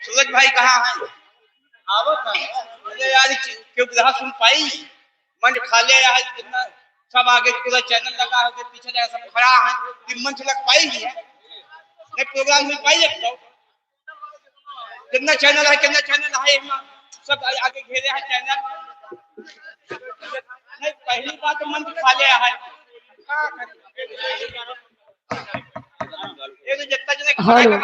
सूरज भाई कहाँ है? अरे यार क्यों सुन पाई मंच खाली है कितना सब आगे पूरा चैनल लगा है पीछे लगा सब खड़ा है कि मंच लग पाएगी नहीं प्रोग्राम में पाई तो कितना चैनल है सब आगे घेरे हैं चैनल। नहीं पहली बात तो मंच खाली है ये तो जितना जने हेलो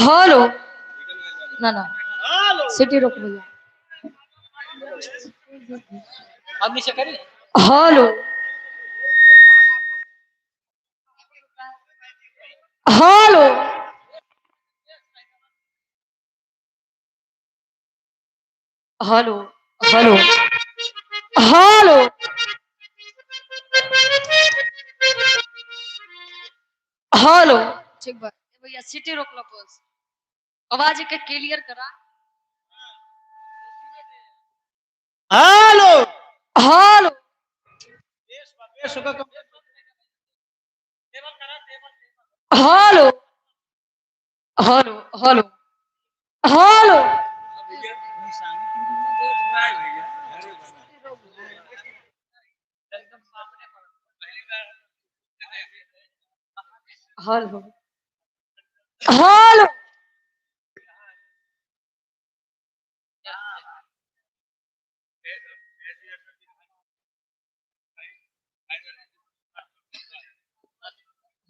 हेलो ना ना सिटी रोक भैया। अब नीचे करें। Hello hello hello hello hello hello ठीक बा भैया सिटी रोक लो बस आवाज के क्लियर करा। Hello hello hello hello hello hello hello hello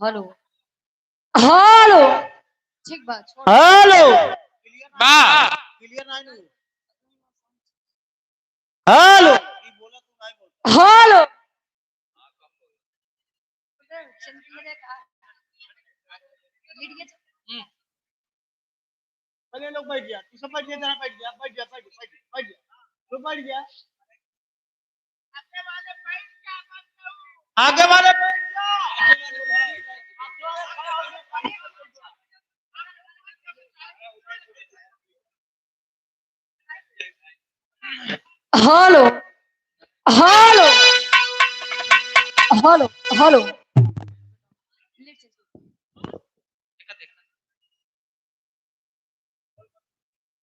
hello hello ठीक बात। हेलो बा क्लियर नहीं। हेलो हेलो पहले लोग बैठ गया तू सब बैठ गया जरा बैठ गया बैठ गया बैठ गया बैठ गया तू बैठ गया आगे वाले बैठ जा। Hello hello hello hello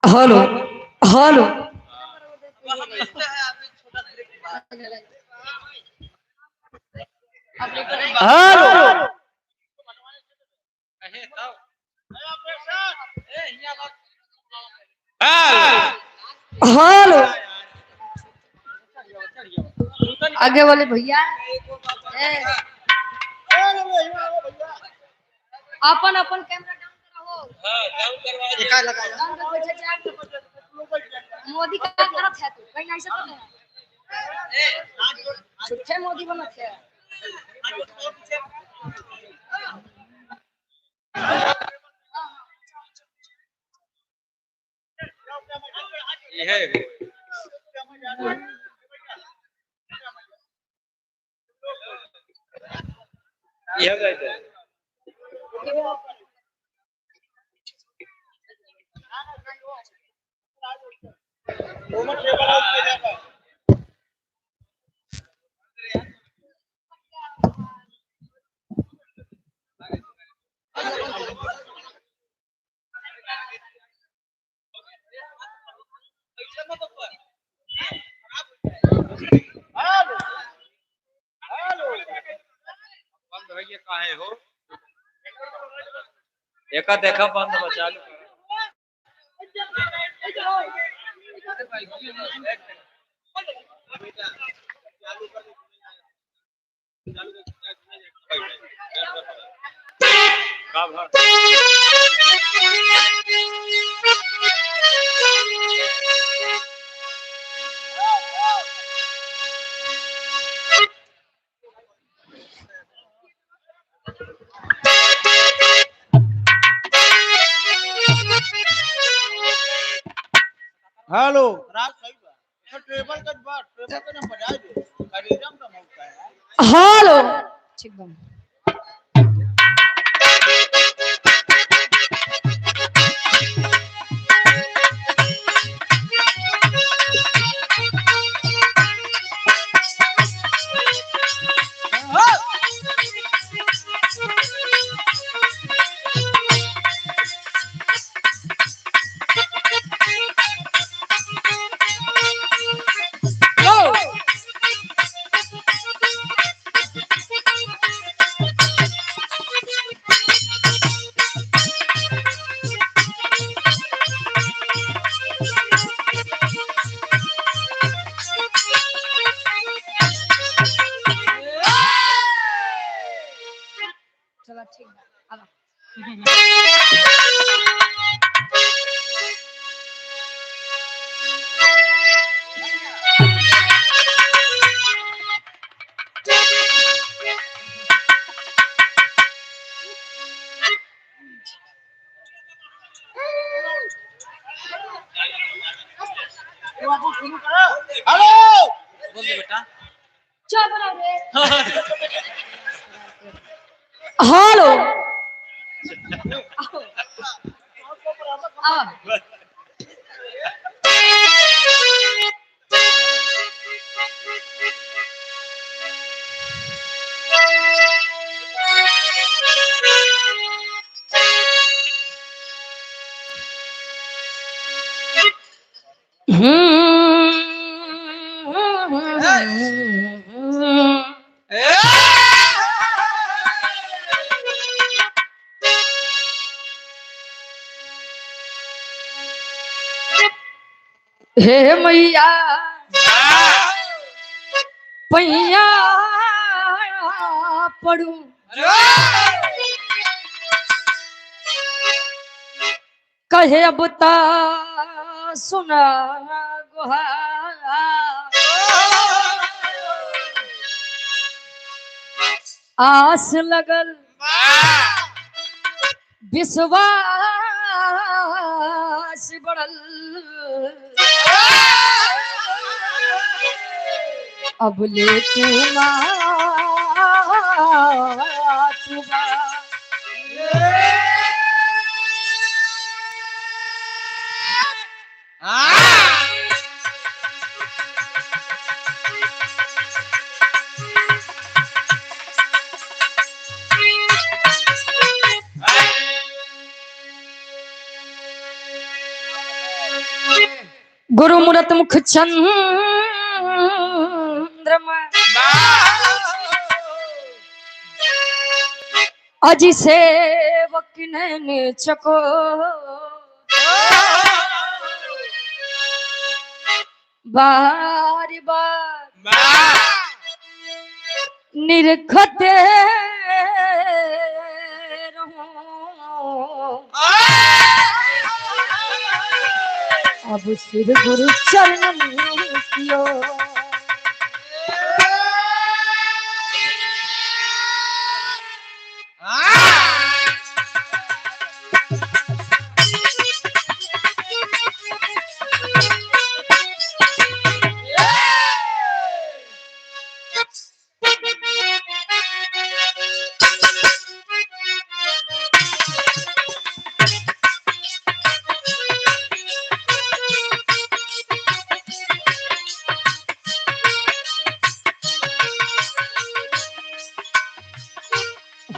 hello hello hello hello आगे वाले भैया अपन अपन कैमरा डाउन कराओ। लगा डाउन कर बैठे चार मोदी का करत है तू कहीं ऐसा तो नहीं झूठे मोदी बनत है। देखा देखा बंद हो चालू हेलो रात सही बा तो टेबल का बात टेबल का ना बजा दे करेजम का मौका है। हेलो ठीक बा। चलो ठीक बा आवा। तू आपको शुरू करो। हेलो बोल दे बेटा। चाय बनाओ रे। हेलो आवा। हे मैया पैया पड़ू कहे अब ता सुना गुहा आस लगल विश्वास बढ़ल अब ले तू मातुबा। गुरु मूरत मुख चंद्रमा अजी सेवक नैन चको बार बार निरखते रहूं अब सिर गुरु चरण कियो।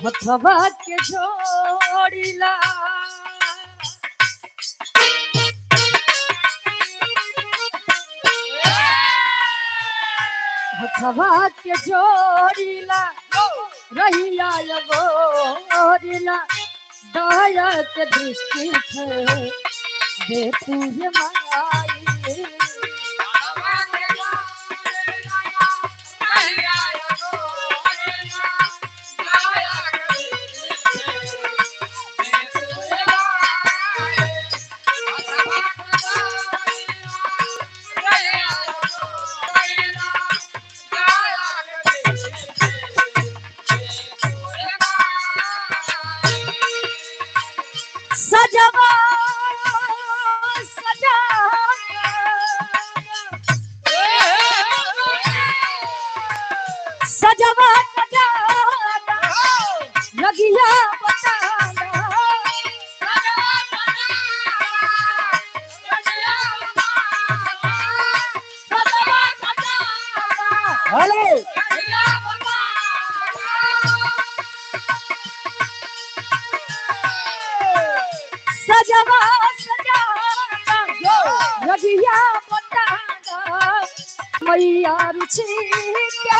हथवा के जोड़िला हथवा के जोड़िला रहिया गोरिला दया के दृष्टि से दे तुझे माई। सजवा सजाना रगिया बताना हेलो सजवा सजाना रगिया बताना मैया रुचि के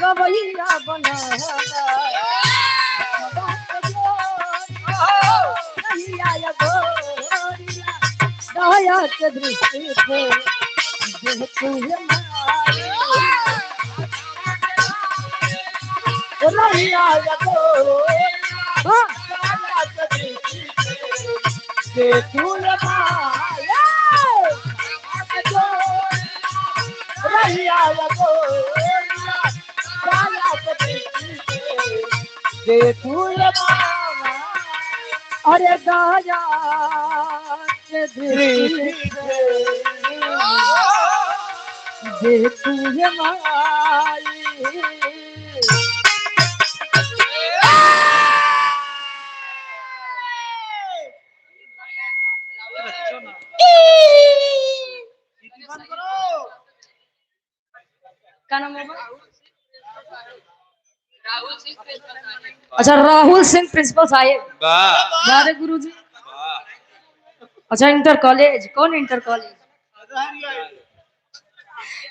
गवैया बनाना दया के दृष्टि पे देख रहिया लगो देखू माया रहिया लगो देखू अरे दया के दृष्टि पे देखू माई। का नाम होगा? अच्छा राहुल सिंह प्रिंसिपल साहेब वाह वाह गुरु जी। अच्छा इंटर कॉलेज, कौन इंटर कॉलेज?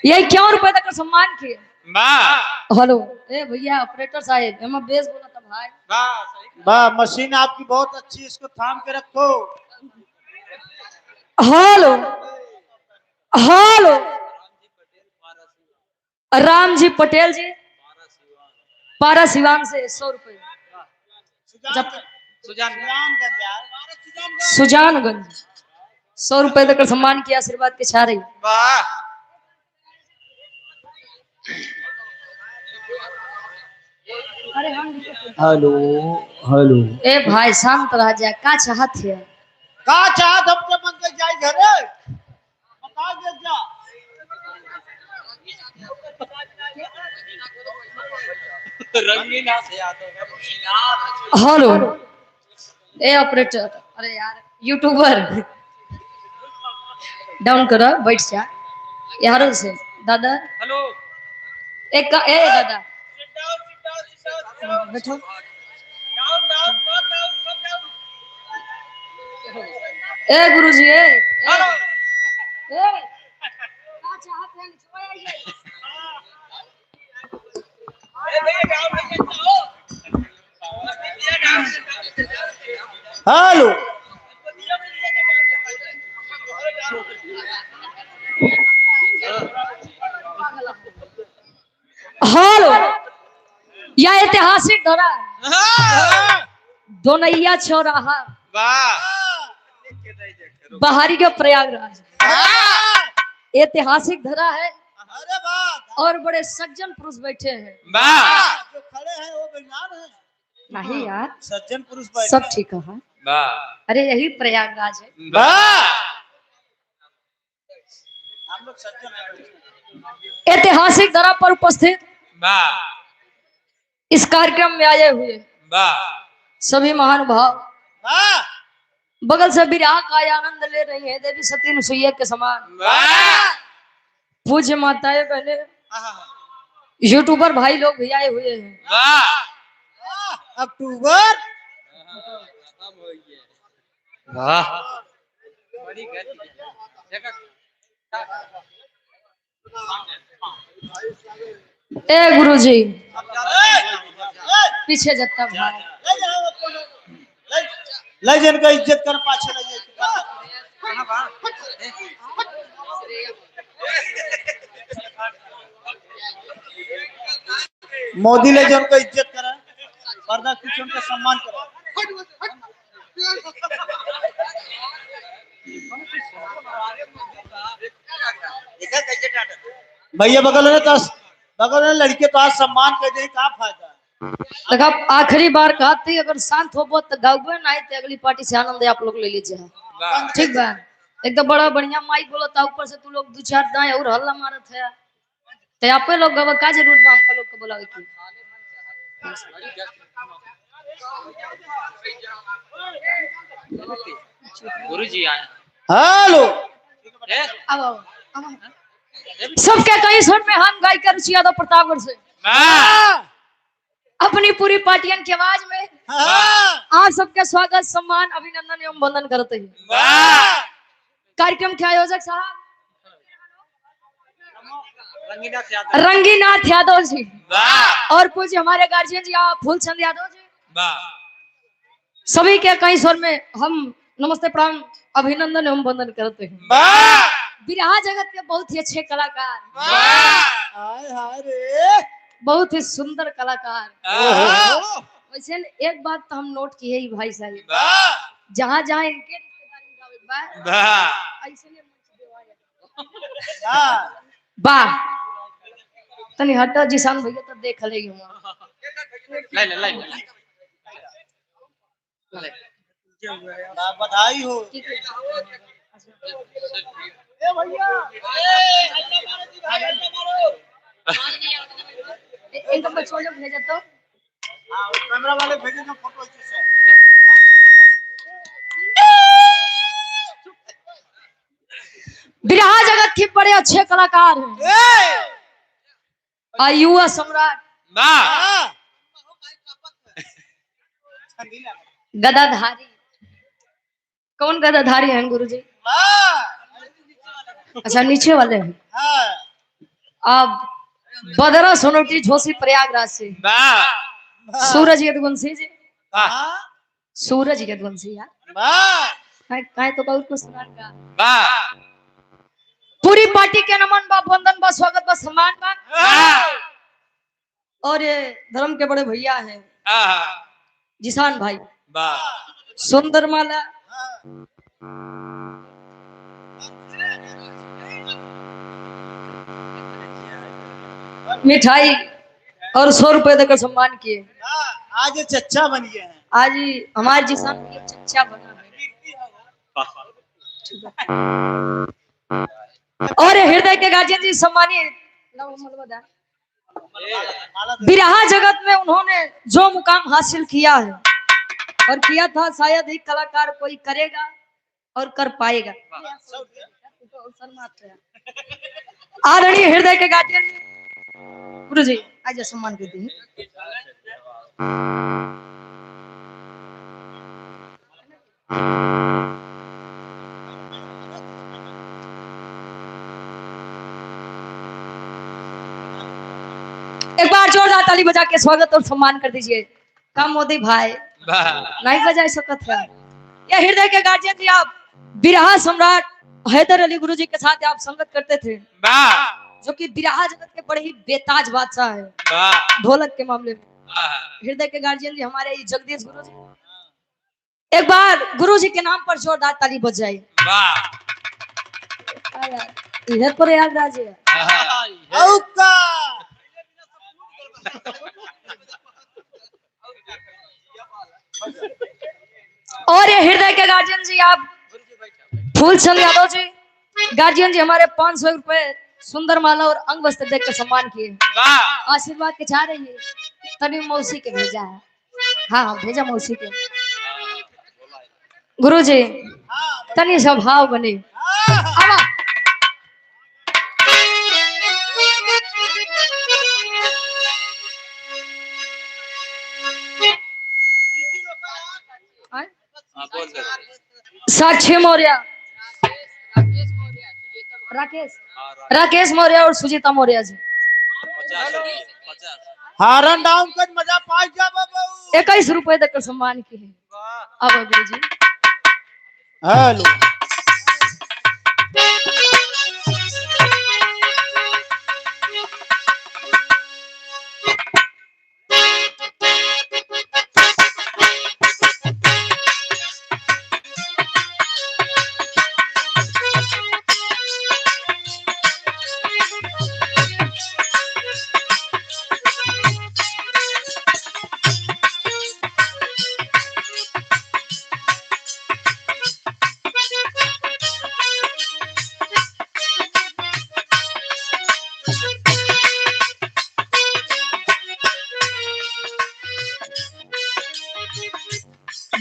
यही क्यों रुपए तक सम्मान किए। वाह हेलो ए भैया ऑपरेटर साहेब एमा बेस बोला था भाई। वाह सही। वाह मशीन आपकी बहुत अच्छी है, इसको थाम के रखो। हेलो हेलो राम जी पटेल जी पारा सिवान से 100 रुपए। सुजान सुजानगंज 100 रुपए तक सम्मान किया आशीर्वाद के छा रही। वाह अरे हम हेलो हेलो ए भाई शांत रह जा, का चाहत है? का चाहत हमके मन के जाई घरे बता दे जा। रंगीन हाथ याद हेलो ए ऑपरेटर, अरे यार यूट्यूबर डाउन करो बैठ जा यारो से दादा। हेलो एक ए दादा sit down sit down sit down बैठो। Down down come down come down. ए गुरुजी ए ए, हेलो ए का चाहत है? निचवा आइए। ए भैया डाउन नहीं करता हो भैया डाउन। हेलो हेलो यह ऐतिहासिक धरा दोनैया चौराहा वाह बाहरी के प्रयागराज ऐतिहासिक धरा है अरे वाह और बड़े सज्जन पुरुष बैठे हैं। वाह जो खड़े हैं वो बेईमान हैं। नहीं यार सज्जन पुरुष बैठे सब ठीक है। वाह अरे यही प्रयागराज है। वाह हम लोग सज्जन हैं। ऐतिहासिक धरा पर उपस्थित वाह इस कार्यक्रम में आए हुए वाह सभी महानुभाव वाह बगल से विराह का आनंद ले रही है देवी सती नुसैया के समान वाह पूज्य माताएं बहने यूट्यूबर भाई लोग भी आए हुए हैं। वाह अक्टूबर वाह बड़ी गति है। ए गुरुजी पीछे जत्ता भाई ले जन का इज्जत कर पाछे ले जाए। मोदी ले जन का इज्जत करा पर्दा पीछे उनका सम्मान करा। भैया बगल में तो बगल में लड़के तो आज सम्मान कर दे का फायदा। देखा आखिरी बार कहा थी अगर शांत हो तो गावे ना तो अगली पार्टी से आनंद आप लोग ले लीजिए। वाह ठीक बा एक तो बड़ा बढ़िया माइक बोला था ऊपर से तू लोग दो चार दाएं और हल्ला मारत है। तो आप लोग गवा का जरूरत बा हमका लोग के बुलावे की? गुरुजी आए। हेलो। आओ आओ आओ। सबके कई सुर में हम गायिका रुचि यादव प्रतापगढ़ से अपनी पूरी पार्टियन की आवाज में आप सबका स्वागत, सम्मान, अभिनंदन एवं वंदन करते हैं। कार्यक्रम के आयोजक साहब रंगीनाथ यादव जी और कुछ हमारे गार्जियन जी आप फूलचंद यादव जी, सभी के कई स्वर में हम नमस्ते, प्रणाम, अभिनंदन एवं वंदन करते हैं। बिरहा जगत के बहुत ही अच्छे कलाकार, हाय हाय रे, बहुत ही सुंदर कलाकार। वैसे एक बात तो हम नोट किए ही भाई साहब, जहाँ जहाँ इनके रिश्तेदारी गावे बा, ऐसे ने मंच देवा जाता। वाह, तनी हटो जिसान भैया तो देख लेगी हम। ले ले ले ले। बधाई हो। ठीक है। ए भैया, ए हल्ला मारो जी भाई, हल्ला मारो। इनका बच्चों लोग भेजा तो हां, कैमरा वाले भेजे ना फोटो अच्छे से। बिरहा जगत के बड़े अच्छे कलाकार हैं आ युवा सम्राट गदाधारी। कौन गदाधारी हैं गुरुजी? अच्छा, नीचे वाले हैं। आप बदरा सोनोटी झोसी प्रयागराज से सूरज यदुवंशी जी, सूरज यदुवंशी यार काय काय तो बहुत कुछ सुनान का। पूरी पार्टी के नमन बा, वंदन बा, स्वागत बा, सम्मान बा। और ये धर्म के बड़े भैया हैं जिसान भाई, सुंदर माला मिठाई और 100 रुपए देकर सम्मान किए। आज ये चच्चा बन गए हैं। आज हमारे जिसान भैया चच्चा बना है। और हृदय के गार्जियन जी सम्मानित बिरहा जगत में उन्होंने जो मुकाम हासिल किया है और किया था, शायद ही कलाकार कोई करेगा और कर पाएगा। आदरणीय हृदय के गार्जियन जी, गुरु जी आज सम्मान करते हैं। एक बार जोरदार ताली बजा के स्वागत और सम्मान कर दीजिए। कम मोदी भाई नहीं बजा सकत है। यह हृदय के गार्जियन जी, आप बिरहा सम्राट हैदर अली गुरु जी के साथ आप संगत करते थे, जो कि बिरहा जगत के बड़े ही बेताज बादशाह है ढोलक के मामले में। हृदय के गार्जियन जी हमारे ये जगदीश गुरु जी, एक बार गुरु जी के नाम पर जोरदार ताली बज जाए। इधर पर याद राजे और ये हृदय के गार्जियन जी आप फूलचंद यादव जी, गार्जियन जी हमारे 500 रुपए सुंदर माला और अंग वस्त्र देकर सम्मान किए। आशीर्वाद के चाह रही है तभी मौसी के भेजा है। हाँ हाँ भेजा मौसी के। गुरु जी तनी स्वभाव बने। आवा। साक्षी मौर्य, राकेश, राकेश मौर्य और सुजीता मौर्य जी। हारन डाउन कर मजा पास जा बाबू। 21 रुपए तक सम्मान की है। अब गुरु जी हेलो।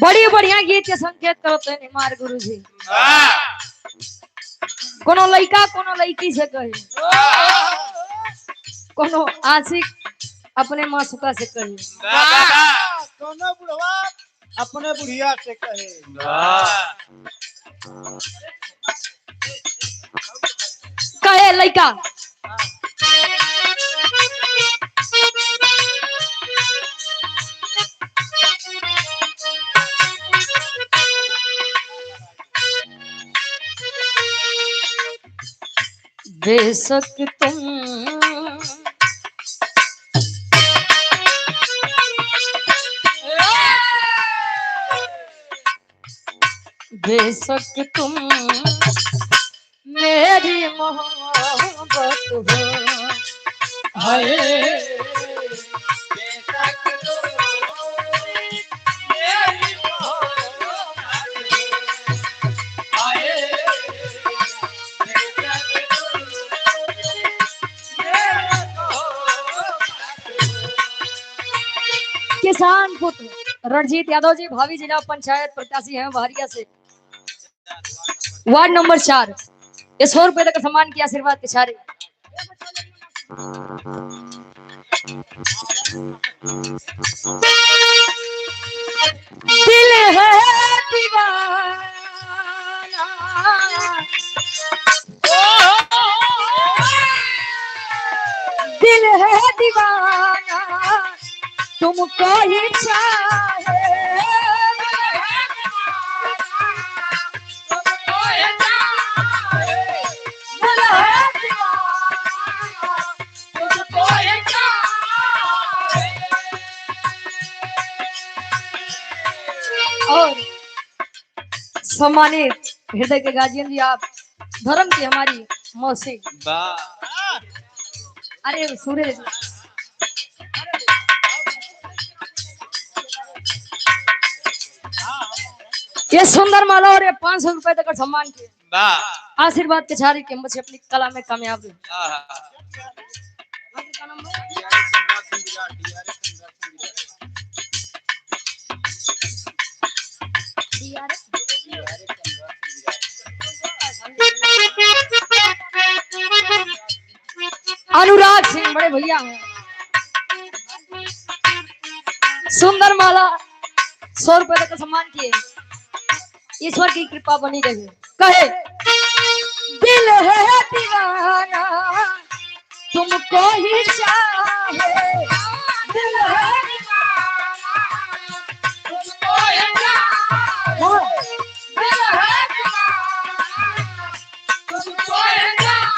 बड़ी बढ़िया गीत के संकेत करते हैं हमारे गुरु जी। कोनो लड़का कोनो लड़की से कहे, कोनो आशिक अपने मासूका से कहे, कोनो बुढ़वा अपने बुढ़िया से कहे। कहे लड़का बेशक तुम बेशक तुम मेरी मोहब्बत हो, हाय किसान पुत्र रणजीत यादव जी भावी जिला पंचायत प्रत्याशी हैं बहरिया से, वार्ड नंबर 4। ये 100 रुपए तक सम्मान किया आशीर्वाद के सारे। दिल है दीवाना, दिल है दीवाना, तुमको ही चाहे, दिल है दीवाना, तुमको ही चाहे। और सम्मानित हृदय के गार्जियन जी, आप धर्म की हमारी मौसी, अरे सूरज ये सुंदर माला और ये 500 रुपए तक सम्मान किए आशीर्वाद के छारी के मुझे अपनी कला में कामयाब हुई। अनुराग सिंह बड़े भैया हैं, सुंदर माला 100 रुपए तक सम्मान किए। ईश्वर की कृपा बनी रही। कहे दिल है दीवाना, तुमको ही चाहे, दिल है दीवाना, तुमको ही चाहे, दिल है दीवाना, तुमको ही चाहे।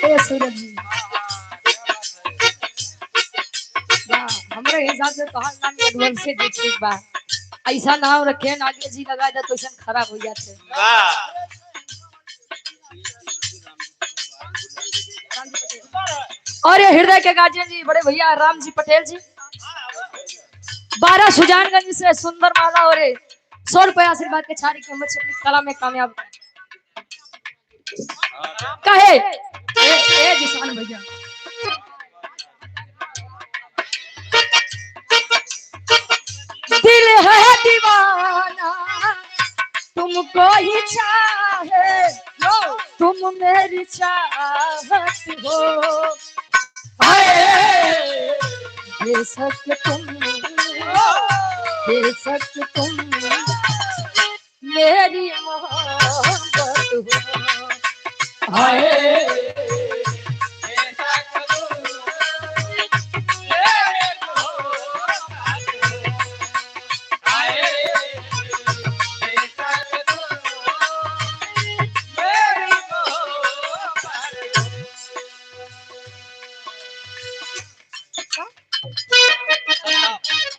ए सूरज जी, हमरे हिसाब से तोहार नाम यदुवंशी जी ठीक बा। ऐसा नाम रखे नागे जी लगा दे तो ऐसा खराब हो जाते। और ये हृदय के गार्जियन जी बड़े भैया राम जी पटेल जी, 12 सुजानगंज से सुंदर माला और 100 रुपए आशीर्वाद के छारी के मुझे अपनी कला में कामयाब कहे। ए, ए जिसान भैया, दिल है दीवाना, तुमको ही चाहे, तुम मेरी चाहत हो, हाय बेशक तुम, बेशक तुम मेरी मोहब्बत हो, हाय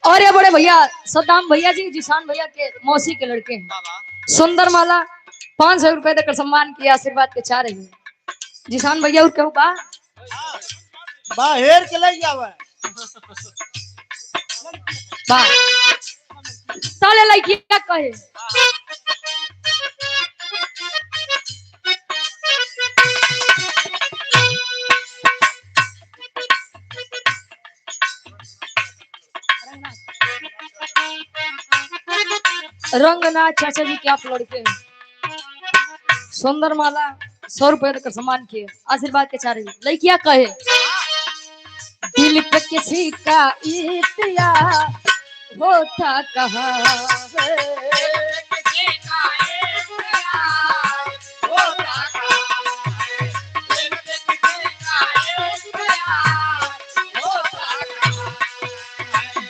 और ये बड़े भैया सद्दाम भैया जी जिशान भैया के मौसी के लड़के हैं, सुंदर माला 500 रुपए तक सम्मान किया आशीर्वाद के चाह रही है। जिशान भैया और कहू बा बाहर के ले जावे बा ताले लड़किया कहे रंगनाथ चाचा जी के आप लड़के हैं। सुंदर माला 100 रुपए का सम्मान किए, आशीर्वाद के चारे लड़कियां कहे, दिल पे किसी का इतिया होता कहाँ है?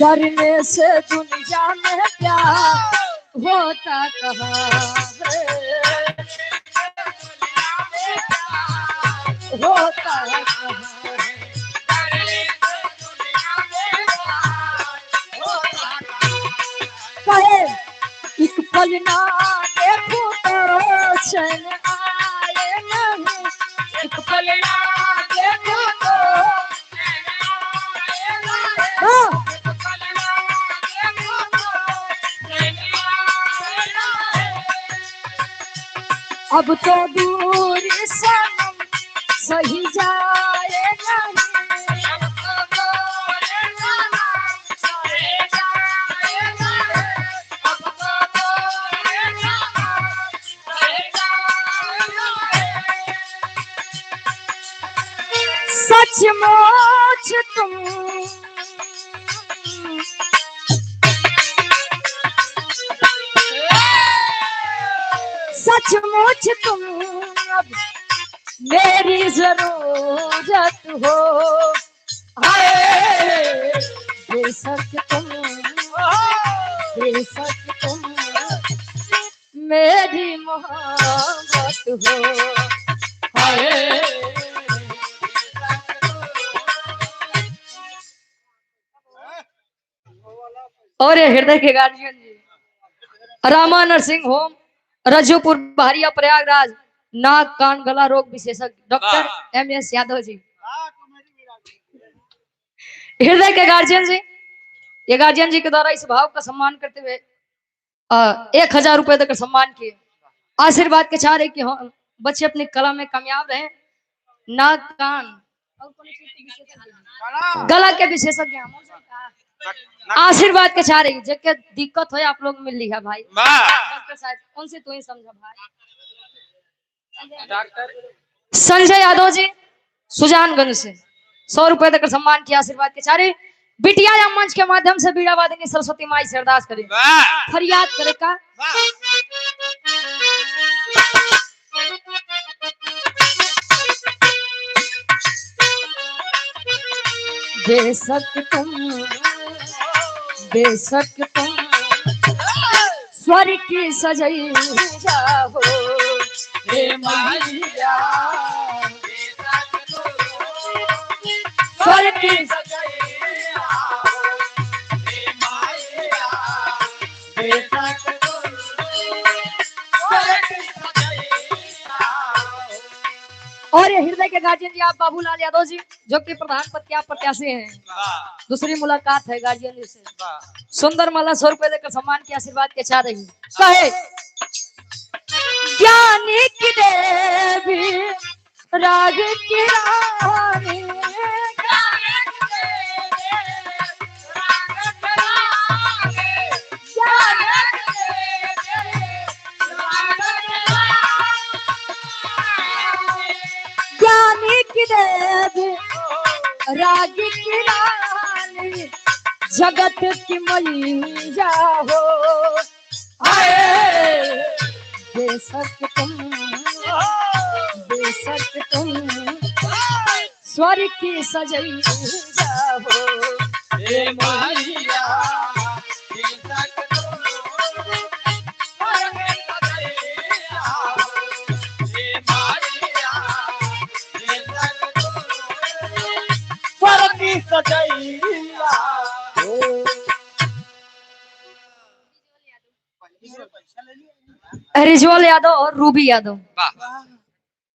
डरने से दुनिया में प्यार होता कहाँ है? होता कहाँ है? कहे एक पल ना देखो तो चैन आए नहीं, एक पल ना देखो तो, हाँ। अब तो दूर सनम सही जाए नहीं, अब तो दूर सनम सही जाए नहीं, अब तो दूर सनम सही जाए नहीं। सचमुच तुम सचमुच तुम अब मेरी जरूरत हो, हाय बेशक तुम, बेशक तुम मेरी मोहब्बत हो, हाय। और ये हृदय के guardian ji, Rama nursing home, Rajupur Baharia, Prayagraj, नाक कान गला रोग विशेषज्ञ डॉक्टर MS Yadav ji. हृदय के गार्जियन जी, ये गार्जियन जी के द्वारा इस भाव का सम्मान करते हुए 1000 रुपए देकर सम्मान किए, आशीर्वाद के चाह रहे कि हम बच्चे अपनी कला में कामयाब रहे। नाक कान और कौन चीज के विशेषज्ञ? गला के विशेषज्ञ हम। आशीर्वाद के चाह रही, जबकि दिक्कत हो आप लोग मिल लिया भाई डॉक्टर साहब, कौन से तू ही समझा भाई। डॉक्टर संजय यादव जी सुजानगंज से 100 रुपए देकर सम्मान किया, आशीर्वाद के चारे। बिटिया या मंच के माध्यम से बीड़ा वादिनी सरस्वती माई से अरदास करे, फरियाद करे का बेशक तुम, बेशक तुम स्वर की सजैया हो हे मैया, स्वर की सजैया हो हे मैया, बेशक तुम स्वर की सजैया हो। और ये हृदय के गार्जियन जी आप बाबूलाल यादव जी, जो कि प्रधान पद के आप प्रत्याशी हैं, दूसरी मुलाकात है गार्जियन जी से। सुंदर माला 100 रुपए देकर सम्मान के आशीर्वाद के चाह रही कहे, ज्ञानी की देवी राग की रानी, ज्ञानी की देवी राग की रानी, जगत की मैया हो, आए बेशक तुम, बेशक तुम स्वर की सजैया हो हे मैया, बेशक तुम स्वर की सजैया हो। हे मैया, बेशक तुम स्वर की सजैया हो। रिजवाल यादव और रूबी यादव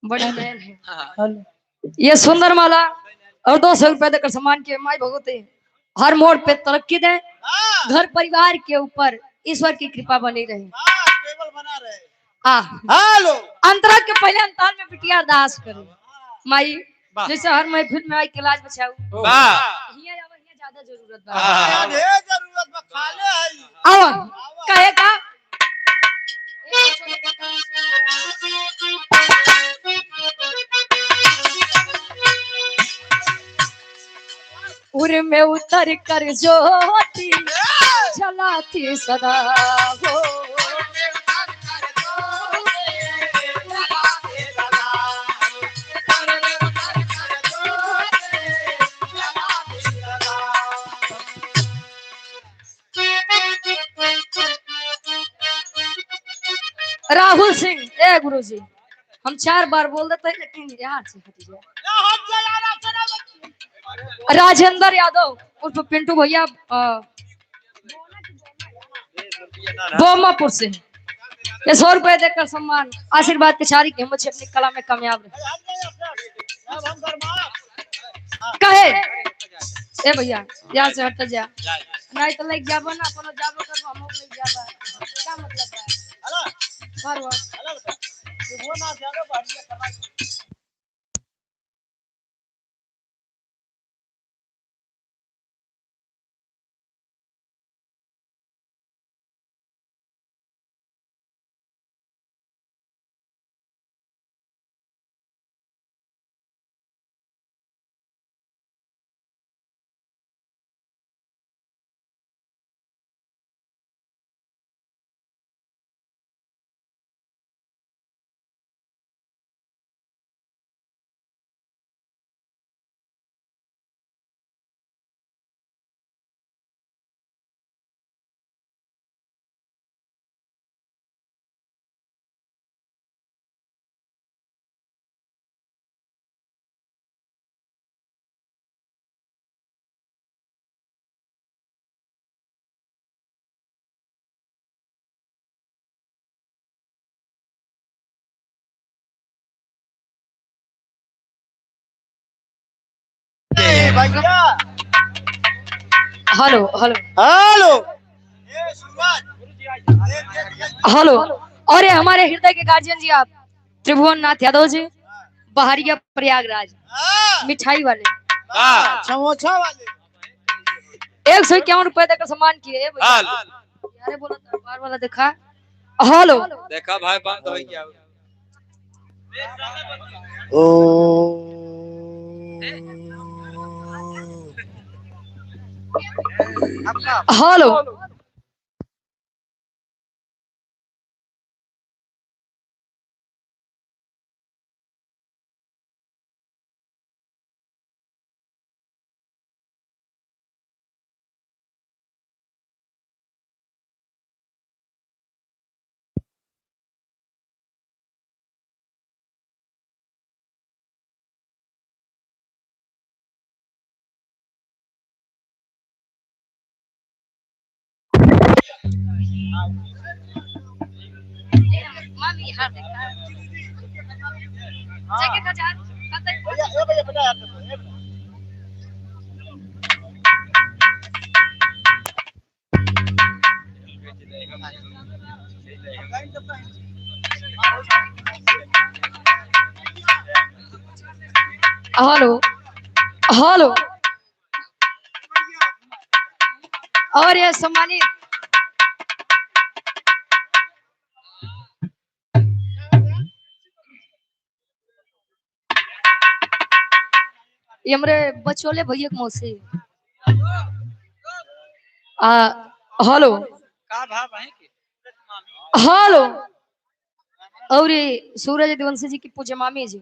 बड़ा मैन है। ये सुंदर माला और 200 रुपए देकर सम्मान किए। माई भगवती हर मोड़ पे तरक्की दे, घर परिवार के ऊपर ईश्वर की कृपा बनी रहे। टेबल बना रहे। आ हेलो अंतरा के पहले अंताल में बिटिया अरदास करो माई, जैसे हर महफिल में आई के लाज बचाऊ, हिया आवा हिया ज्यादा जरूरत बा। ढेर जरूरत बा, खाले है। आवा कहे का उर में उतर कर ज्योति जलाती सदा हो। राहुल सिंह, ए गुरुजी हम 4 बार बोल देते हैं लेकिन यहाँ से हट गया। राजेंद्र यादव उर्फ पिंटू भैया बोमापुर से ये 100 रुपए देकर सम्मान आशीर्वाद के चारी के मुझे अपनी कला में कामयाब रहे। कहे ए भैया यहाँ से हट जा, नहीं तो लग जाबो ना, अपनो जाबो कर हम लग जाबा, क्या मतलब है? बरोबर। Hello hello hello hello. और ये हमारे हृदय के गार्जियन जी आप त्रिभुवन नाथ यादव जी, बहरिया प्रयागराज, मिठाई वाले, समोसा वाले, 151 रुपए देकर सम्मान किए। अरे बोला था, बार वाला देखा। हेलो देखा भाई बंद हो गया। ओ हेलो। Hello hello. और ये सम्मानित ये हमरे बचोले भैया के मौसी। Hello hello. और ये सूरज दिवंशी जी की पूजा मामी जी।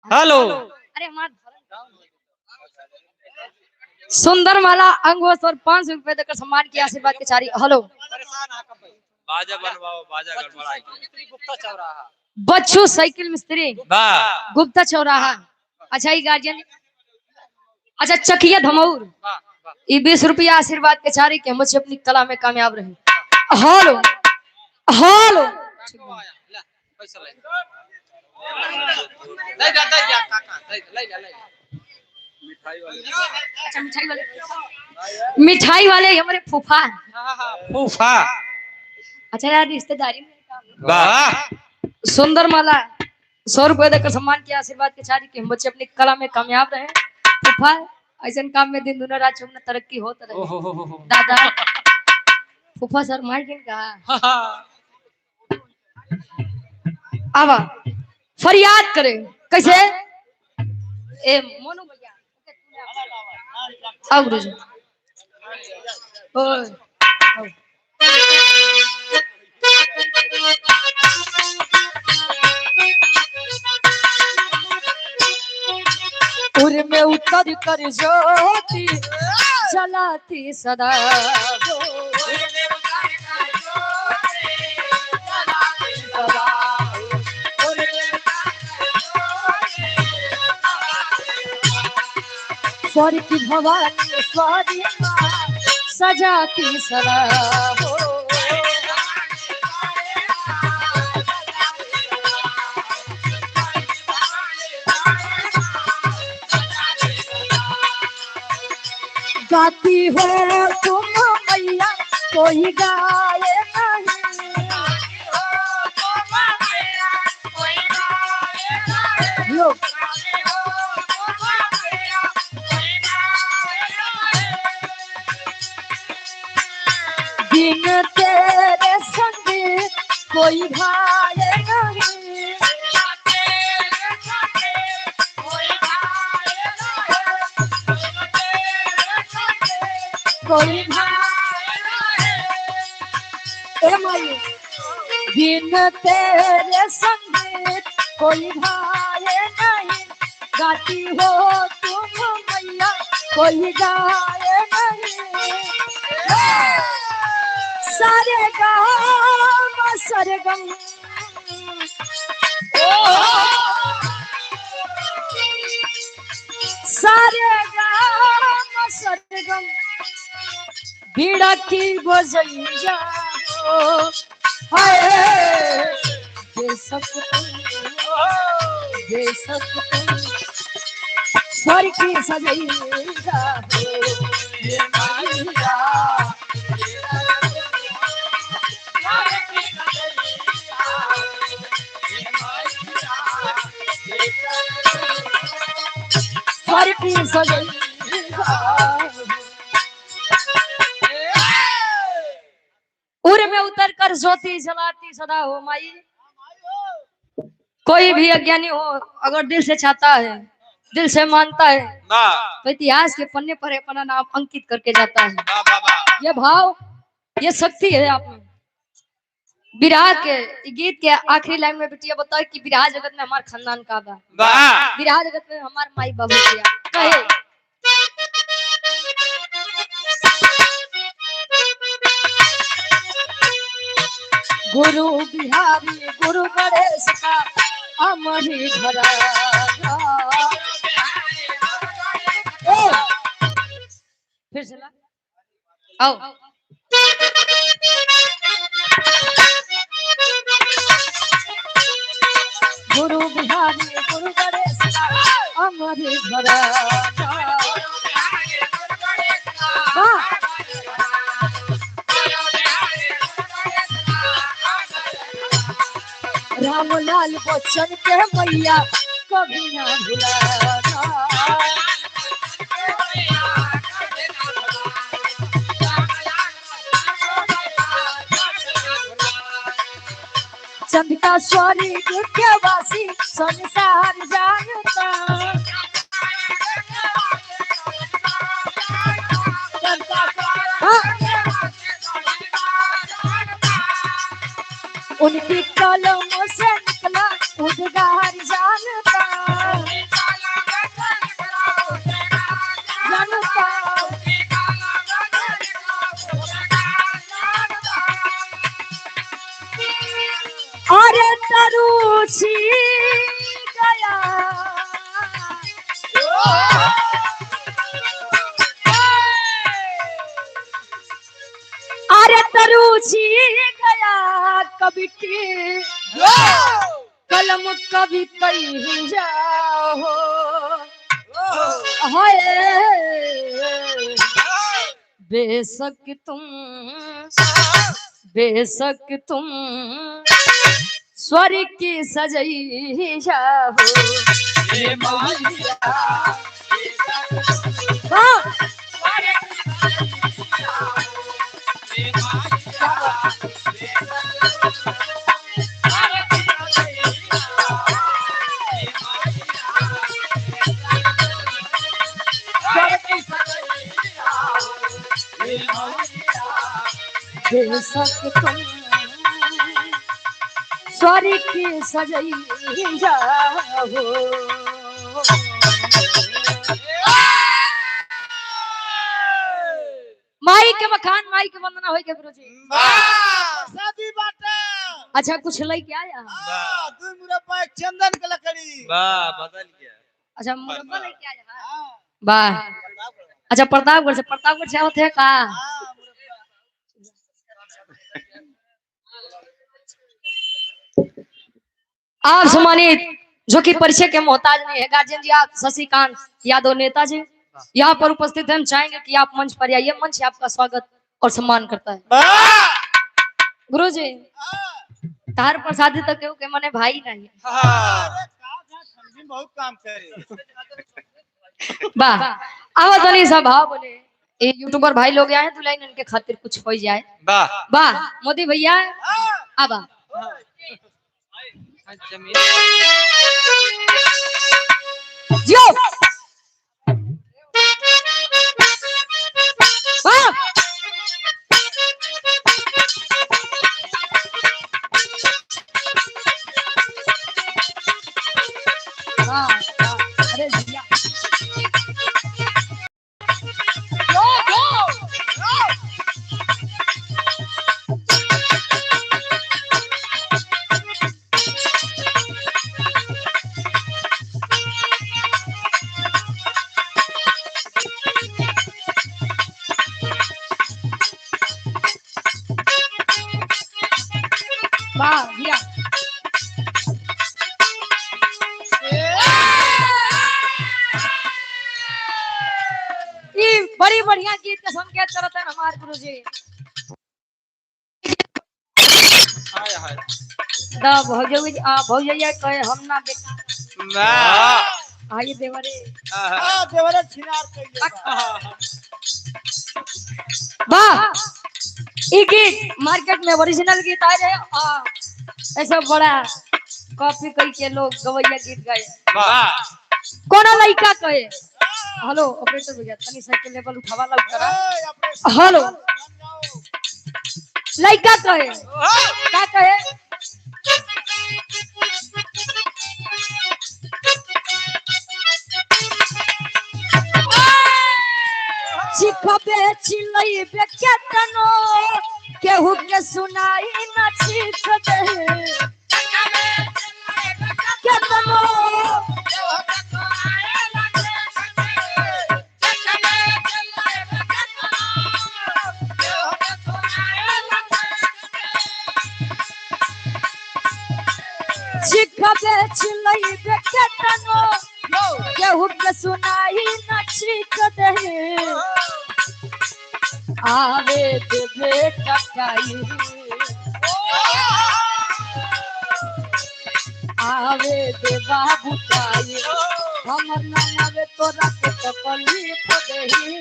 हेलो। अरे हमारा सुंदर माला अंग और 500 रुपए देकर सम्मान किया आशीर्वाद के चारी। हेलो। बाजा बनवाओ, बाजा गड़बड़ाई। बच्चू साइकिल मिस्त्री गुप्ता चौराहा। अच्छा ये गार्जियन, अच्छा चकिया धमौर, ये 20 रुपया आशीर्वाद के चारी के मुझे अपनी कला में कामयाब रहे। Hello hello. अच्छा मिठाई वाले, मिठाई वाले हमारे फूफा। फूफा। अच्छा यार रिश्तेदारी में। वाह। सुंदर माला 100 रुपए देकर सम्मान किया आशीर्वाद के चारी के हम बच्चे अपनी कला में कामयाब रहे। फूफा ऐसा काम में दिन दुना रात चौगुना तरक्की होता रहे। दादा फूफा सर मार के कहा। आवा फरियाद करे कैसे ए मोनू भैया आओ गुरुजी ओए आओ। उर में उतर कर ज्योति जलाती सदा हो। स्वर की भवानी स्वारी माँ सजाती सदा हो। गाती हो तुम मैया कोई गाए नहीं। लो बिन तेरे संग कोई भाई नहीं। कोई भाई ए माई बिन तेरे संग कोई भाई नहीं। गाती हो तुम मैया कोई गाए नहीं। सारे गाम सरगम सारे गाम सरगम बीड़ा की बजैया हो हाय बेशक तुम बेशक तुम स्वर की सजैया हो ये मैया। स्वर की सजैया। उर में उतर कर ज्योति जलाती सदा हो माई। कोई भी अज्ञानी हो अगर दिल से चाहता है दिल से मानता है तो इतिहास के पन्ने पर अपना नाम अंकित करके जाता है। ये भाव ये शक्ति है आप में। विराह के गीत के आखिरी लाइन में बिटिया बताओ कि विराह जगत में हमारे खानदान का बा, विराह जगत में हमारे माई बाबू किया कहे। गुरु बिहारी गुरु गणेश का अमरी घराना। फिर चला आओ। गुरु बिहारी गुरु गणेश का अमरी घराना। रामलाल बच्चन के मैया कभी ना भुलाना। चंद का स्वर्ग के वासी संसार जानता। उनकी कलम से निकला उद्गार जानता जानता। अरे तरुची गया अरे तरुची गया कभी की कलम कभी कहीं जाओ हाय। बेशक तुम बेशक तुम स्वर की सजैया हो हाँ। दे सक तुम स्वर की सजैया हो। माई के मखान, माई के वंदना होई के गुरुजी। शादी बाटा। अच्छा, कुछ लेके आया? हाँ, दू मुरब्बा एक चंदन के लकड़ी। वाह, बदल गया। अच्छा, मुरब्बा लेके आया। हाँ, वाह, अच्छा, प्रतापगढ़ से, प्रतापगढ़ से आवत है का? हाँ, मुरब्बा। आप सम्मानित, जो कि परिचय के मोहताज नहीं है, गार्जियन जी आप शशिकांत यादव नेता जी यहाँ पर उपस्थित हैं। हम चाहेंगे कि आप मंच पर आइए, मंच आपका स्वागत और सम्मान करता है। गुरु जी, तार प्रसादी तो केहू के मने भाई नहीं। अरे, का था, ठंडी में बहुत काम करे। वाह, आवाज वाली सब भाव बोले। ये यूट्यूबर भाई लोग आए हैं तो लाइन इनके खातिर कुछ हो जाए। वाह। वाह मोदी भैया, आवा। जियो, वाह। वाह, वाह, अरे भैया। यो, यो। वाह भैया। ई बड़ी बढ़िया गीत के संकेत करत है हमारे गुरुजी। हाय हाय। दा भौजई आ भौजैया कहे हम ना बेटा। वाह। आइए देवरे। हाँ, देवरे छिनार कइले बा। वाह, ई गीत मार्केट में ओरिजिनल गीत आ रहे आ ऐसा बड़ा कॉपी कई के लोग गवैया गीत गाए। वाह। कोना लइका कहे, हेलो ऑपरेटर भैया, तनी साइकिल लेवल उठावा ला उतारा। ए, अपने हेलो। मन जाओ। लइका कहे, का कहे? चिखबे चिलैबे केतनो, केहू के सुनाई न चिखबे केतनो। चिखबे चिलैबे केतनो, केहू के सुनाई न चिखबे। आवे देवे टकाई, आवे देवा बुताई, हमर नाम आवे तोरा के तकलीफ देही।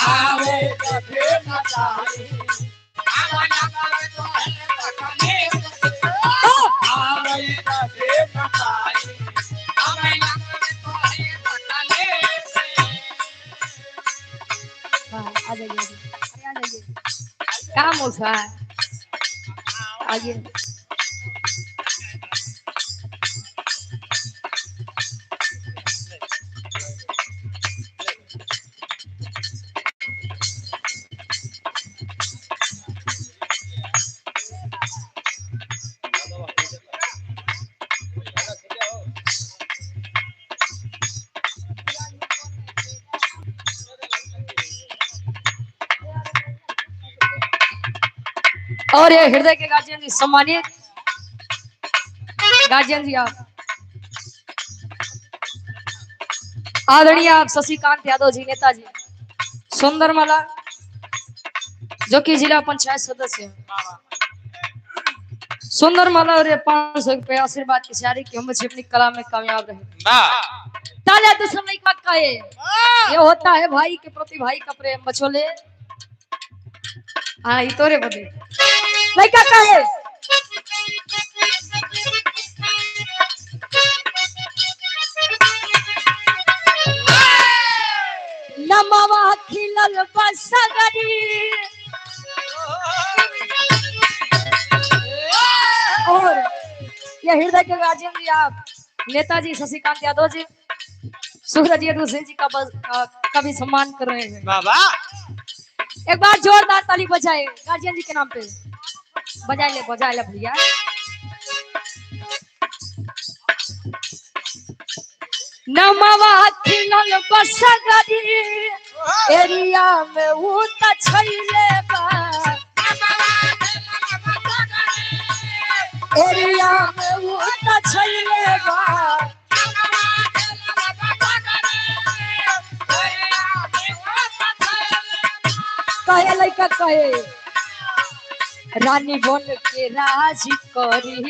आवे देवे नचाई, हाँ, आ जाइए, आ जाइए, अरे आ जाइए, काम उठा आइए। और ये हृदय के गार्जियन जी, सम्मानित गार्जियन जी आप, आदरणीय आप शशिकांत यादव जी नेताजी सुंदरमाला, जो कि जिला पंचायत सदस्य हैं सुंदरमाला, और ये 500 रुपये आशीर्वाद की सारी की हम बच्चे अपनी कला में कामयाब रहे। वाह। तालियां दुश्मन नहीं बात का ये होता है भाई के प्रति भाई का प्रेम। बचोले हाँ, ये तोरे बदे नहीं क्या कहे? नमवा खिलल बसगरी। गार्जियन जी आप नेताजी शशिकांत यादव जी, सूरज यदु सिंह जी का का भी सम्मान कर रहे हैं। वाह वाह। एक बार जोरदार ताली बजाए गार्जियन जी के नाम पे। बजाए ले भैया। नमवा खिलल बसगरी एरिया में ऊ त छैले बा, एरिया में ऊ त छैले बा। कहे लइका कहे रानी बन के राज करी,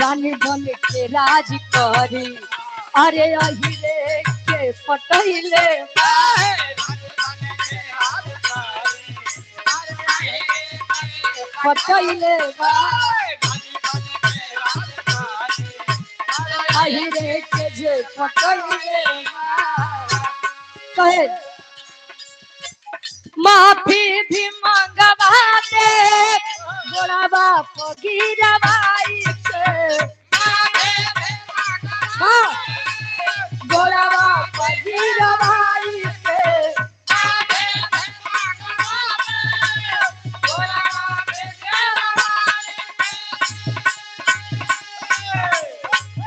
रानी बन के राज करी, अरे अहिले के पटैले बा। पटैले बा, अहिले के जे पटैले बा। कहे माफी भी मांगवा दे गोरा बाप गिरवाई के, हाँ, गोरा बाप गिरवाई के।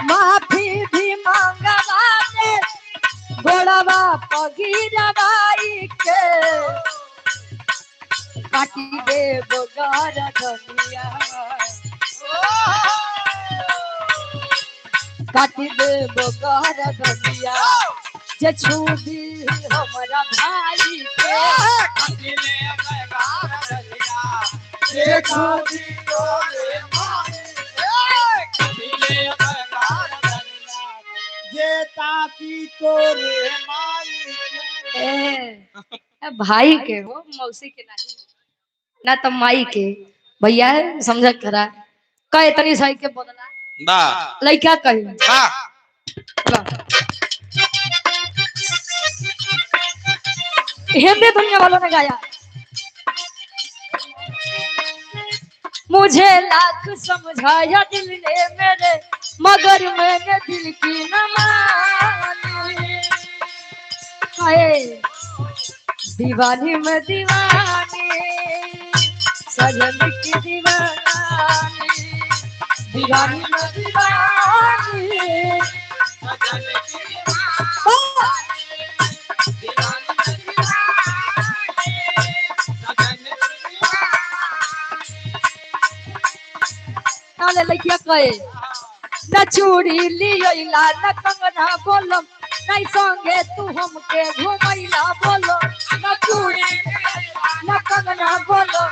माफी भी मांगवा दे गोरा बाप गिरवाई के, काटी दे बगार धनिया, काटी दे बगार धनिया, जे छूबी हमारा भाई के, जे छूबी जे ताती तोरे माई के। ए, ए, भाई के हो मौसी के नहीं ना तो माई के भैया समझ करा कहे तनी सही के बदला वाह लइका कही। वाह। हिंदी दुनिया वालों ने गाया। मुझे लाख समझाया दिल ने मेरे, मगर मैंने दिल की न मानी। हाय दीवानी में दीवानी, सजन की दीवानी, दीवानी में दीवानी। नाले लइकिया कहे न चूड़ी लियला न कंगना बोलम, नहीं संगे तू हमके घुमैला बोलो, न चूड़ी न कंगना बोलो।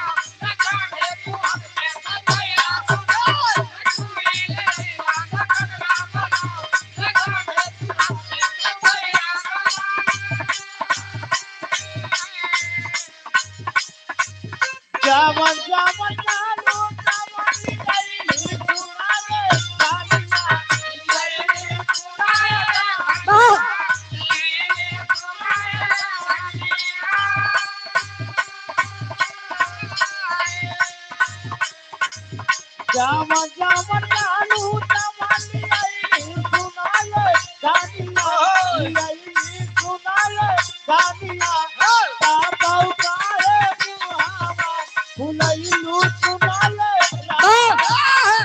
जावन जावन लालो जावन गईली सुनावे दानिया, गईली सुनावे। वाह! जावन जावन लालो जावन गईली सुनावे दानिया, गईली सुनावे दानिया। ताताऊ काहे मुहावा फुलैलू सुनावे। वाह! वाह!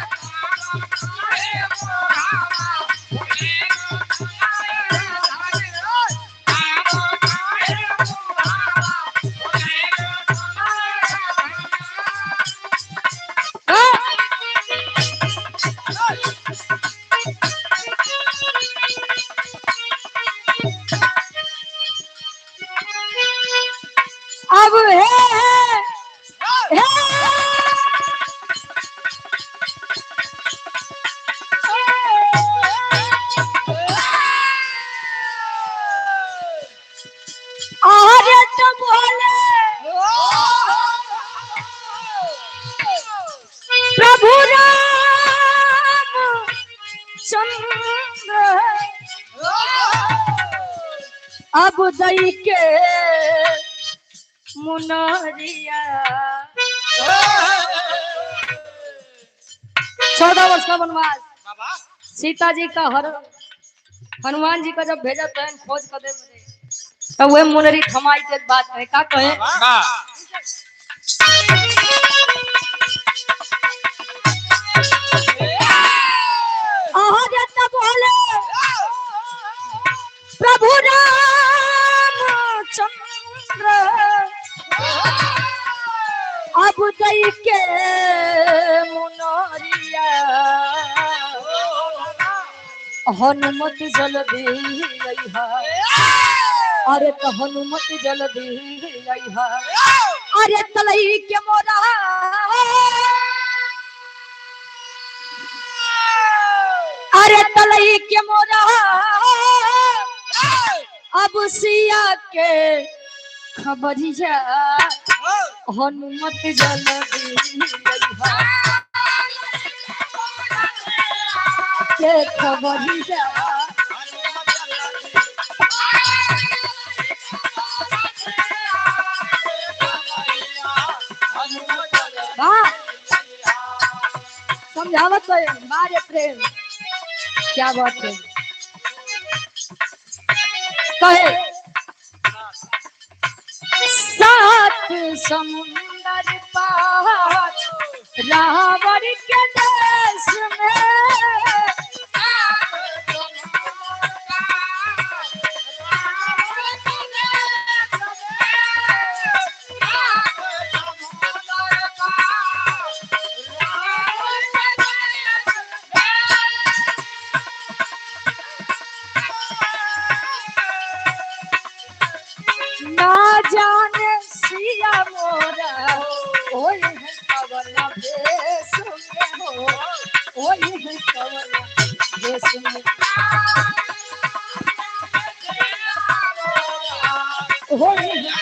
अब हे हे अरे तो बोले प्रभु राम चंद्र, अब दई के मुनरिया। 14 वर्ष का वनवास, सीता जी का हर हनुमान जी का जब भेजा तहन खोज कर दे बदे, तब वह मुनरी थमाई के बात है, का कहे? आहा जाता बोले प्रभु राम चंद्र अब दई के मुनरिया, हनुमत जल्दी अइहा, अरे तो हनुमत जल्दी अइहा, अरे तलई के मोरा, अरे तलई के मोरा अब सिया के खबरिया, हनुमत जल्दी अइहा के खबरिया। वाह, समझावत है मारे प्रेम, क्या बात है। कहे सात समुंदर पार रावण के देश में, ना जाने सिया मोरा ओए है कवना भेष में हो, ओए है कवना भेष में, ओए है।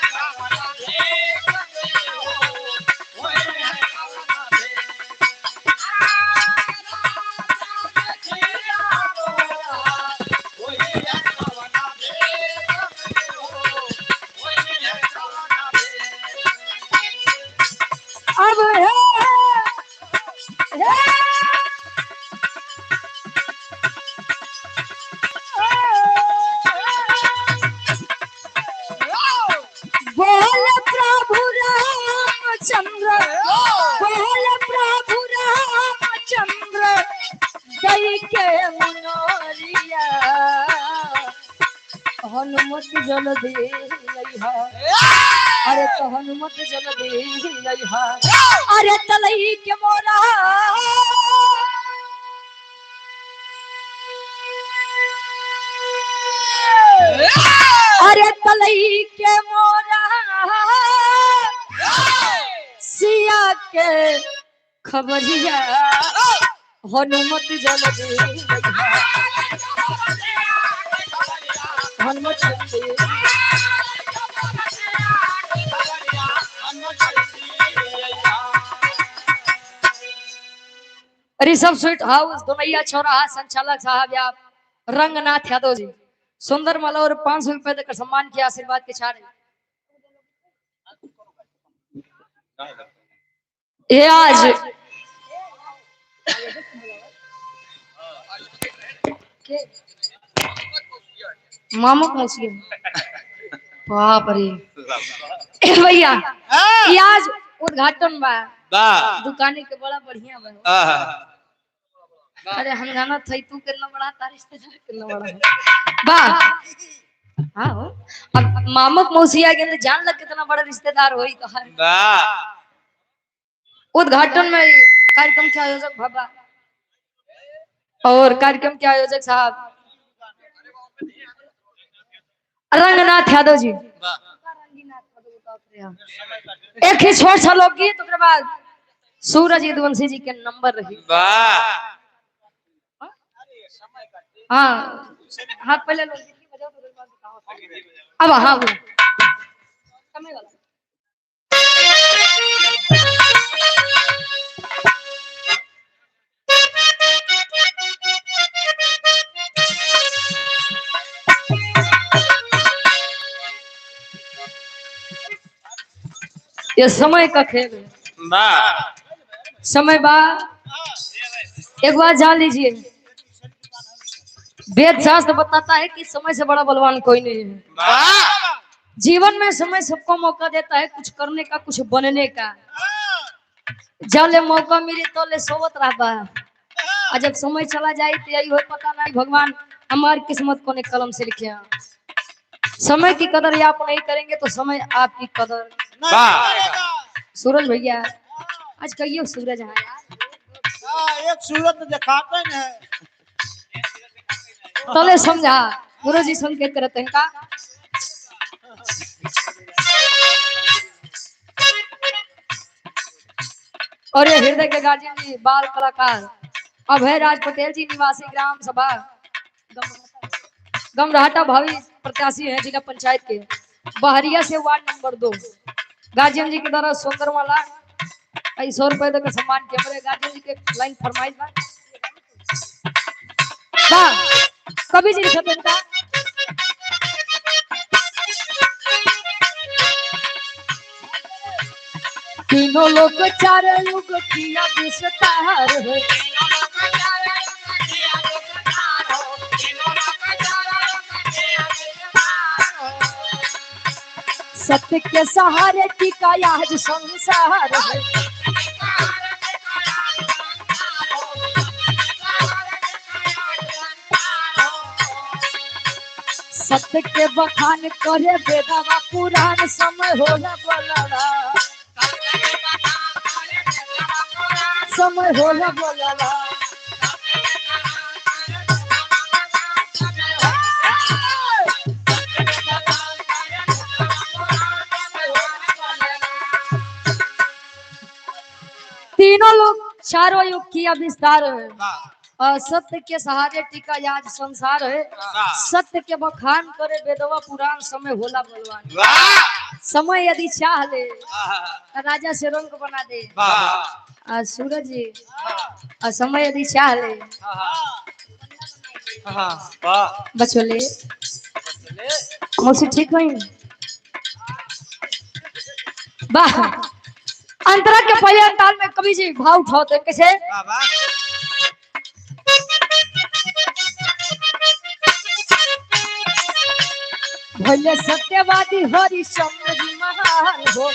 अब है, है बोल प्रभु रामचंद्र, बोल प्रभु रामचंद्र गई के मुनोरिया, हनुमत जल्दी अइहा, अरे तो हनुमत जल्दी अइहा, अरे तलई के मोरा अरे तलई के मोरा सिया के खबरिया, हनुमत जल्दी अइहा, हनुमत जल्दी। ऋषभ स्वीट हाउस दोनैया चौराहा संचालक साहब आप रंगनाथ यादव जी सुंदर माला और 500 रुपए देकर सम्मान किया, आशीर्वाद के चाह रहे। ये आज मामा पहुंच गए, बाप रे। ए भैया, ये आज उद्घाटन बा दुकानी के, बड़ा बढ़िया बा। अरे हम जाना थई तू कितना बड़ा तार रिश्तेदार कितना बड़ा है बा। हाँ हो। अब मामक मौसिया के अंदर जान लग कितना बड़ा रिश्तेदार होई तो हर उद्घाटन में कार्यक्रम के आयोजक बाबा और कार्यक्रम के आयोजक साहब रंगनाथ यादव जी। एक ही छोट सा लोकगीत, ओकरे बाद सूरज यदुवंशी जी के नंबर रही। हाँ हाँ, पहले लोकगीत की बजाओ तो ओकरे बाद बताओ। अब हाँ, वो समय वाला। ये समय का खेल है। समय बा। एक बार जान लीजिए, वेद शास्त्र बताता है कि समय से बड़ा बलवान कोई नहीं है। जीवन में समय सबको मौका देता है कुछ करने का, कुछ बनने का। जब मौका मिले तो ले सोवत रहता है, और जब समय चला जाए तो यही हो पता नहीं भगवान हमारी किस्मत को ने कलम से लिखे हैं। समय की कदर ये आप नहीं करेंगे तो समय आपकी कदर। सूरज भैया आज कहिए सूरज है यार। हाँ, एक सूरत दिखाते है। तले समझा गुरु जी संकेत करते हैं का और ये हृदय के गार्जियन जी बाल कलाकार अभय राज पटेल जी निवासी ग्राम सभा गमराहटा भावी प्रत्याशी हैं जिला पंचायत के बहरिया से वार्ड नंबर 2। गार्जियन जी के द्वारा सुंदर वाला 100 रुपए का सम्मान किया। हमारे गार्जियन जी के लाइन फरमाइश बा। कवि जी लिखते हैं तीनों लोग चार युग किया विस्तार है, सत्य के सहारे टिका आज संसार है। सत्य के बखान करे बेदावा पुराण समय होला बोलवा, समय होला बोलवा। तीनों लोग चारों युग किया विस्तार है, और सत्य के सहारे टिका आज संसार है। सत्य के बखान करे बेदवा पुराण समय होला बलवान। समय यदि चाह ले राजा से रंग बना दे। आ सूरज जी और समय यदि चाह ले बचोले मौसी ठीक हुई। वाह अंतरा के पहले अंताल में कवि जी भाव उठाओ तो कैसे। भले सत्यवादी हरिश्चंद्र जी महान हो,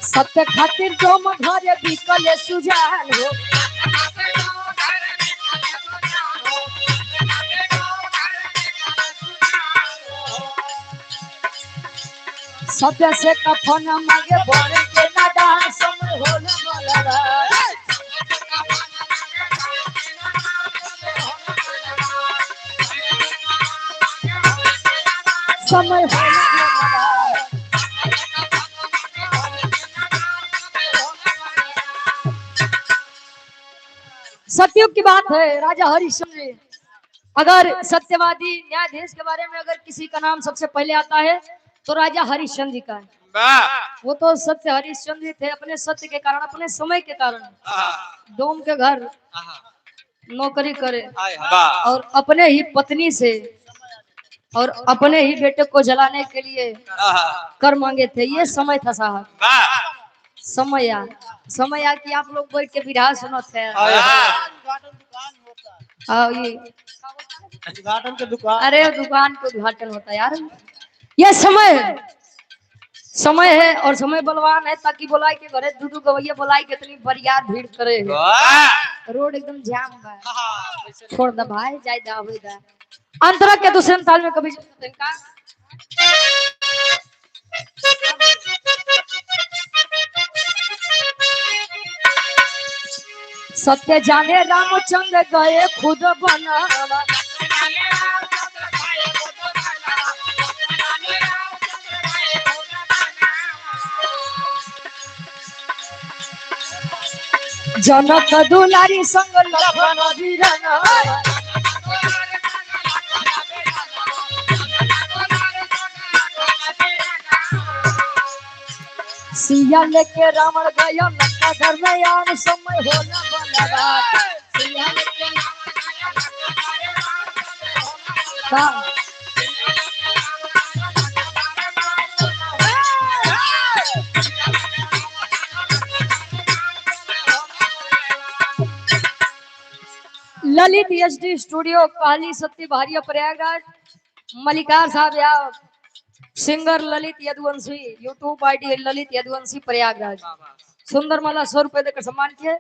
सत्य खातिर जो घरे बिकले सुजान हो। सत्य से कफन मांगे बड़े के नादान समय होला बलवा, समय होला बलवा। सतयुग की बात है राजा हरिश्चंद्र। अगर सत्यवादी न्यायाधीश के बारे में अगर किसी का नाम सबसे पहले आता है तो राजा हरिश्चंद्र जी का है। वो तो सत्य हरिश्चंद्र जी थे, अपने सत्य के कारण, अपने समय के कारण डोम के घर नौकरी करे और अपने ही पत्नी से और अपने ही बेटे को जलाने के लिए कर मांगे थे। ये समय था साहब, समय आ समय आ कि आप लोग बैठ के बिरहा सुनत है। ये उद्घाटन के दुकान, अरे दुकान के उद्घाटन होता है यार। ये समय है, समय है और समय बलवान है, ताकि बोलाए के घरे दू दू गवैया बोलाए के इतनी बरियार भीड़ करे, रोड एकदम जाम बा। छोड़ दा भाई, जाए दा होई दा। अंतरा के दूसरे ताल में कभी का सत्य जाने रामचंद्र गए खुद बनावा, जनक दुलारी संग लखन बिरना, सिया लेके रावण गया लंका दरमियान समय होला बलवा, सिया लेके रावण गया। ललित एचडी स्टूडियो, काली सत्य भारिया, प्रयागराज। मलिकार साहब या singer Lalit Yaduvanshi, YouTube ID Lalit Yaduvanshi, Prayagraj. सुंदर माला 100 रुपए देकर सम्मान किए।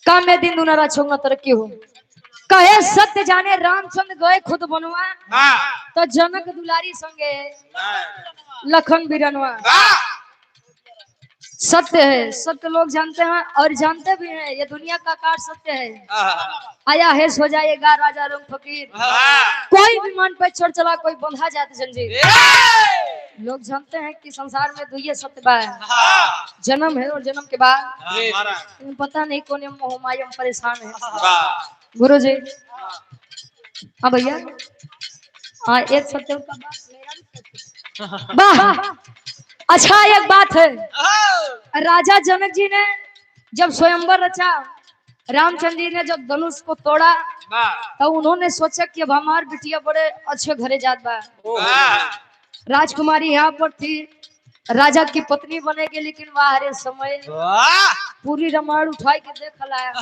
काम में दिन दुना रात चौगुना तरक्की हो। कहे सत्य जाने रामचंद्र गए खुद बनवा, तो जनक दुलारी संगे लखन बिरनवा। सत्य है, सत्य लोग जानते हैं और जानते भी हैं। ये दुनिया का कार सत्य है। आया है सो जाएगा राजा रंग फकीर। कोई विमान पे चढ़ चला, कोई बंधा जाते जंजीर। लोग जानते हैं कि संसार में दुइये सत्य बा, जन्म है और जन्म के बाद। लेकिन पता नहीं कौन मोह माया में परेशान है। गुरु जी, हाँ भैया, हाँ, एक सत्य का बात मेरा भी सत्य। वाह, अच्छा, एक बात है। राजा जनक जी ने जब स्वयंवर रचा, रामचंद्र जी ने जब धनुष को तोड़ा, तो उन्होंने सोचा कि अब हमार बिटिया बड़े अच्छे घरे जात बा। राजकुमारी यहाँ पर थी, राजा की पत्नी बनेगी, लेकिन वाह रे समय, पूरी रामायण उठाई के देख लाया,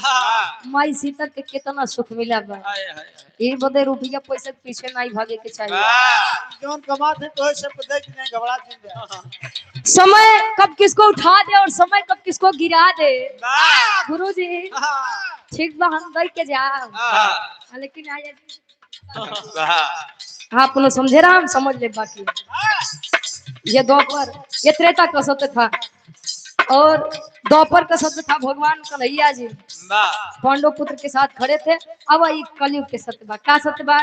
माई सीता के कितना सुख मिला बा। ये बदे रुपया पैसे के पीछे नहीं भागे के चाहिए। जौन कमाते तो सब देख नहीं घबरा जिंदे। समय कब किसको उठा दे और समय कब किसको गिरा दे। गुरु जी, ठीक बा, हम दई के जा, लेकिन आज आप लोग समझे रहा, हम समझ ले। बाकी ये द्वापर, ये त्रेता का सत्य था और द्वापर का सत्य था। भगवान कन्हैया जी पांडव पुत्र के साथ खड़े थे। अब ये कलयुग के सत्य बा। का सत्य बा?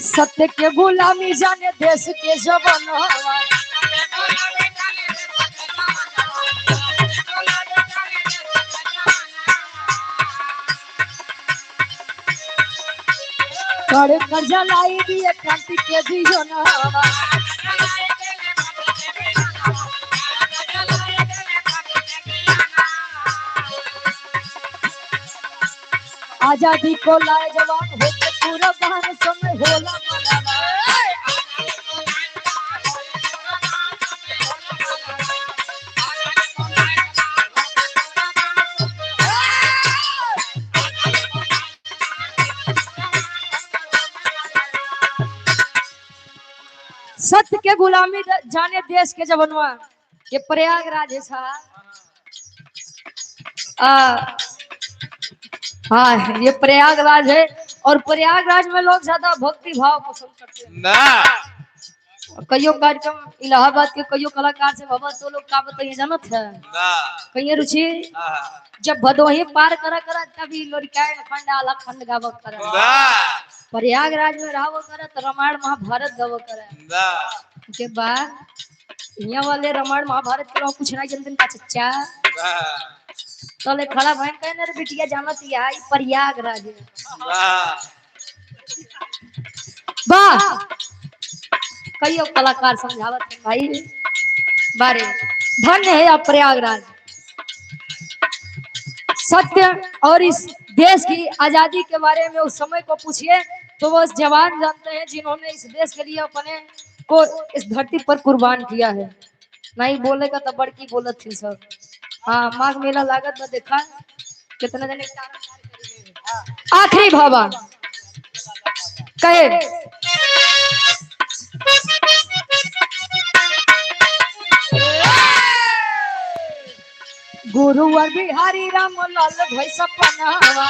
सत्य के गुलामी जाने देश के जवानवा। कर कर्जा लाई दिए क्रांति के जीवनवा। आजादी को लाए जवान होके पूरा बहन, समय होला मनावा। सत्य के गुलामी जाने देश के जवनवा। ये प्रयागराज है साहब। हाँ, ये प्रयागराज है और प्रयागराज में लोग ज्यादा भक्ति भाव पसंद करते हैं। कईयों कार्यक्रम इलाहाबाद के कईयों कलाकार से भवा तो लोग का बताइए, जानत है कहीं रुचि जब भदोही पार करा करा तभी लोरिकाय खंड आला खंड गाव करा। प्रयागराज में रहा करा तो रामायण महाभारत गाव करा के बाद यहाँ वाले रामायण महाभारत के अलावा कुछ नहीं जानते का चच्चा। तले खड़ा भैन कहे ना रे बिटिया, जानत या ई प्रयागराज है। वाह, कईयों कलाकार समझावत हैं भाई बारे। धन्य है आप प्रयागराज। सत्य और इस देश की आजादी के बारे में उस समय को पूछिए तो वो जवान जानते हैं जिन्होंने इस देश के लिए अपने को इस धरती पर कुर्बान किया है। नहीं बोलेगा तो बड़की बोलत थी सब। हाँ, माघ मेला लागत में देखा कितने दिन। आखिरी भावा कहे, गुरुवर बिहारी राम लाल भाई सपनावा।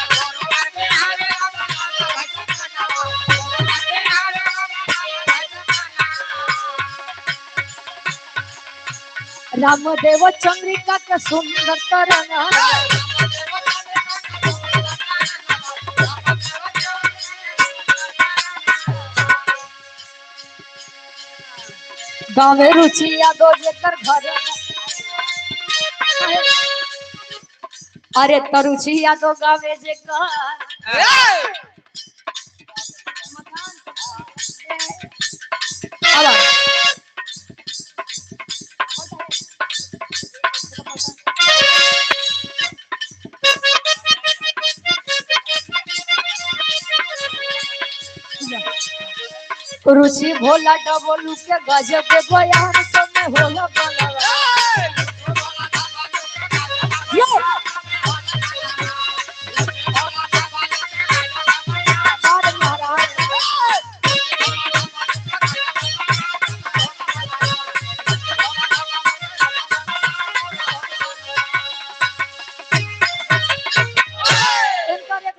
रामदेव चंद्रिका के सुंदर तरना। गावे रुचि यादव जेकर घर, अरे तरुचि यादव गावे जेकर आवा। रुचि भोला डबलू के गजब बयान, समय होला बलवा।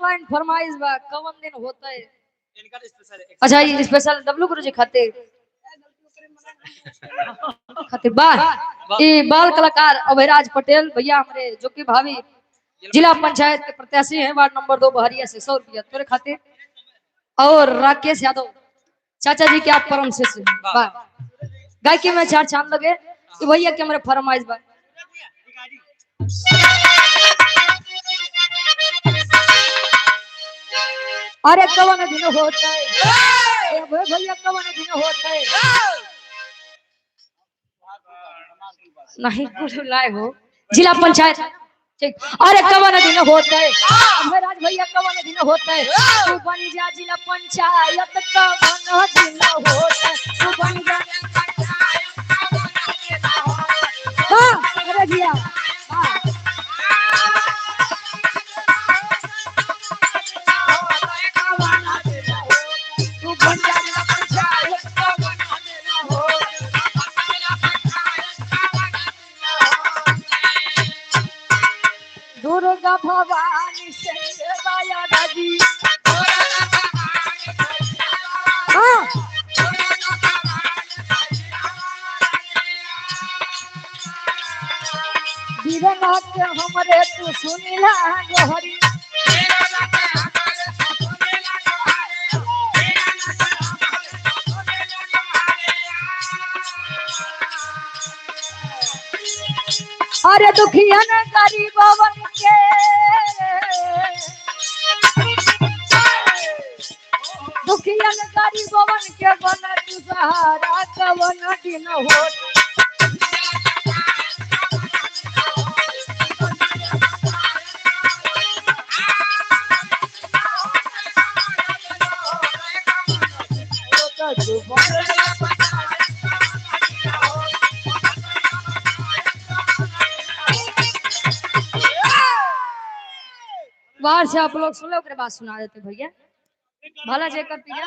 बा फरमाइश बा कवन दिन होता है। इनका स्पेशल। अच्छा ये स्पेशल डब्लू गुरु जी खातिर खातिर बा। ये बाल कलाकार अभयराज पटेल भैया हमारे जो कि भाभी जिला पंचायत के प्रत्याशी हैं वार्ड नंबर 2 बहरिया से 100 रुपया तोरे खातिर। और राकेश यादव चाचा जी के आप परम शिष्य बा। गायकी में 4 चांद लगे ये भैया के हमारे फरमाइश बा। अरे कवन दिन होता है ए भैया कवन दिन होता है नहीं कुछ लाए हो जिला पंचायत ठीक। अरे कवन दिन होता है अभयराज भैया कवन दिन होता है तू बन जा जिला पंचायत कवन दिन होता है तू बन जा हाँ अरे भैया हाँ। तू बन जा जिला पंचायत कवन दिन होता दुर्गा भवानी से माया दादी हाँ वीरनाथ हमरे तू सुनिला गोहरी अरे दुखियन गरीबवन के दुखियन गरीबवन के बन तू सहारा कवन दिन हो। बाहर से आप लोग सुन लो ओकरे बाद सुना देते भैया भला जे कर पिया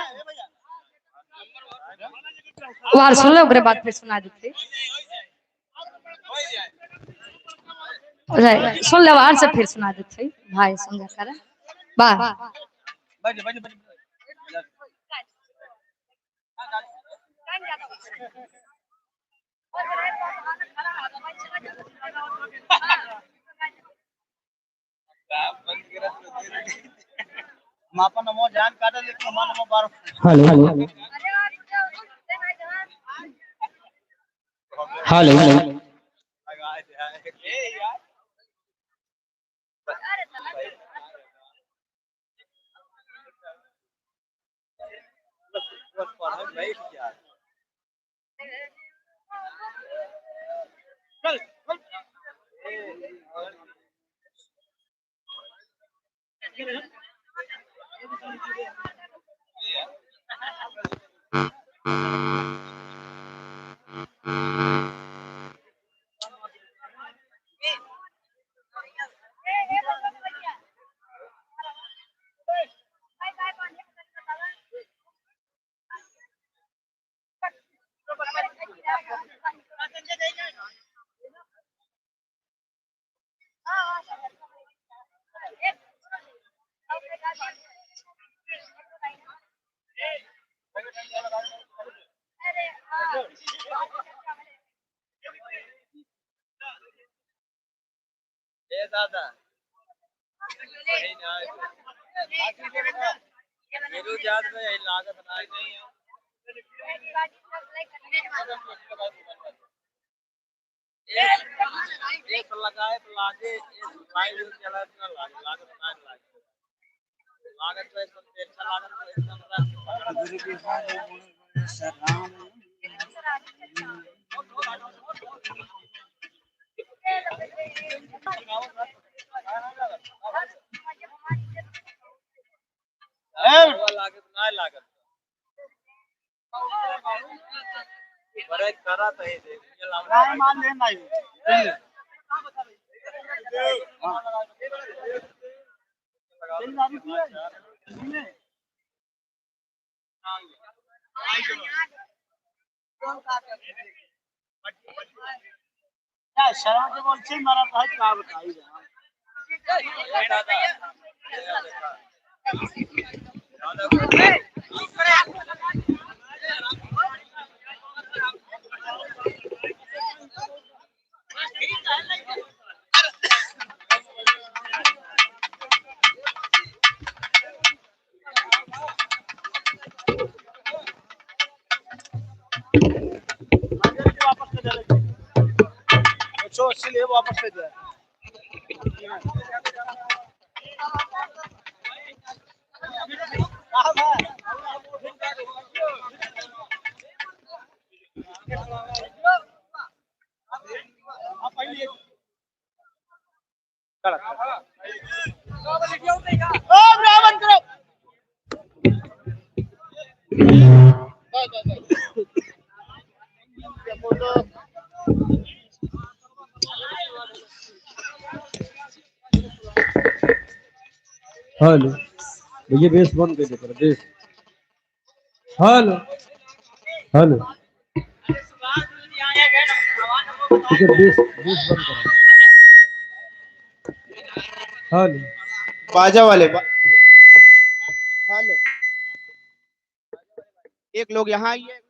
बाहर सुन लो ओकरे बाद फिर सुना देते। सुन ले बाहर से फिर सुना देते भाई समझा कर वाह। मापन नमो जान काटे लेकिन मान नमो बार। हेलो हेलो हेलो ए दादा मेरू जात में यही लागत नहीं है। एक लगाए तो लागे एक लाइव चला इतना लागे लागत नहीं लागे लागत तो एकदम अच्छा लागत तो एकदम लागत नहीं लागत बड़े करा तो ही देख नहीं मान ले नहीं। शर्मा के बोल मारा तो है का बताई। 180 ले वापस ले जाए। हेलो भैया बेस बंद कर दे बेस। हेलो हेलो ठीक है, बेस बेस बंद करो। हेलो बाजा वाले हेलो, एक लोग यहाँ आइए।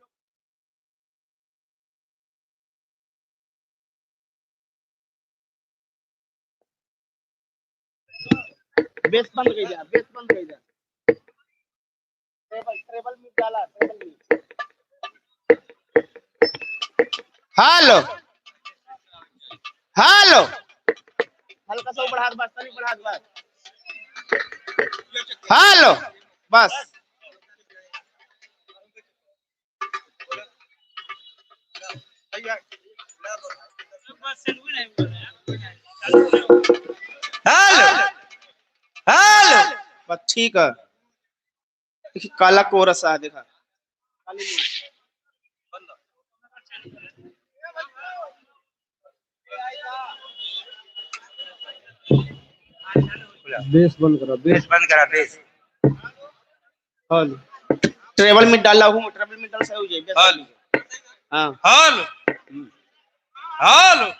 बेस बंद कर दिया, बेस बंद कर दिया। ट्रेबल ट्रेबल में डाला, ट्रेबल में। हेलो हेलो, हल्का सा बढ़ा दे बस, तनी बढ़ा दे बस। हेलो बस। हेलो हेलो बस ठीक है। देखिए काला कोरस आ देखा। बेस बंद करा, बेस बंद करा बेस। हेलो ट्रेबल में डाला हूँ, ट्रेबल में डाल सही हो जाए। हेलो हाँ हेलो हेलो,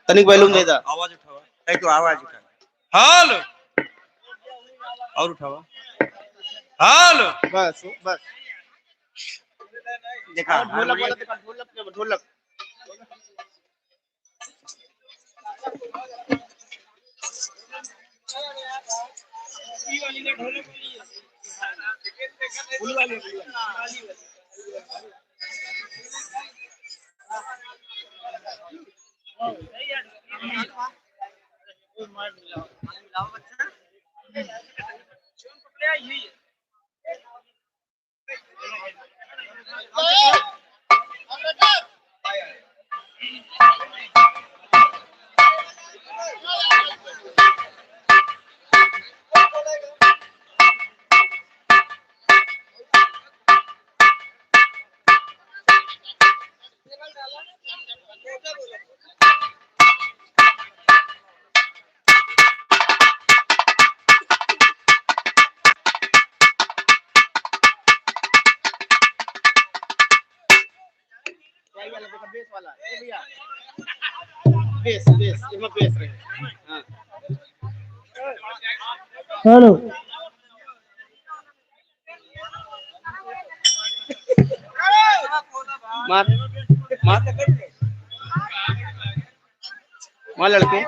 तनिक वॉल्यूम दे दा। आवाज उठावा, एक तो आवाज उठा। हेलो और उठावा। हेलो बस बस देखा ढोलक वाला, देखा ढोलक, ढोलक। बेस वाला ए भैया, बेस बेस इसमें बेस रहे। हां हेलो मार मार मार लड़के।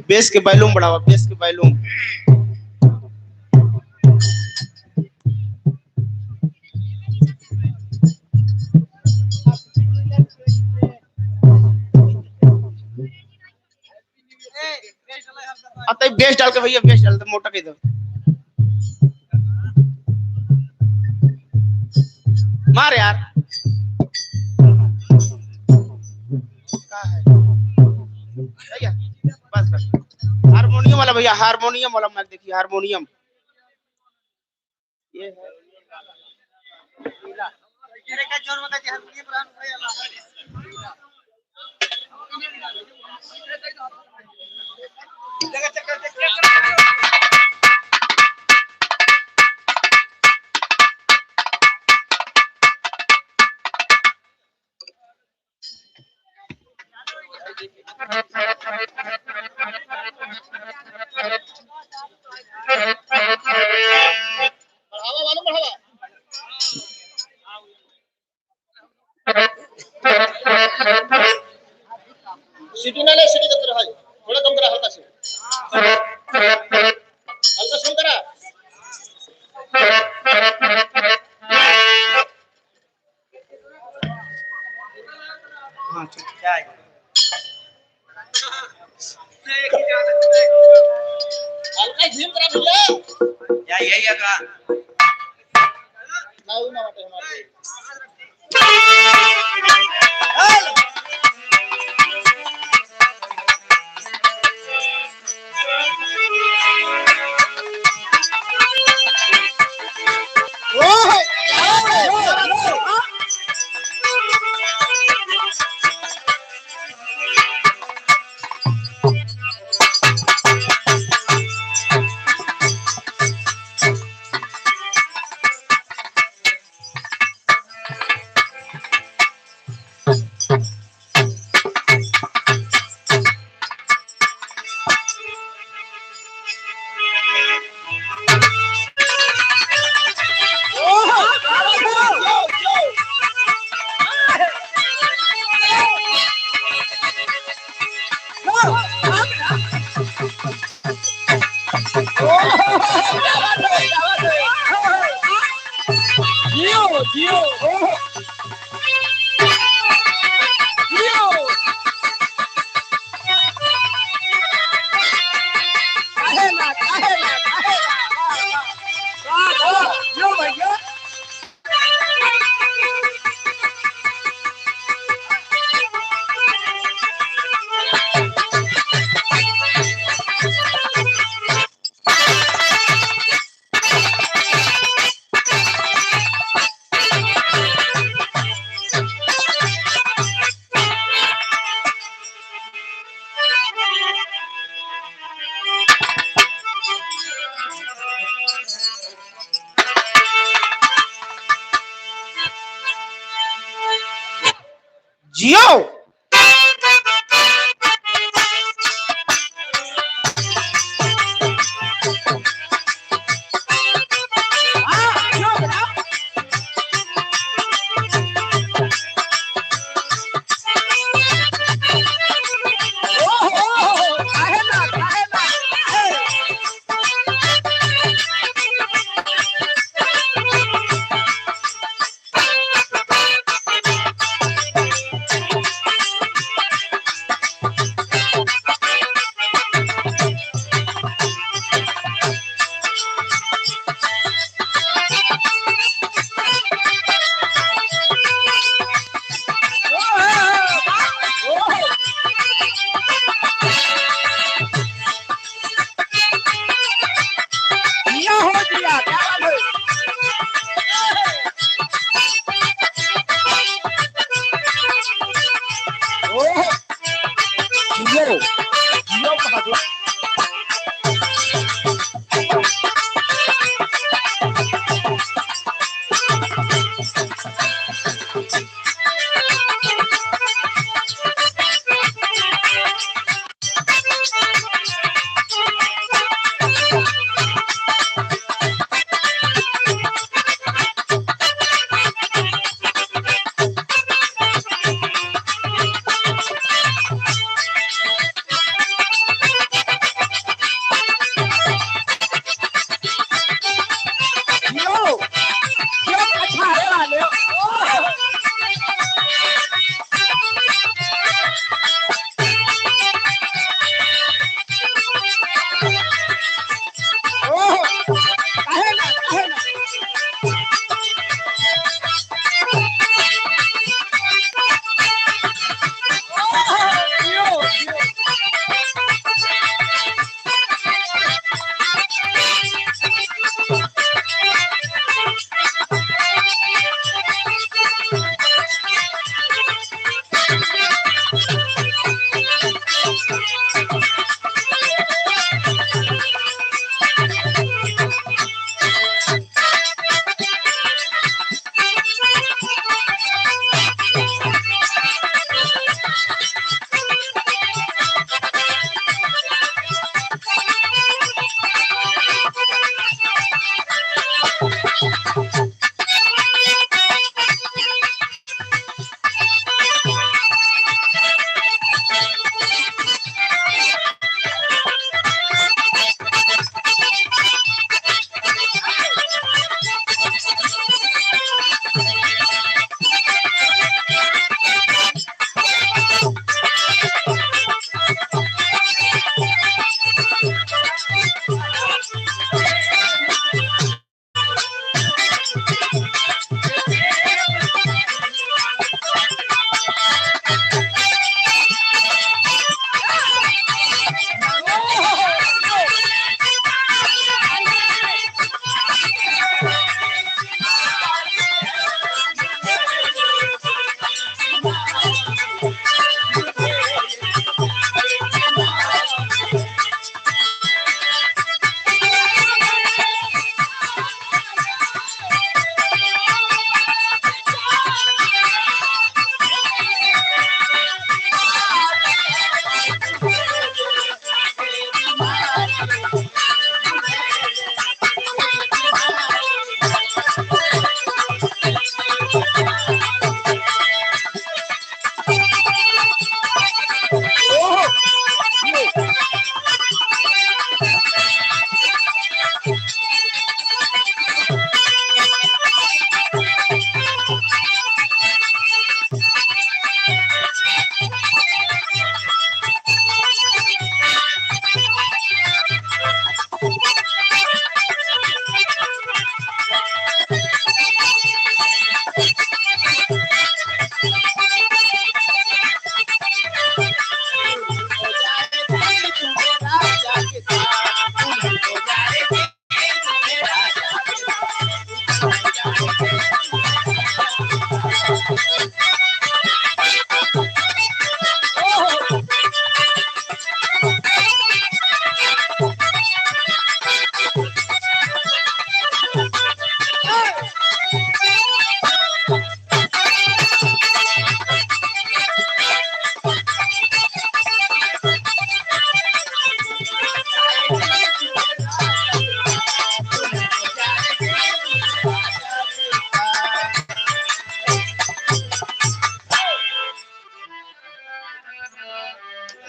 बेस के वॉल्यूम बढ़ावा, बेस के वॉल्यूम। अतः बेस डाल के भैया, बेस डाल दे मोटा के दो। मार यार का है भैया, बस बस। हारमोनियम वाला भैया, हारमोनियम वाला माइक देखिए, हारमोनियम ये है। हल्का सुन करा। हाँ ठीक है। हल्का झीम करा भैया। या यही है का। ना ना बाटे हमारे। जियो।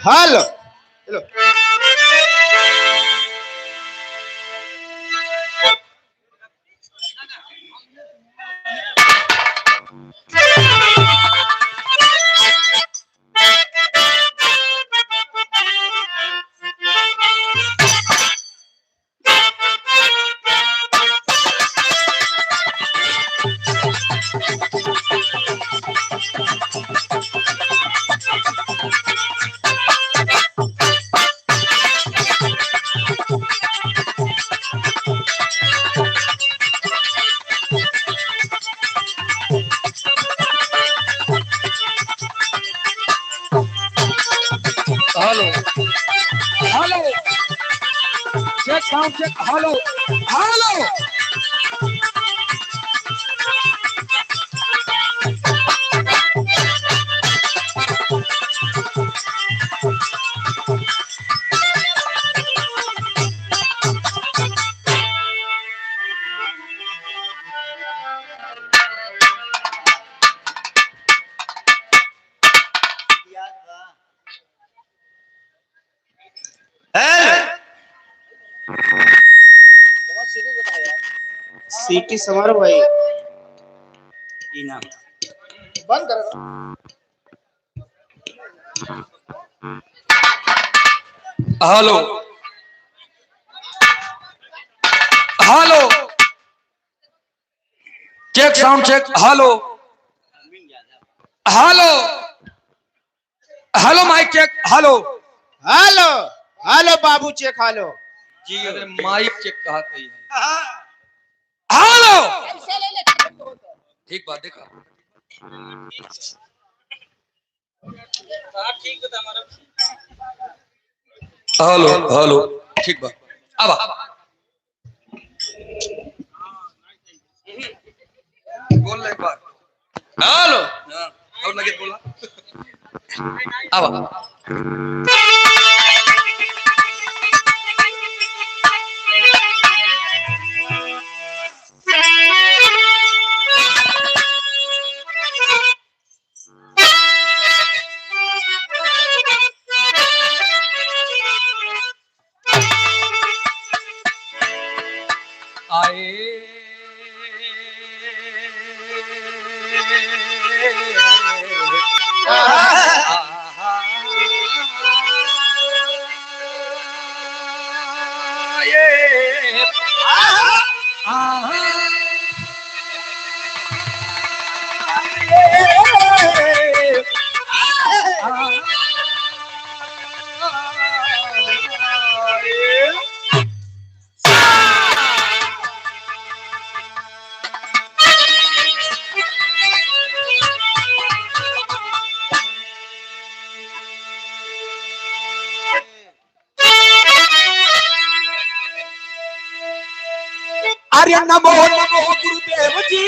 हेलो चलो। Hello hello, check sound check, hello hello. Hello city समारोह भाई इनाम बंद कर। Hello hello, check sound check, hello hello hello, mic check, hello hello hello बाबू चेक हेलो। जी। अरे माइक चेक कहा कही है। हेलो, ठीक बात देखा। हेलो हेलो, ठीक बात। अब बोल रहे एक बार। हेलो, हाँ, और लगे बोला। अब आए अरे नमो नमो गुरुदेव जी,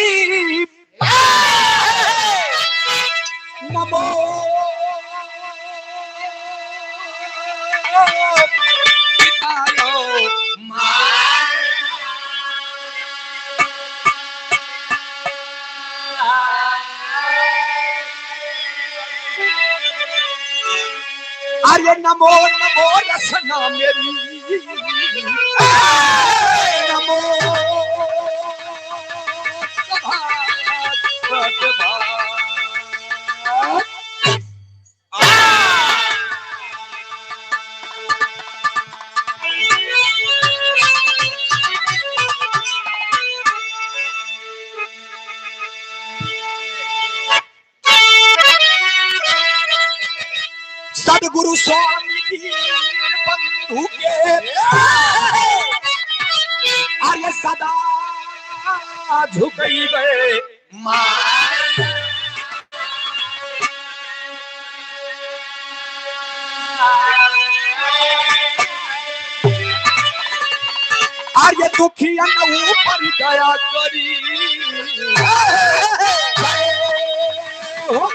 नमो पितायो अरे नमो नमो रसना मेरी, नमो सदगुरु स्वामी जी बंधु के, अरे सदा झुकई गए अरे दुखियन ऊपर दया करी हो।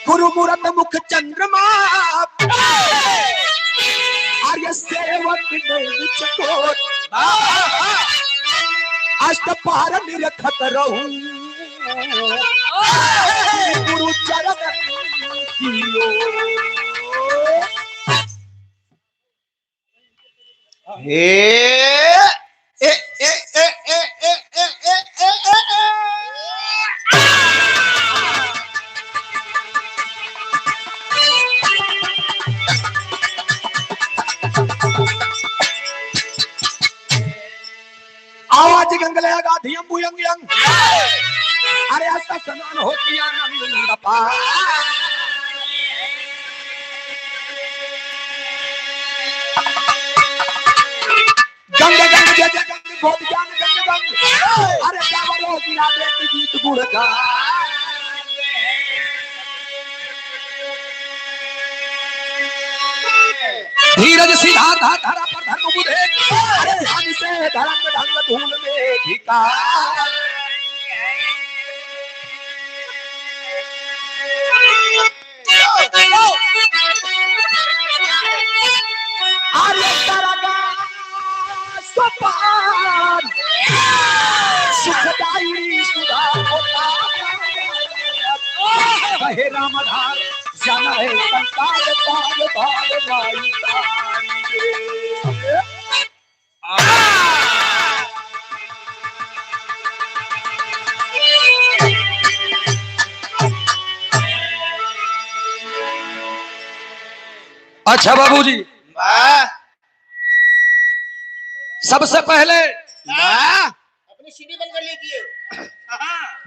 गुरु मूरत मुख चंद्रमा, आर्य सेवक नैन चकोर, अष्ट पहर निरखत रहूं गुरु चरण की ओर। हे ए ए ए ए ए ए ए ए ए ए। आवाज गंगले गाधी अंबु यंग यंग, अरे ऐसा स्नान हो किया नंद पार। गंग गंग जय जय गंग बोध ज्ञान गंग गंग, अरे गावरो गिरा दे गीत गुण गा। धीरज सीधा धा धरा पर धर्म बुधे, अरे ध्यान से धर्म ढंग धूल में धिकार। अरे तरगा सोपान सुखदाई सुधा होता, कहे रामधार जाना है संसार पार पार माई तारी रे। अच्छा बाबूजी, वाह सबसे पहले वाह, अपनी सीढ़ी बंद कर लीजिए।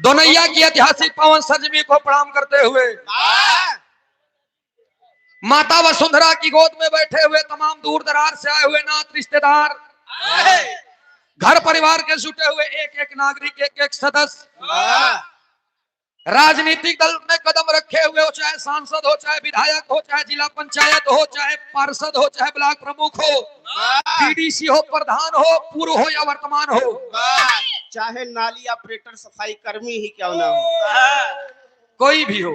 दोनैया की ऐतिहासिक पावन सरजमी को प्रणाम करते हुए, माता वसुंधरा की गोद में बैठे हुए तमाम दूर दराज से आए हुए नात रिश्तेदार, घर परिवार के जुटे हुए एक एक नागरिक, एक एक सदस्य, राजनीतिक दल में कदम रखे हुए हो, चाहे सांसद हो, चाहे विधायक हो, चाहे जिला पंचायत हो, चाहे पार्षद हो, चाहे ब्लॉक प्रमुख हो, बीडीसी हो, प्रधान हो, पूर्व हो या वर्तमान हो, चाहे नाली ऑपरेटर सफाई कर्मी ही क्यों ना हो, कोई भी हो,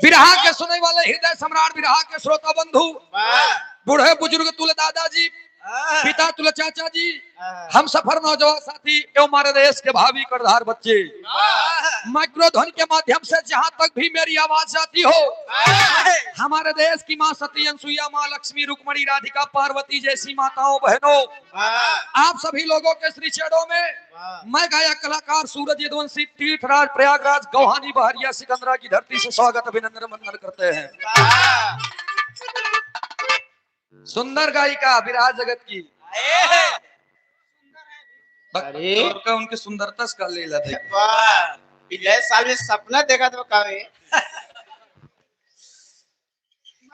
बिरहा के सुनने वाले हृदय सम्राट, बिरहा के श्रोता बंधु, बूढ़े बुजुर्ग तुल दादाजी, पिता तुल चाचा जी, हम सफर नौजवान साथी एवं हमारे देश के भावी कर्णधार बच्चे, माइक्रो ध्वनि के माध्यम से जहां तक भी मेरी आवाज जाती हो, हमारे देश की माँ सती अनसुईया, माँ लक्ष्मी, रुक्मणी, राधिका, पार्वती जैसी माताओं बहनों, आप सभी लोगों के श्री चरणों में मैं गायक कलाकार सूरज यदुवंशी तीर्थराज प्रयागराज गौहानी बहरिया सिकंदरा की धरती से स्वागत अभिनंदन वंदन करते हैं। सुंदर गायिका विराज जगत की, अरे। का उनकी सुंदरता का लीला देखो। वाह, पिछले साल में सपना देखा था कावे।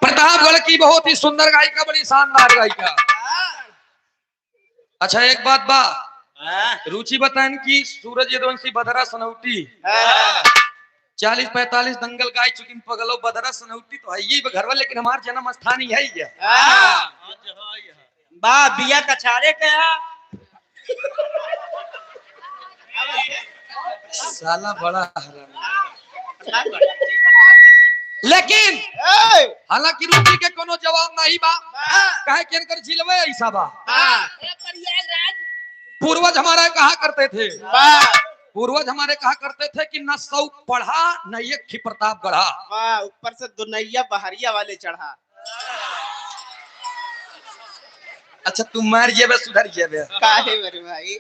प्रतापगढ़ की बहुत ही सुंदर गायिका, बड़ी शानदार गायिका। अच्छा एक बात बा, रुचि बताएं कि सूरज यदुवंशी बदरा सनौटी 40-45 दंगल गाय चुकी पगलो बदरा सनौटी तो है ही घरवा, लेकिन हमार जन्म स्थान ही है ये। बा बिया कछारे के साला बड़ा हरामी। लेकिन हालांकि रुचि के कोनो जवाब नहीं बा, काहे कि इनकर जिलवे ऐसा बा। पूर्वज हमारा कहा करते थे, पूर्वज हमारे कहा करते थे कि न सौ पढ़ा न एक खी प्रताप गढ़ा। वाह, ऊपर से दुनैया बहरिया वाले चढ़ा। अच्छा तू मार जेबे सुधर जेबे, काहे मेरे भाई,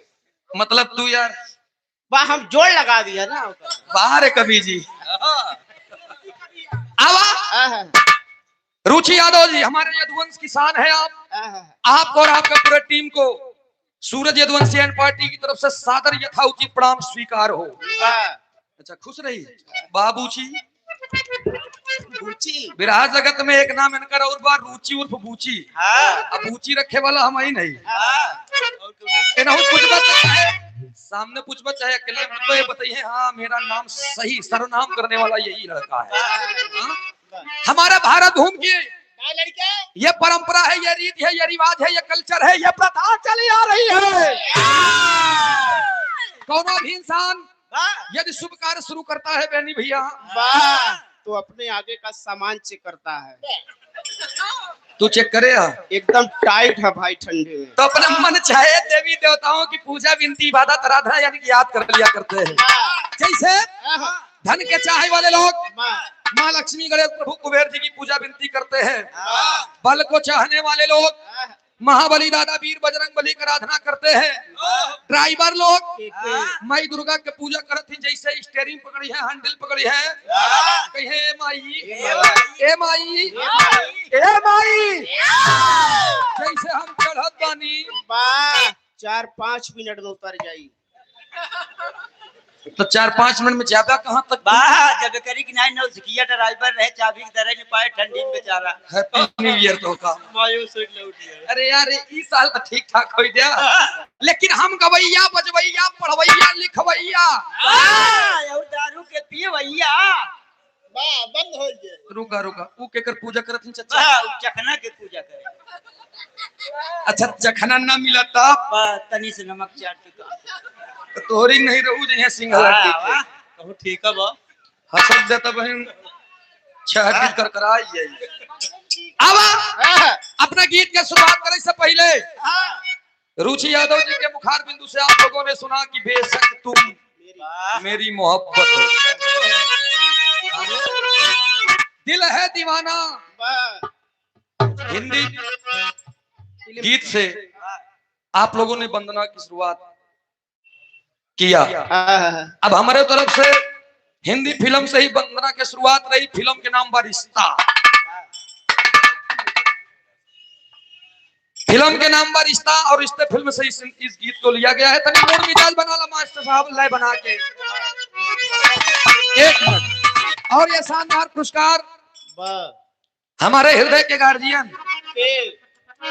मतलब तू यार वाह, हम जोड़ लगा दिया ना बाहर है कभी जी। आवा रुचि यादव जी हमारे यदुवंश किसान है आप, आपको और आपके पूरे टीम को सूरज यदुवंशी एंड पार्टी की तरफ से सादर यथाउचित प्रणाम स्वीकार हो। अच्छा खुश रही बाबूची। विराज जगत में एक नाम इनका और बार रुचि उर्फ बूची। अब बूची रखे वाला हम ही नहीं। इनहु पूछबा चाहे सामने पूछबा चाहे अकेले पूछबा, ये बताइए हाँ मेरा नाम सही सर्वनाम करने वाला यही लड़का है। हाँ? हमारा भारत भूमि की ये परंपरा है, ये रीत है, ये रिवाज है, ये कल्चर है, ये प्रथा चली आ रही है। कोनो भी इंसान यदि शुभ कार्य शुरू करता है बहनी भैया, तो अपने आगे का सामान चेक करता है। तू चेक करे हा? एकदम टाइट है भाई ठंडी में। तो अपना मन चाहे देवी देवताओं की पूजा विनती इबादत आराधना यानी कि याद कर लिया करते हैं। जैसे धन के चाहे वाले लोग माँ लक्ष्मी गणेश प्रभु कुबेर जी की पूजा विनती करते हैं। बल को चाहने वाले लोग महाबली दादा वीर बजरंग बली की आराधना करते हैं। ड्राइवर लोग माई दुर्गा के पूजा करत ही, जैसे स्टेयरिंग पकड़ी है, हैंडल पकड़ी है, कहे ए माई, ए माई, ए माई, जैसे हम चढ़त बानी वाह, 4-5 मिनट में उतर जाई। तो 4-5 मिनट में ज्यादा कहाँ तक? वाह, जब करी कि नहीं नौसिखिया ड्राइवर रहे, चाबी की तरह नहीं पाए ठंडी में बेचारा। हैप्पी न्यू ईयर तो का मायूस हो लौट गया। अरे यार इस साल तो ठीक ठाक हो गया, लेकिन हम गवैया बजवैया पढ़वैया लिखवैया और दारू के पियवैया। वाह, बंद हो गए। रुका रुका, ऊ केकर पूजा करत हन चचा? वाह, ऊ चखना के पूजा करे। अच्छा चखना ना मिला तब? वाह, तनी से नमक चाट के का। तो तोहरी नहीं रहू जइहे सिंघला वाह, ठीक वाह। कहूँ ठीक है बा। हसत देता बहन छह दिन करकराई जाई। अब अपना गीत के शुरुआत करे से पहले रुचि यादव जी के मुखार बिंदु से आप लोगों ने सुना कि बेशक तुम मेरी मोहब्बत हो, दिल है दीवाना, हिंदी गीत से आप लोगों ने वंदना की शुरुआत किया। अब हमारे तरफ से हिंदी फिल्म से ही वंदना की शुरुआत रही। फिल्म के नाम पर रिश्ता, फिल्म के नाम पर रिश्ता, और रिश्ते फिल्म से इस गीत को लिया गया है। तनी मूड मिजाज बना ला मास्टर साहब, लय बना के एक मिनट। और ये शानदार पुरस्कार हमारे हृदय के गार्जियन,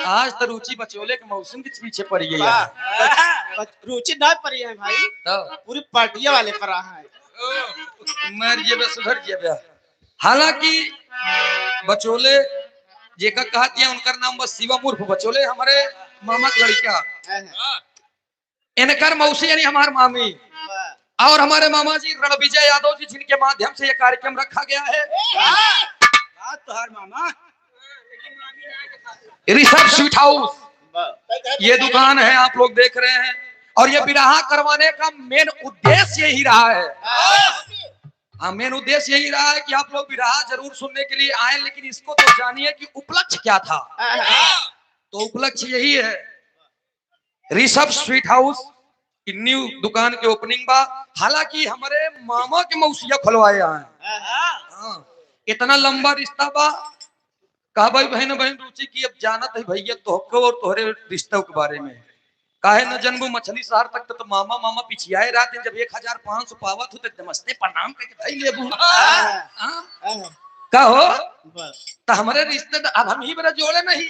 आज तो रुचि बचोले के मौसम के पीछे पड़ी गई है। रुचि ना पड़ी है भाई, तो पूरी पार्टिया वाले पर रहा है। मर जेबे सुधर जेबे। हालांकि बचोले जेका कहा दिया उनका नाम बस शिवम उर्फ बचोले, हमारे मामा के लड़का, इनकर मौसी यानी हमारे मामी, और हमारे मामा जी रणविजय यादव जी, जिनके माध्यम से यह कार्यक्रम रखा गया है। तोहार मामा ऋषभ स्वीट हाउस ये दुकान है, आप लोग देख रहे हैं। और ये बिराहा करवाने का मेन उद्देश्य यही रहा है। हाँ, मेन उद्देश्य यही रहा है कि आप लोग बिराहा जरूर सुनने के लिए आए, लेकिन इसको तो जानिए कि उपलक्ष्य क्या था। तो उपलक्ष्य यही है, ऋषभ स्वीट हाउस की न्यू दुकान के ओपनिंग बा। हालांकि हमारे मामा के मौसिया खुलवाए हैं। हाँ, इतना लंबा रिश्ता बा। कहा भाई बहन बहन रुचि की अब जानत है भैया तोहको और तोहरे रिश्तों के बारे में, काहे न जन्म मछली शहर तक तो मामा मामा पिछियाए रात जब 1500 पावत हो तो नमस्ते प्रणाम करके धई लेबू। का हो तो हमारे रिश्ते तो अब हम ही बरस जोड़े नहीं,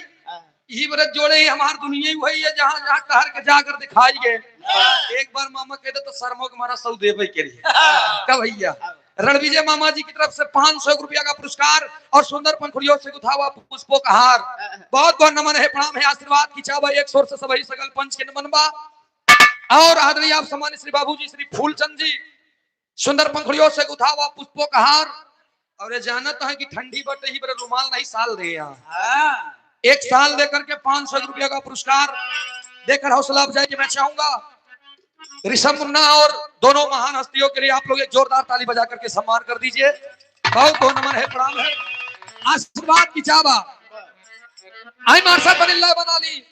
ही बरस जोड़े ही हमार दुनिया ही वही है जहाँ जहाँ ठहर के जाकर दिखाई गए। एक बार मामा कहते तो शर्मो के मारा सौ देवे के लिए। का भैया रणविजय मामा जी की तरफ से 500 रुपया का पुरस्कार और सुंदर पंखुड़ियों से गुथा हुआ पुष्पों का हार। बहुत बहुत नमन है, प्रणाम है, आशीर्वाद की चावा एक स्वर से सभी सकल पंच के नमन बा। और आदरणीय आप सम्मानित श्री बाबूजी श्री फूलचंद जी, सुंदर पंखुड़ियों से गुथा हुआ पुष्पों का हार। और ये जानत है कि ठंडी बट he पर रुमाल नहीं साल दे यहाँ एक साल देकर के 500 रुपया का पुरस्कार देकर हौसला अफजाई की मैं चाहूंगा ऋषभ मुन्ना और दोनों महान हस्तियों के लिए आप लोग एक जोरदार ताली बजा करके सम्मान कर दीजिए। बहुत बहुत नमन है, प्रणाम है, आशीर्वाद की चावा। आई मारसा बनिल्ला बना ली।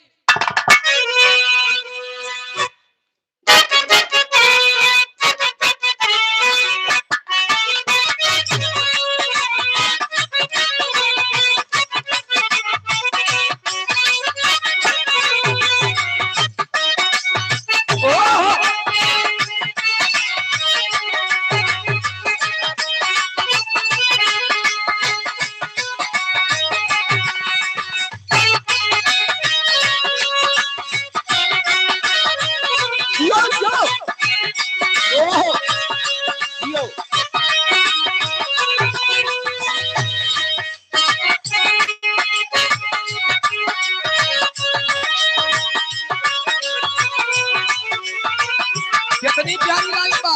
कितनी प्यारी लाइन बा।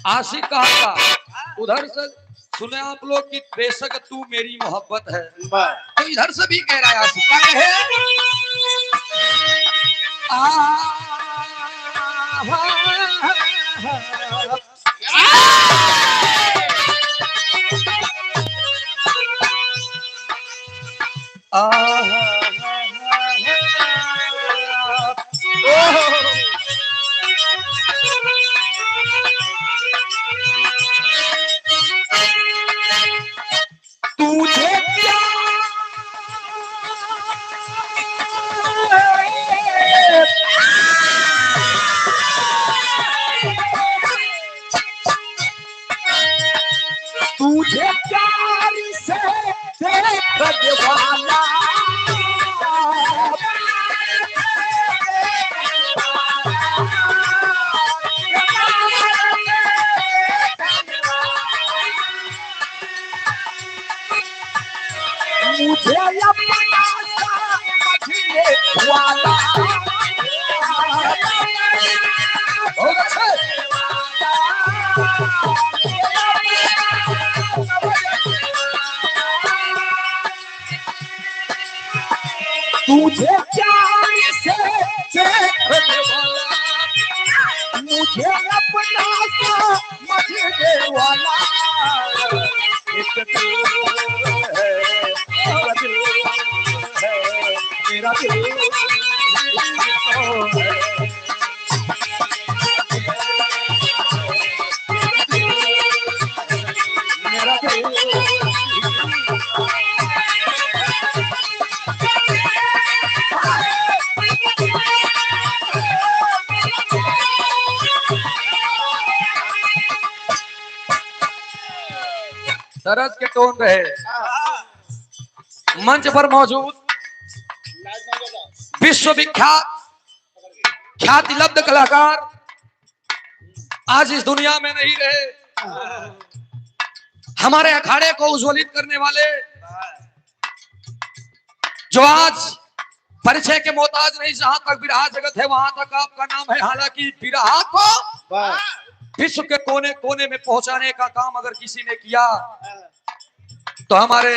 आशिक कहा था उधर से सुने आप लोग कि बेशक तू मेरी मोहब्बत है, तो इधर से भी कह रहा है आशिक, क्या कहे? तुझे तुझे प्यार से देखने वाला, मुझे अपना समझने वाला, बहुत अच्छे। तुझे प्यार से देखने वाला, मुझे अपना समझने वाला, एक तू है, मेरा दिल है, मेरा दिल तो है। मेरा दिल। सरस के टोन रहे। मंच पर मौजूद विश्वविख्यात ख्याति लब्ध कलाकार आज इस दुनिया में नहीं रहे। हमारे अखाड़े को उज्ज्वलित करने वाले, जो आज परिचय के मोहताज नहीं, जहां तक बिरहा जगत है वहां तक आपका नाम है। हालांकि बिरहा को विश्व के कोने कोने में पहुंचाने का काम अगर किसी ने किया तो हमारे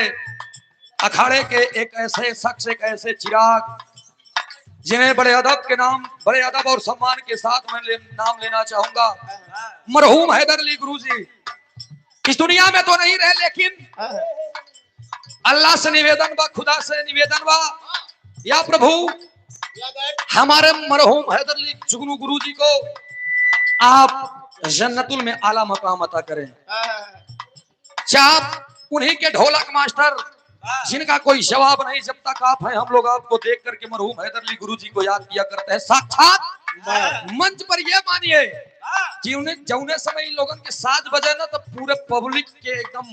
अखाड़े के एक ऐसे शख्स, एक ऐसे चिराग, जिन्हें बड़े अदब के नाम, बड़े अदब और सम्मान के साथ मैं नाम लेना चाहूंगा, मरहूम हैदर अली गुरु जी इस दुनिया में तो नहीं रहे, लेकिन अल्लाह से निवेदन बा, खुदा से निवेदन बा, या प्रभु हमारे मरहूम हैदर अली जुगनू गुरु जी को आप जन्नतुल में आला मकाम अता करें। चाप उन्हीं के ढोलक मास्टर जिनका कोई जवाब नहीं, जब तक आप हैं हम लोग आपको देख करके मरहूम हैदर अली गुरु जी को याद किया करते हैं। साक्षात मंच पर यह मानिए कि उन्हें जौने समय इन लोगों के साथ बजे ना तो पूरे पब्लिक के एकदम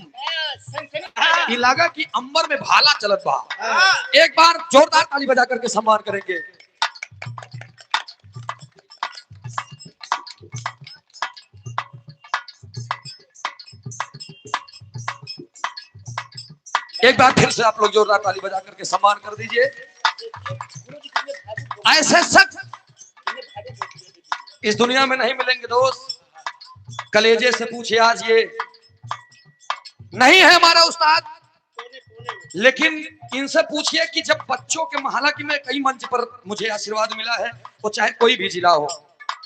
लगा कि अंबर में भाला चलत बा। एक बार जोरदार ताली बजा करके सम्मान करेंगे। एक बार फिर से आप लोग जोरदार ताली बजा करके सम्मान कर दीजिए। ऐसे शख्स इस दुनिया में नहीं मिलेंगे दोस्त। कलेजे से पूछे आज ये नहीं है हमारा उस्ताद, लेकिन इनसे पूछिए कि जब बच्चों के, हालांकि मैं कई मंच पर मुझे आशीर्वाद मिला है, वो चाहे कोई भी जिला हो,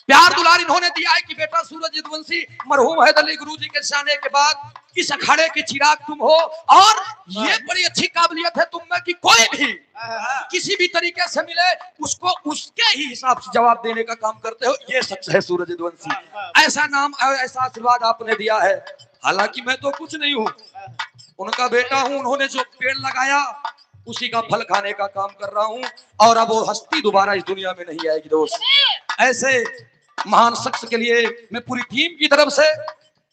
प्यार दुलार इन्होंने दिया है कि बेटा सूरज यदुवंशी मरहूम हैदर अली गुरु जी के जाने के बाद इस अखाड़े के चिराग तुम हो, और ये बड़ी अच्छी काबिलियत है तुम में कि कोई भी किसी भी तरीके से मिले उसको उसके ही हिसाब से जवाब देने का काम करते हो। ये सच है सूरज यदुवंशी, ऐसा नाम ऐसा आशीर्वाद आपने दिया है। हालांकि मैं तो कुछ नहीं हूँ, उनका बेटा हूँ, उन्होंने जो पेड़ लगाया उसी का फल खाने का काम कर रहा हूँ, और अब वो हस्ती दोबारा इस दुनिया में नहीं आएगी दोस्त। ऐसे महान शख्स के लिए मैं पूरी टीम की तरफ से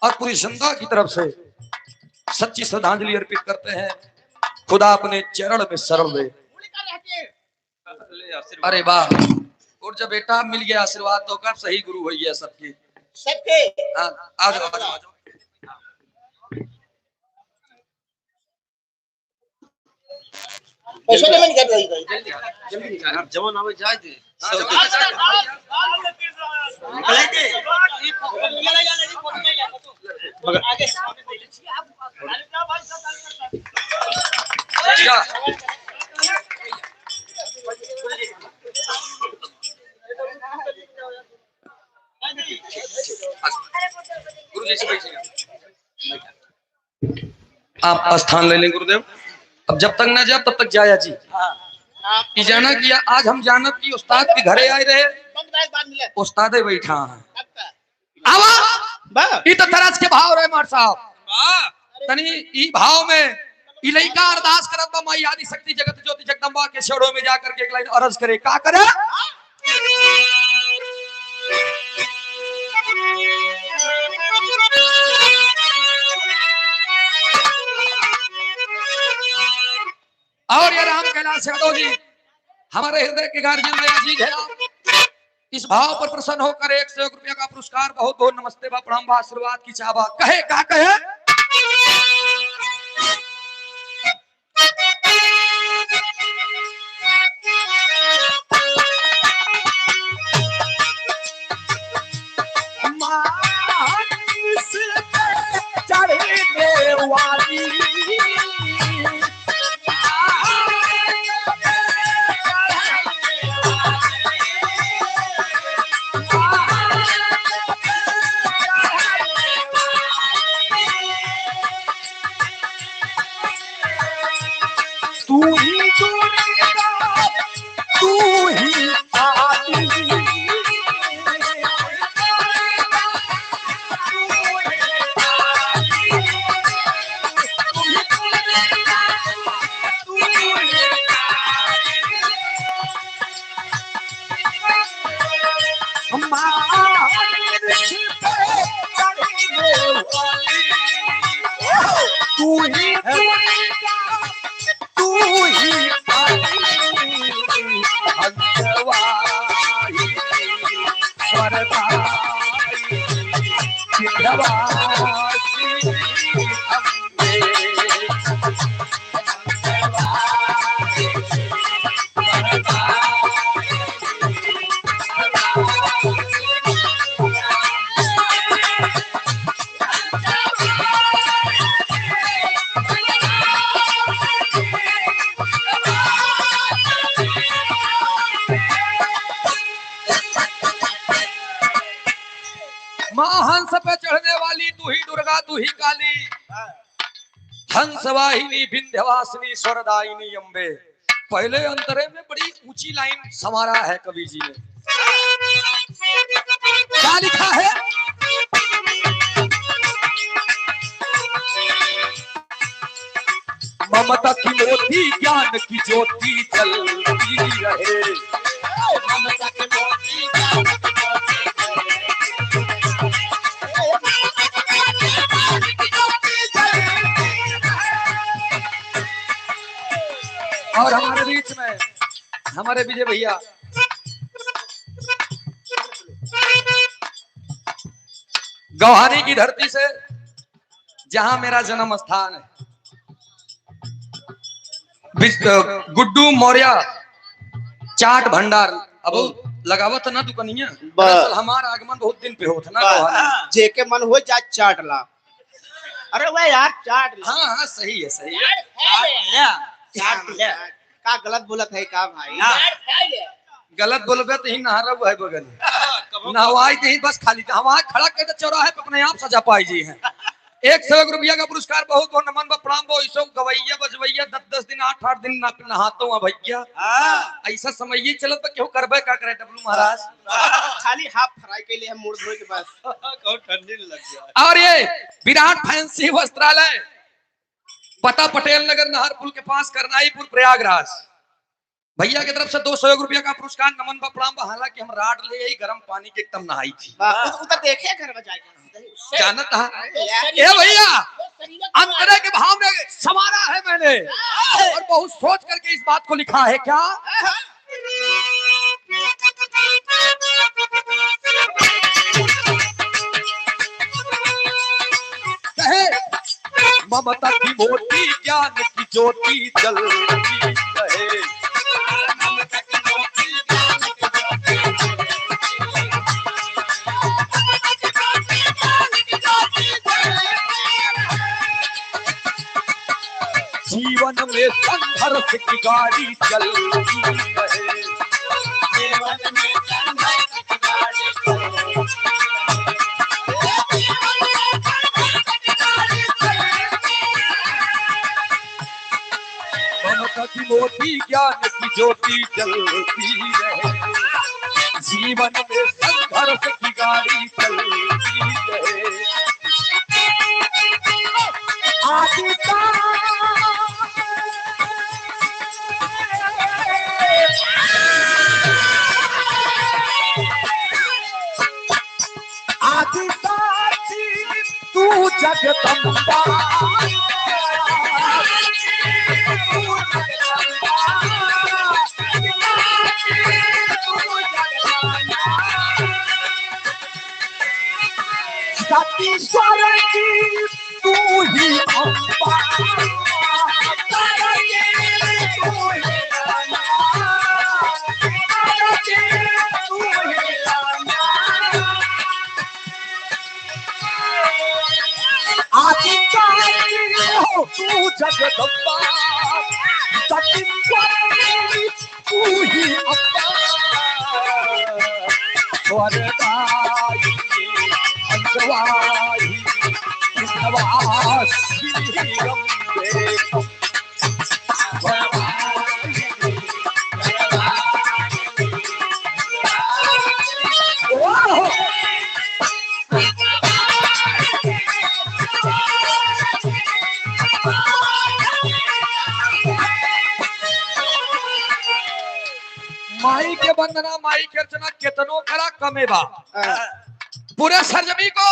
और पूरी जनता की तरफ से सच्ची श्रद्धांजलि अर्पित करते हैं। खुदा अपने चरण में शरण दे। अरे वाह, और जब बेटा मिल गया आशीर्वाद तो कब सही गुरु हो गया सबकी सबके। आ जाओ आ जाओ आ जाओ। पैसा नहीं कर रही भाई, जल्दी जवन आवे जाए दे। अच्छा। गुरु जी से बैठिए। आप स्थान ले लें गुरुदेव। अब जब तक ना जाए तब तक जाया जी। ई जाना कि आज हम जानब की उस्ताद के घरे आए रहे, उस्तादे बैठा है। आवा ई तो तरस के भाव रहे मार साहब। तनी ई भाव में ई लइका अरदास करत बा माई आदि शक्ति जगत ज्योति जगदम्बा के शरणों में जाकर के एक लाइन अरज करे। का करे? और ये राम कैलाश यादव जी हमारे हृदय के गार्जियन मेरे अजीज है। आप इस भाव पर प्रसन्न होकर 101 रुपया का पुरस्कार, बहुत बहुत नमस्ते बा, प्रणाम बा, आशीर्वाद की चाहबा। कहे का कहे? चढ़ने वाली तू ही दुर्गा तू ही आदि। तू ही दुर्गा तू ही काली, हंसवाहिनी, स्वरदायिनी, विंध्यवासिनी अम्बे। माँ हंस पे चढ़ने वाली तू ही दुर्गा तू ही काली, हंसवाहिनी विंध्यवासिनी स्वरदायिनी अम्बे। पहले अंतरे में बड़ी ऊंची लाइन संवारा है कवि जी ने। क्या लिखा है? ममता की मोती ज्ञान की ज्योति जलती रहे। ममता की मोती ज्ञान की ज्योति और हमारे बीच में हमारे विजय भैया गौहानी की धरती से, जहां मेरा जन्म स्थान है, गुड्डू मौर्य चाट भंडार। अब लगावत ना दुकनिया। दरअसल हमारा आगमन बहुत दिन पे होत ना गौहानी। जेके मन हो जा चाट ला। अरे वाह यार चाट ला। हाँ हाँ सही है सही है। चाट ले का गलत बोलत है का भाई? गलत बोलबे तो ही नहर है बगल में। नहवाई नहीं बस खाली हवा खड़ा कर दे चौराहे पे अपने आप सजा पाई जी है। 101 रुपया का पुरस्कार, बहुत बहुत नमन बा, प्रणाम बा। ऐसो गवैया बजवैया 10-10 दिन 8-8 दिन नहातो हूं भैया। ऐसा समय ही चलत बा केहू करबे का करे डब्लू महाराज। खाली हाफ फ्राई के लिए हम मुड़ धोए के बस। ठंडी लग गया। और ये विराट फैंसी वस्त्रालय, पता पटेल नगर नहर पुल के पास, करनाईपुर प्रयागराज। भैया की तरफ से 201 रुपया का पुरस्कार, नमन बा, प्रणाम बा। हालांकि हम राड ले आई गर्म पानी के एकदम नहाई थी। उधर देखे घर में जाके जानत हा ए भैया, अंतरे के भाव में संवारा है मैंने और बहुत सोच करके इस बात को लिखा है। क्या कहे ममता की मोती ज्ञान की ज्योति जलती रहे। ममता की मोती ज्ञान की ज्योति जीवन में संघर्ष की गाड़ी चलती रहे। जीवन में संघर्ष की गाड़ी चलती रहे। जीवन में संघर्ष की गाड़ी चलती रहे। ममता की मोती ज्ञान की ज्योति जलती रहे। जीवन में संघर्ष की गाड़ी चलती रहे। आदि आदि साक्षी तू जगदम्बा, तू जगदम्बा, तू जगदम्बा। सती स्वर्गी तू ही अम्बा, स्वर्गी तू ही अम्बा, स्वर्गी तू ही अम्बा। आदि काली हो तू जगदम्बा, सती स्वर्गी तू ही अम्बा। स्वर्गायिनी हंसवाहिनी विंध्यवासिनी अम्बे। स्वर्गायिनी, स्वर्गायिनी, ओह! माई के वंदना, माई के अर्चना केतनो करा कमे बा। पूरे सरजमी को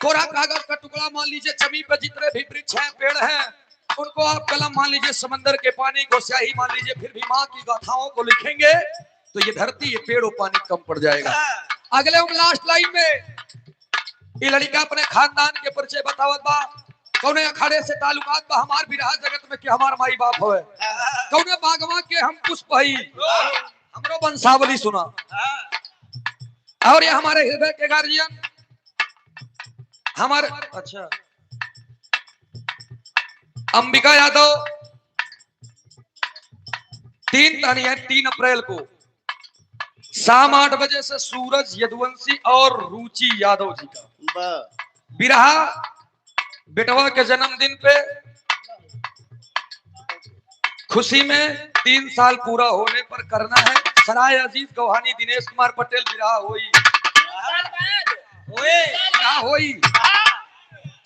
कोरा कागज का टुकड़ा मान लीजिए, जमी पे जितने भी वृक्ष हैं, पेड़ हैं, उनको आप कलम मान लीजिए, समंदर के पानी को स्याही मान लीजिए, फिर भी माँ की गाथाओं को लिखेंगे तो ये धरती, ये पेड़ और पानी कम पड़ जाएगा। अगले हम लास्ट लाइन में ये लड़का अपने खानदान के परिचय बतावत बा, कौने अखाड़े से ताल्लुकात बा हमार बिरहा जगत में कि हमार माई बाप होवे, कौने बागवा के हम पुष्प हई, हमरो वंशावली सुना। और ये हमारे हृदय के गार्जियन हमारे, अच्छा अंबिका यादव, 3 तारीख है, 3 अप्रैल को शाम 8 बजे से सूरज यदुवंशी और रुचि यादव जी का बिरहा बेटवा के जन्मदिन पे खुशी में 3 साल पूरा होने पर करना है। सराय अजीज गौहानी दिनेश कुमार पटेल बिरहा होई, बिरहा होई,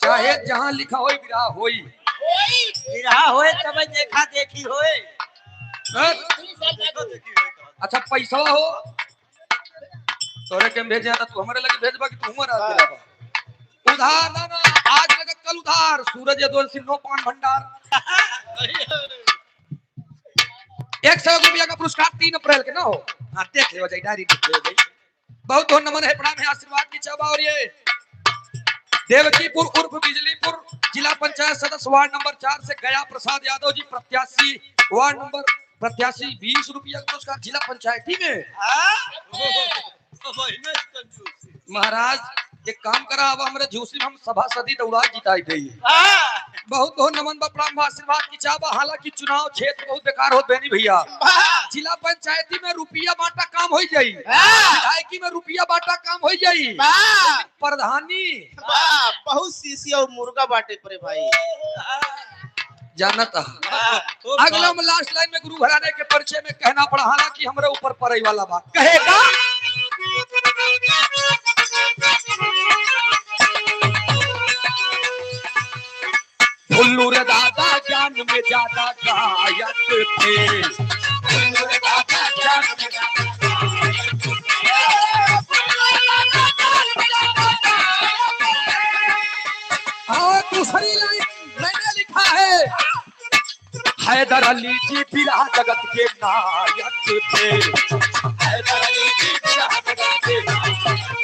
चाहे जहां लिखा होई बिरहा होई, बिरहा होए तब देखा देखी होए। हाँ? अच्छा पैसा हो तोरे के भेजे ना, तू हमारे लगे भेजबा कि तू हमारा दिलाबा? उधार ना ना, आज लगत कल उधार। सूरज यदुवंशी नो पान भंडार। 100 रुपया का पुरस्कार 3 अप्रैल के ना हो। हाँ देख ले जाए, डायरी देख ले जाए। बहुत बहुत नमन है, प्रणाम है, आशीर्वाद की चाबा। और ये देवकीपुर उर्फ बिजलीपुर जिला पंचायत सदस्य वार्ड नंबर 4 से गया प्रसाद यादव जी प्रत्याशी, वार्ड नंबर प्रत्याशी 20 रुपया का पुरस्कार जिला पंचायती में। महाराज एक काम करा, अब हमारे झूसी में हम सभासदी दौड़ा जिताई गई। बहुत बहुत नमन बा, प्रणाम बा, आशीर्वाद की चाबा। हालांकि चुनाव क्षेत्र बहुत बेकार होत बेनी भैया, जिला पंचायती में रुपया बांटा काम हो जाई, विधायकी में रुपया बांटा काम हो जाई, प्रधानी बहुत सीसी और मुर्गा बांटे परे भाई जानता। अगला में लास्ट लाइन में गुरु घराने के परिचय में कहना पड़ा, हालांकि हमरे ऊपर पड़े वाला बात कहेगा। भुल्लू रे दादा ज्ञान में ज्यादा गायक थे, भुल्लू रे दादा ज्ञान में ज्यादा गायक थे। और दूसरी लाइन मैंने लिखा है, हैदर अली जी बिरहा जगत के नायक थे, हैदर अली जी बिरहा जगत के नायक थे।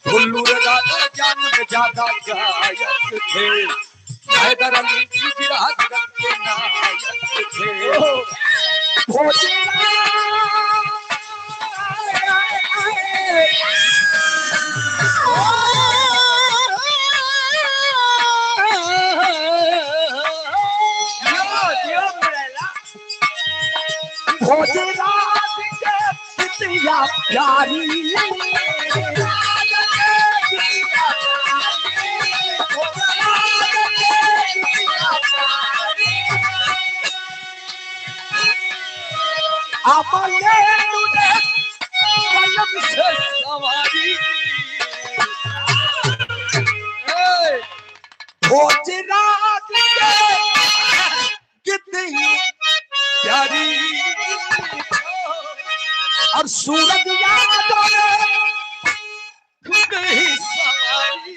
भुल्लू रे दादा ज्ञान में ज्यादा गायक थे, हैदर अली जी बिरहा जगत के नायक थे। भोजन प्यारी। अमले तूने कलम से सवारी। भोजराज के कितनी प्यारी और सूरज यादव ने खुद ही सवारी।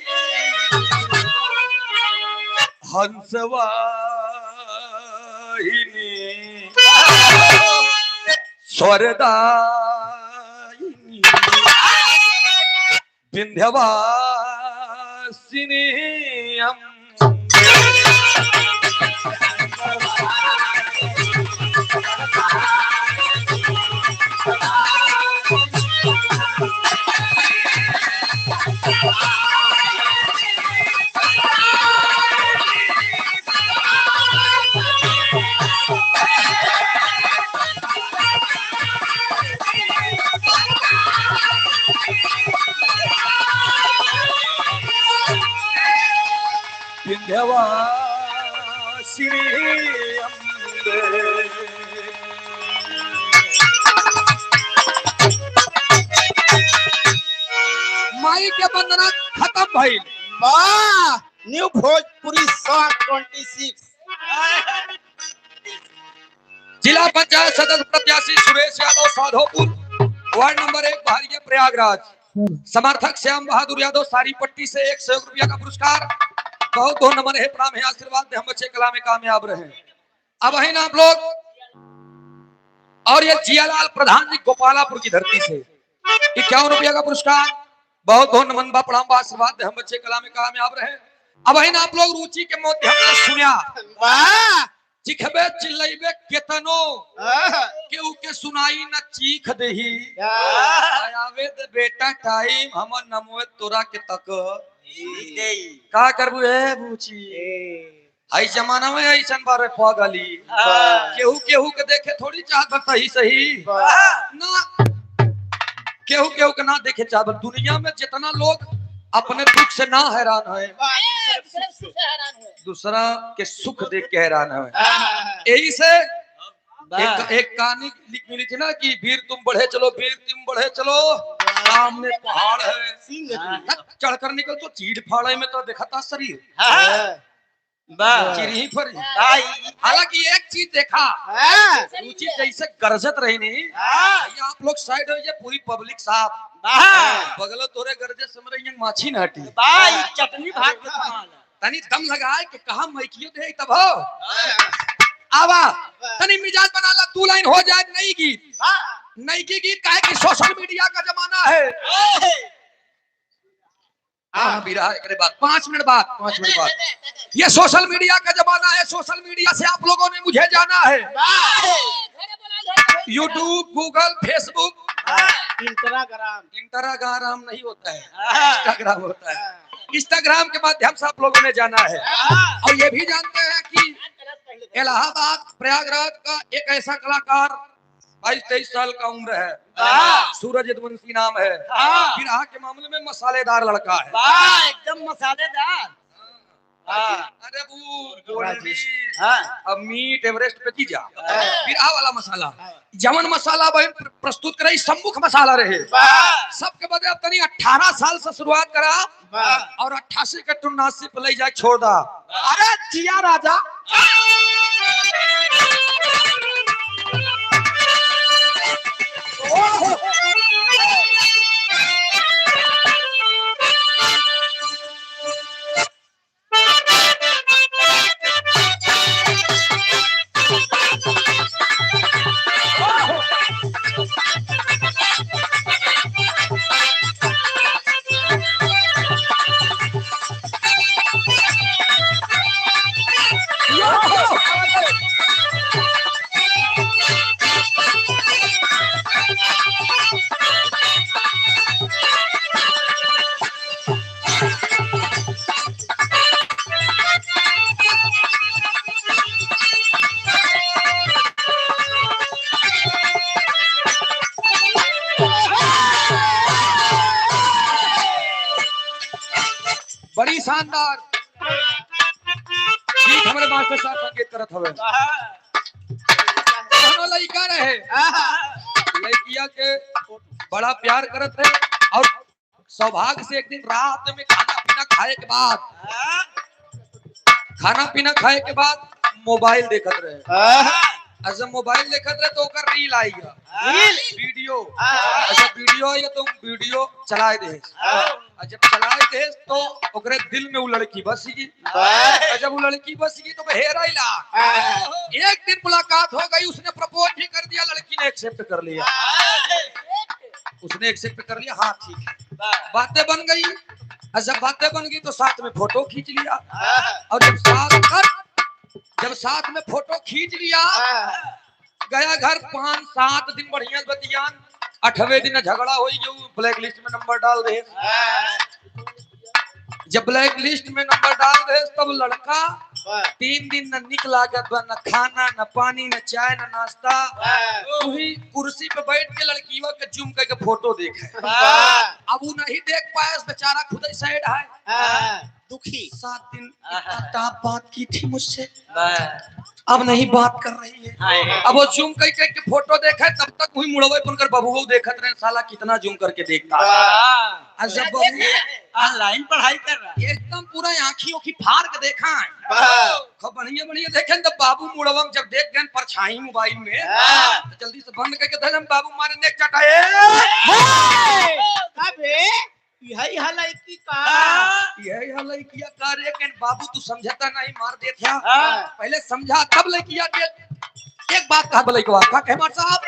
हंसवाहिनी स्वरदायिनी विंध्यवासिनी अम्बे। विंध्यवासिनी अम्बे। माई के वंदना खत्म भइल। वाह, न्यू भोजपुरी सॉन्ग 26। जिला पंचायत सदस्य प्रत्याशी सुरेश यादव, साधोपुर, वार्ड नंबर 1, बहरिया, प्रयागराज। समर्थक श्याम बहादुर यादव, सारी पट्टी से 100 रुपया का पुरस्कार। बहुत बहुत नमन है, प्रणाम है, आशीर्वाद दे, हम बच्चे कला में कामयाब रहे। अब है ना आप लोग, और ये जियालाल प्रधान जी गोपालापुर की धरती से 51 रुपया का पुरस्कार। बहुत बहुत नमन बा, प्रणाम बा, आशीर्वाद दे, हम बच्चे कला में कामयाब रहे। अब है ना आप लोग रुचि के माध्यम से सुनिया, वाह, चिखबे चिल्लैबे केतनो केहू के सुनाई न चीख देही। आवे दे बेटा टाइम, हमर नमोए तोरा के तक का करबू ए बूची। हई जमाना में ऐसन बारे पगली केहू केहू के देखे थोड़ी चाहत बा सही सही ना, केहू केहू के ना देखे चाहत बा। दुनिया में जितना लोग अपने दुख से ना हैरान है, दूसरा के सुख देख के हैरान है। यही से एक कहानी लिख मिली थी ना कि वीर तुम बढ़े चलो, वीर तुम बढ़े चलो, सामने पहाड़ है, चढ़कर निकल तो चीड़ फाड़े में तो देखा था शरीर चिर ही फरी। हालांकि एक चीज देखा, रुचि जैसे गरजत रही नहीं, ये आप लोग साइड हो, ये पूरी पब्लिक साफ बगल तोरे गरजे समझ रही माछी न हटी। चटनी भात के कमाल है। तनी दम लगाए कि कहा मैकियो दे तब हो आवा, तनी मिजाज बना ला, 2 लाइन हो जाए नई गीत। नई की गीत काहे कि सोशल मीडिया का जमाना है। हाँ बिरहा एक बाद 5 मिनट बाद, 5 मिनट बाद ये सोशल मीडिया का जमाना है। सोशल मीडिया से आप लोगों ने मुझे जाना है। YouTube, Google, Facebook, Instagram. Instagram नहीं होता है, इंस्टाग्राम होता है। इंस्टाग्राम के माध्यम से आप लोगों ने जाना है। और ये भी जानते हैं कि इलाहाबाद प्रयागराज का एक ऐसा कलाकार 22-23 साल का उम्र है, सूरज यदुवंशी नाम है। बिरहा के मामले में मसालेदार लड़का है, एकदम मसालेदार। अरे वो गोल्डी, अब मीट एवरेस्ट पे की जा बिरहा वाला मसाला, जमन मसाला वही प्रस्तुत करे, सम्मुख मसाला रहे सबके बदले। अब तनी 18 साल से शुरुआत करा और 88 के 79 पे ले जाए छोड़ दा। अरे जिया राजा, बड़ी शानदार गीत हमारे मास्टर साहब संगीत करत हवे। दोनों लड़का रहे, लड़किया के बड़ा प्यार करत रहे और सौभाग्य से एक दिन रात में खाना पीना खाए के बाद, खाना पीना खाए के बाद मोबाइल देखत रहे। और जब मोबाइल देखत रहे तो ओकर रील आई गया, वीडियो। अच्छा, वीडियो आई तो वीडियो चलाए दे और जब चलाए दे तो ओकरे दिल में वो लड़की बस गई। और जब वो लड़की बस गई तो हेरा ला। एक दिन मुलाकात हो गई, उसने प्रपोज भी कर दिया, लड़की ने एक्सेप्ट कर लिया, उसने एक्सेप्ट कर लिया, हाँ ठीक है, बातें बन गई। और जब बातें बन गई तो साथ में फोटो खींच लिया। और जब साथ में फोटो खींच लिया, गया घर, 5-7 दिन बढ़िया बतियान, 8वें दिन झगड़ा हो गया, ब्लैक लिस्ट में नंबर डाल दे। जब ब्लैक लिस्ट में नंबर डाल दे तब लड़का 3 दिन न निकला गया, न खाना न पानी न चाय न नाश्ता, वही कुर्सी पे बैठ के लड़की के जूम करके फोटो देखे। अब वो नहीं देख पाया, बेचारा खुद ही साइड है दुखी। 7 दिन इतना बात की थी मुझसे, अब नहीं बात कर रही है। अब वो जूम करके के फोटो देखे, तब तक वही मुड़वे पर बबुआ देखत रहे, साला कितना जूम करके देखता। और जब बबुआ ऑनलाइन पढ़ाई कर रहा है, एकदम पूरा आंखी ओखी फाड़ के देखा है, खूब बढ़िया बढ़िया देखे। तब बाबू मुड़वा जब देख गए परछाई मोबाइल में, तो जल्दी से बंद करके धरम बाबू मारे ने चटाए। यही हाल का, यही हाल किया कार्य के बाबू तू समझता नहीं, मार दे था। पहले समझा तब लड़किया दे। एक बात कहा बोले का कहे मार साहब,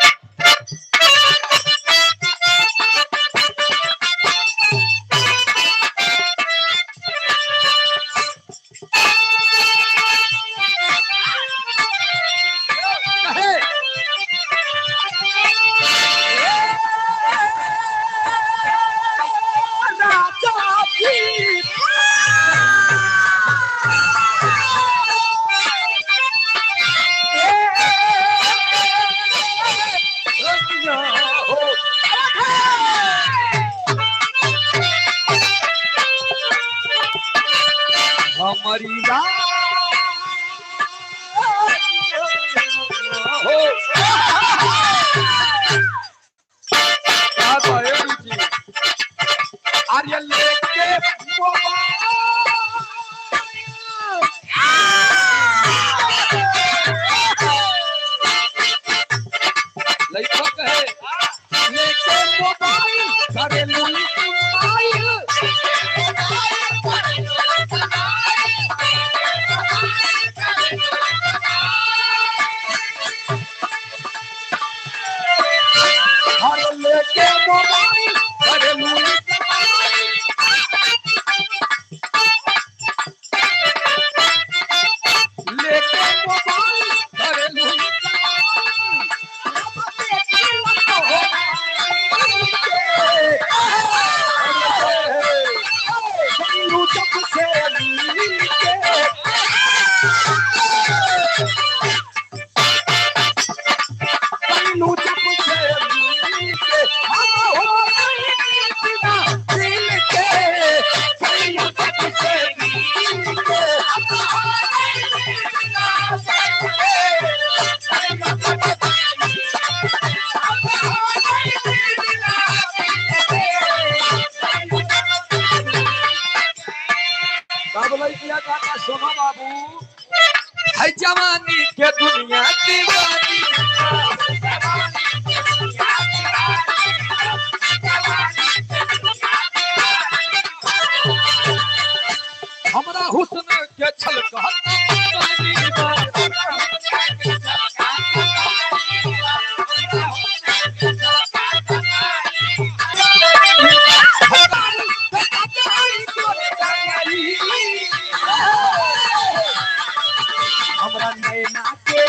हमारी आर्य लेके लड़का कहे लेके मोबाइल करे मोबाइल हर लेके मोबाइल करे लेके मोबाइल करे सोना बाबू है जवानी के दुनिया दीवानी, हमरा हुस्न के छलकत पानी। हमरा नैना के,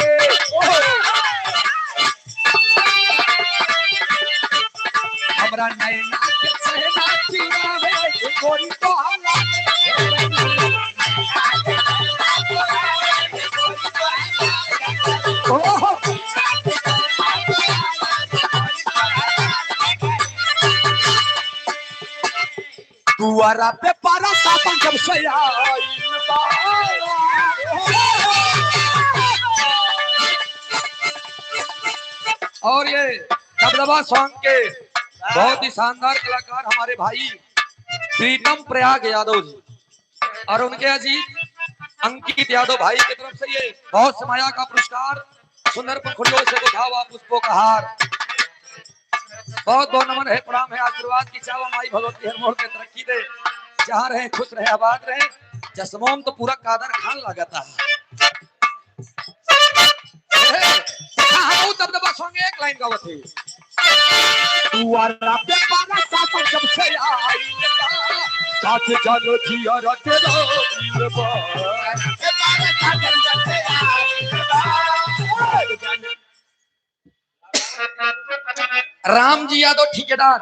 हमरा नैना के सहना चुरावे गोरी तो हमरा। दुआरा पे पारा सापन जब से आइल बा। और ये दबदबा सॉन्ग के बहुत ही शानदार कलाकार हमारे भाई प्रीतम प्रयाग यादव जी और उनके अजीत अंकित यादव भाई की तरफ से ये बहुत समाया का पुरस्कार, सुंदर पंखुड़ियों से गुथा हुआ पुष्पों का हार। बहुत बहुत नमन है, प्रणाम है, आशीर्वाद की चावा माई भगवती हर मोड़ पे तरक्की दे, जहाँ रहे खुश रहे आबाद रहे। चश्मों तो पूरा कादर खान लगाता है। हाँ, दबदबा सॉन्ग एक लाइन गावत है। दुआरा पे पारा सापन जब से आइल बा, साथ जानो जिया तेरा दिल बा। राम जी यादव ठेकेदार,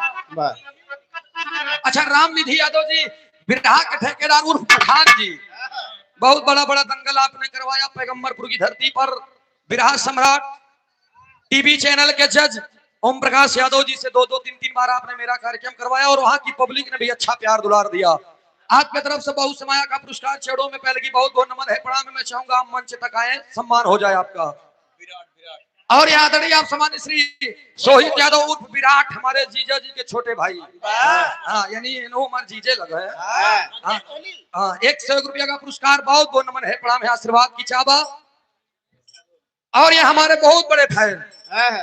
अच्छा राम निधि यादव जी बिरहा के ठेकेदार उर्फ पठान जी, बहुत बड़ा बड़ा दंगल आपने करवाया पैगंबरपुर की धरती पर। बिरहा सम्राट टीवी चैनल के जज ओम प्रकाश यादव जी से 2-2 3-3 बार आपने मेरा कार्यक्रम करवाया और वहां की पब्लिक ने भी अच्छा प्यार दुलार दिया। आपके तरफ से बहुत समाया का पुरस्कार, छेड़ों में पहले की बहुत बहुत नमन है, प्रणाम है। मैं चाहूंगा आप मंच तक आए, सम्मान हो जाए आपका। और यहाँ आदरणीय आप सम्मानित श्री सोहित यादव उर्फ विराट, हमारे जीजा जी के छोटे भाई, हाँ यानी इन्हों हमारे जीजे लगे हैं। हाँ हाँ, 101 रुपया का पुरस्कार, बहुत बहुत नमन है, प्रणाम है, आशीर्वाद की चाबा। और ये हमारे बहुत बड़े फैन,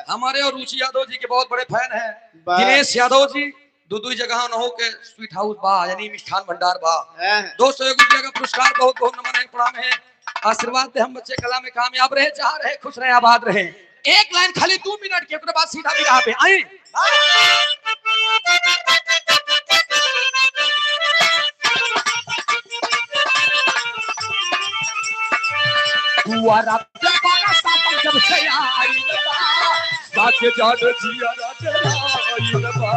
हमारे और रुचि यादव जी के बहुत बड़े फैन हैं दिनेश यादव जी, दो दो जगह न हो के स्वीट हाउस बा यानी मिष्ठान भंडार बा। 201 रुपया का पुरस्कार, बहुत बहुत नमन है, प्रणाम है, आशीर्वाद दे हम बच्चे कला में कामयाब रहे, जहाँ रहे खुश रहे आबाद रहे। एक लाइन खाली 2 मिनट के बाद सीधा भी पे आई। दुआरा पे पारा सापन जब से आइल बा, साथ जान जिया तेरा आइल बा।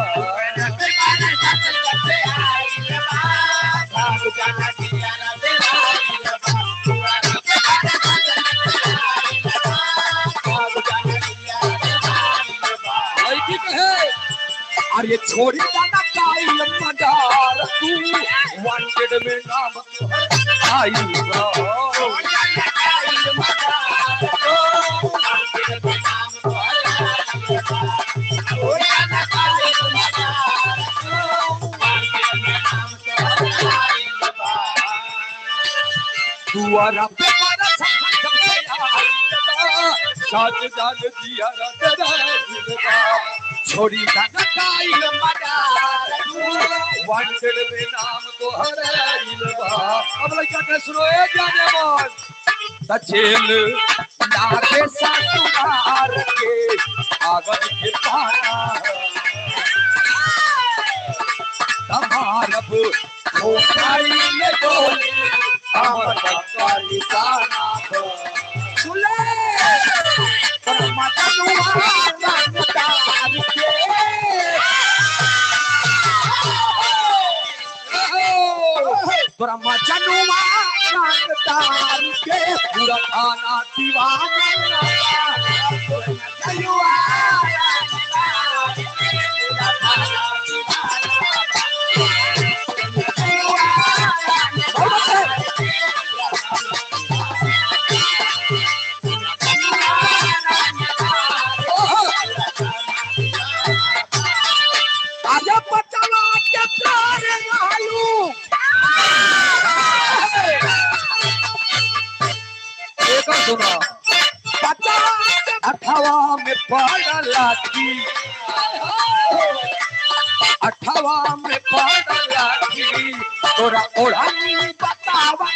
लड़की कहे अरे छोड़ी दाना काइल मदार तू, वांटेड में नाम आइल बा। दुआरा पे पारा सापन जब से आइल बा, साथ जान जिया तेरा आइल बा। छोड़ी दाना काइल मदार तू, वांटेड में नाम तो हराइल बा। अब लड़का के सुनो ए जाने मन सचेल लागे ससुरार के कागज के पाना तमारब ठोकाई ले गोली हमर बंगाली गाना सुले परमात्मा तार के तोरा मजनुआ तार के पूरा खाना दीवाना आजा बचवा के प्यार आलू एक सुना अठवा में पड़ला की, अठवा में पड़ला की तोरा ओढ़नी बतावा।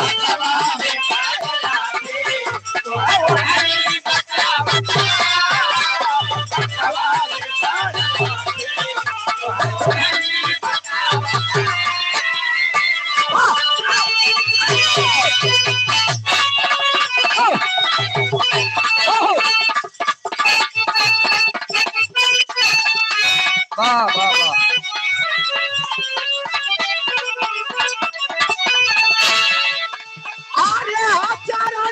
अठवा में पड़ला की तोरा ओढ़नी बतावा। अठवा में पड़ला की तोरा ओढ़नी बतावा। वाह वाह वाह। अरे हजारों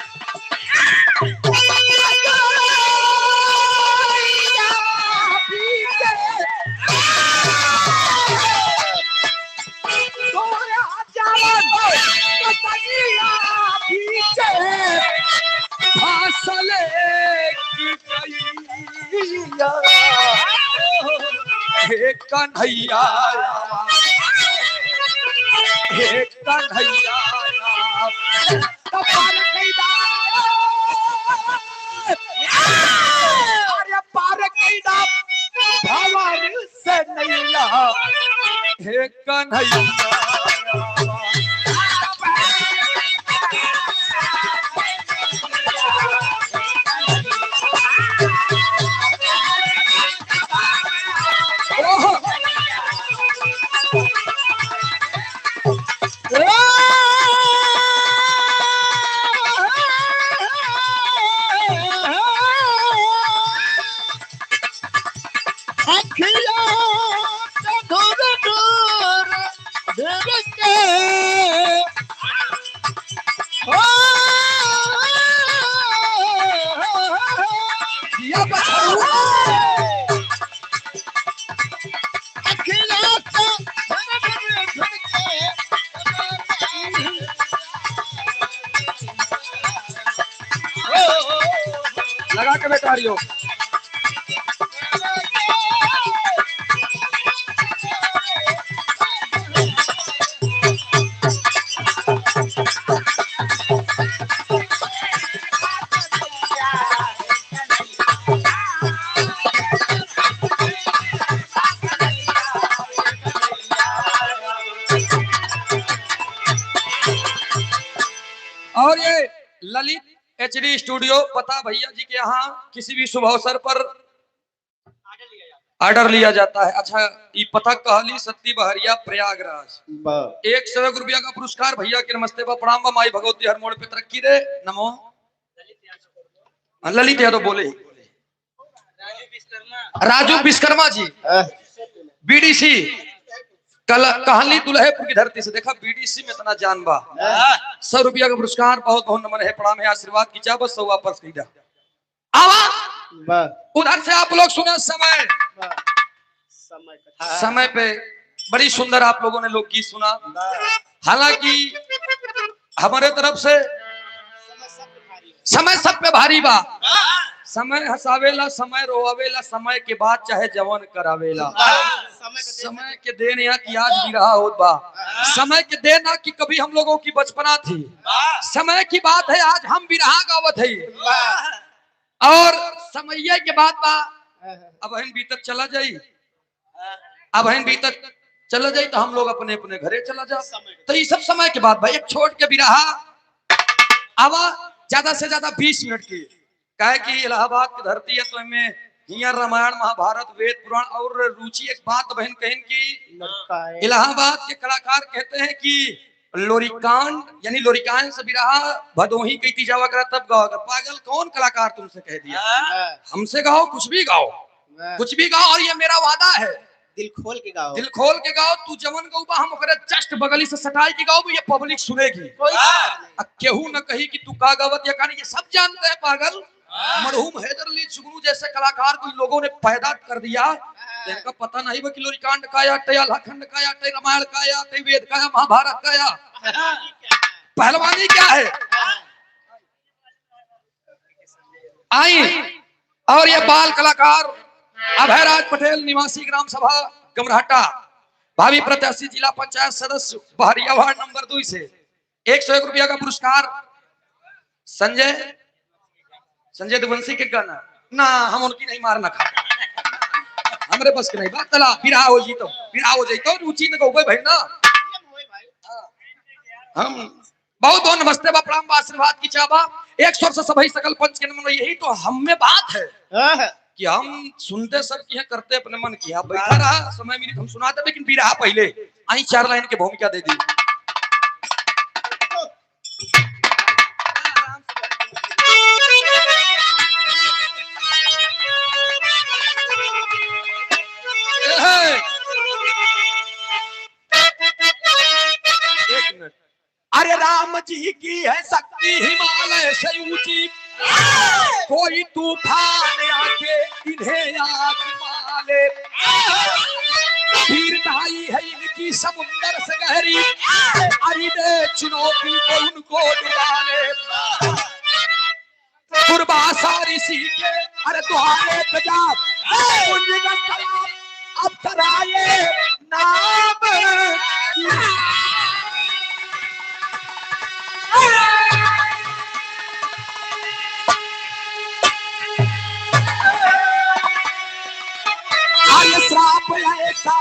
कन्हैया आवा, हे कन्हैया आवा। तो पार कैदा, अरे पार कैदा भवर से नैया, हे कन्हैया आवा। ओहो जिया बछड़ू। लगा के बैठा रही हो। और ये ललित एचडी स्टूडियो पता भैया जी के यहाँ किसी भी शुभ अवसर पर ऑर्डर लिया जाता है। अच्छा ये पता कहली सत्ती बहरिया प्रयागराज। 101 रुपया का पुरस्कार भैया के नमस्ते बा प्रणाम बा माई भगवती हर मोड़ पे तरक्की दे। नमो ललित यादव बोले राजू विश्वकर्मा जी बीडीसी कल कहली दुल्हेपुर की धरती से। देखा बीडीसी में इतना जान बा। 100 रुपया का पुरस्कार, बहुत बहुत नमन है, प्रणाम है, आशीर्वाद की चाह बस सौ वापस सीधा आवा। उधर से आप लोग सुना समय समय पे बड़ी सुंदर आप लोगों ने लोकगीत सुना। हालांकि हमारे तरफ से समय सब पे भारी बा। समय हंसावेला, समय रोआवेला, समय के बाद चाहे जवन करावेला। समय के then यहाँ की आज भी रहा होत बा। समय के देना कि कभी हम लोगों की बचपना थी। समय की बात है, आज हम भी रहा गावत है और समय के बाद बा। अब हम भीतर चला जाई, अब हम भीतर चला जाई तो हम लोग अपने अपने घरे चला जा। तो ये सब समय के बाद भाई एक छोड़ के भी रहा आवा ज्यादा से ज्यादा 20 मिनट की। काहे कि इलाहाबाद की धरती है तो हमें हिया रामायण महाभारत वेद पुराण और रुचि। एक बात बहन कहें कि इलाहाबाद के कलाकार कहते हैं कि लोरिकांड यानी लोरिकांड से भी रहा भदोही कहती जावा करा तब गाओ। पागल कौन कलाकार तुमसे कह दिया? हमसे गाओ, कुछ भी गाओ, कुछ भी गाओ। और ये मेरा वादा है, दिल खोल के गाओ, दिल खोल के गाओ। तू जवन गौबा हम ओकरे जस्ट बगली से सटाई के गाओ, ये पब्लिक सुनेगी। केहू न कही कि तू का गावत या कहानी, ये सब जानते हैं पागल। मरहूम हैदर अली जुगनू जैसे कलाकार को लोगों ने पैदा कर दिया। इनका पता नहीं कि लोरिकांड का या लाखंड का या रामायण का या वेद का या महाभारत का या पहलवानी क्या है। आई और ये बाल कलाकार अभयराज पटेल निवासी ग्राम सभा गमराहटा भावी प्रत्याशी जिला पंचायत सदस्य बहरिया वार्ड नंबर 2 से 101 रुपया का पुरस्कार। संजय संजय देवंशी के गाना ना हम उनकी नहीं मारना खा हमरे बस के नहीं बात तला बिरहा हो जी तो बिरहा हो जाई तो रुचि न गौबे भाई ना। हम बहुत बहुत नमस्ते बा प्रणाम बा आशीर्वाद की चाबा एक स्वर से सभी सकल पंच के नमन। यही तो हम में बात है कि हम सुनते सब की है करते अपने मन की। आप बैठा रहा समय मिली हम सुनाते, लेकिन बिरहा पहले आई 4 लाइन के भूमिका दे दी। अरे राम जी की है शक्ति हिमालय से ऊंची, कोई तूफान आके इन्हें आजमा ले। वीरताई है इनकी समुंदर से गहरी, अरे दे चुनौती को उनको डुबा ले। दुर्वासा ऋषि के अरे द्वारे पे जा, अप्सराए नाम की। अरे श्राप ऐसा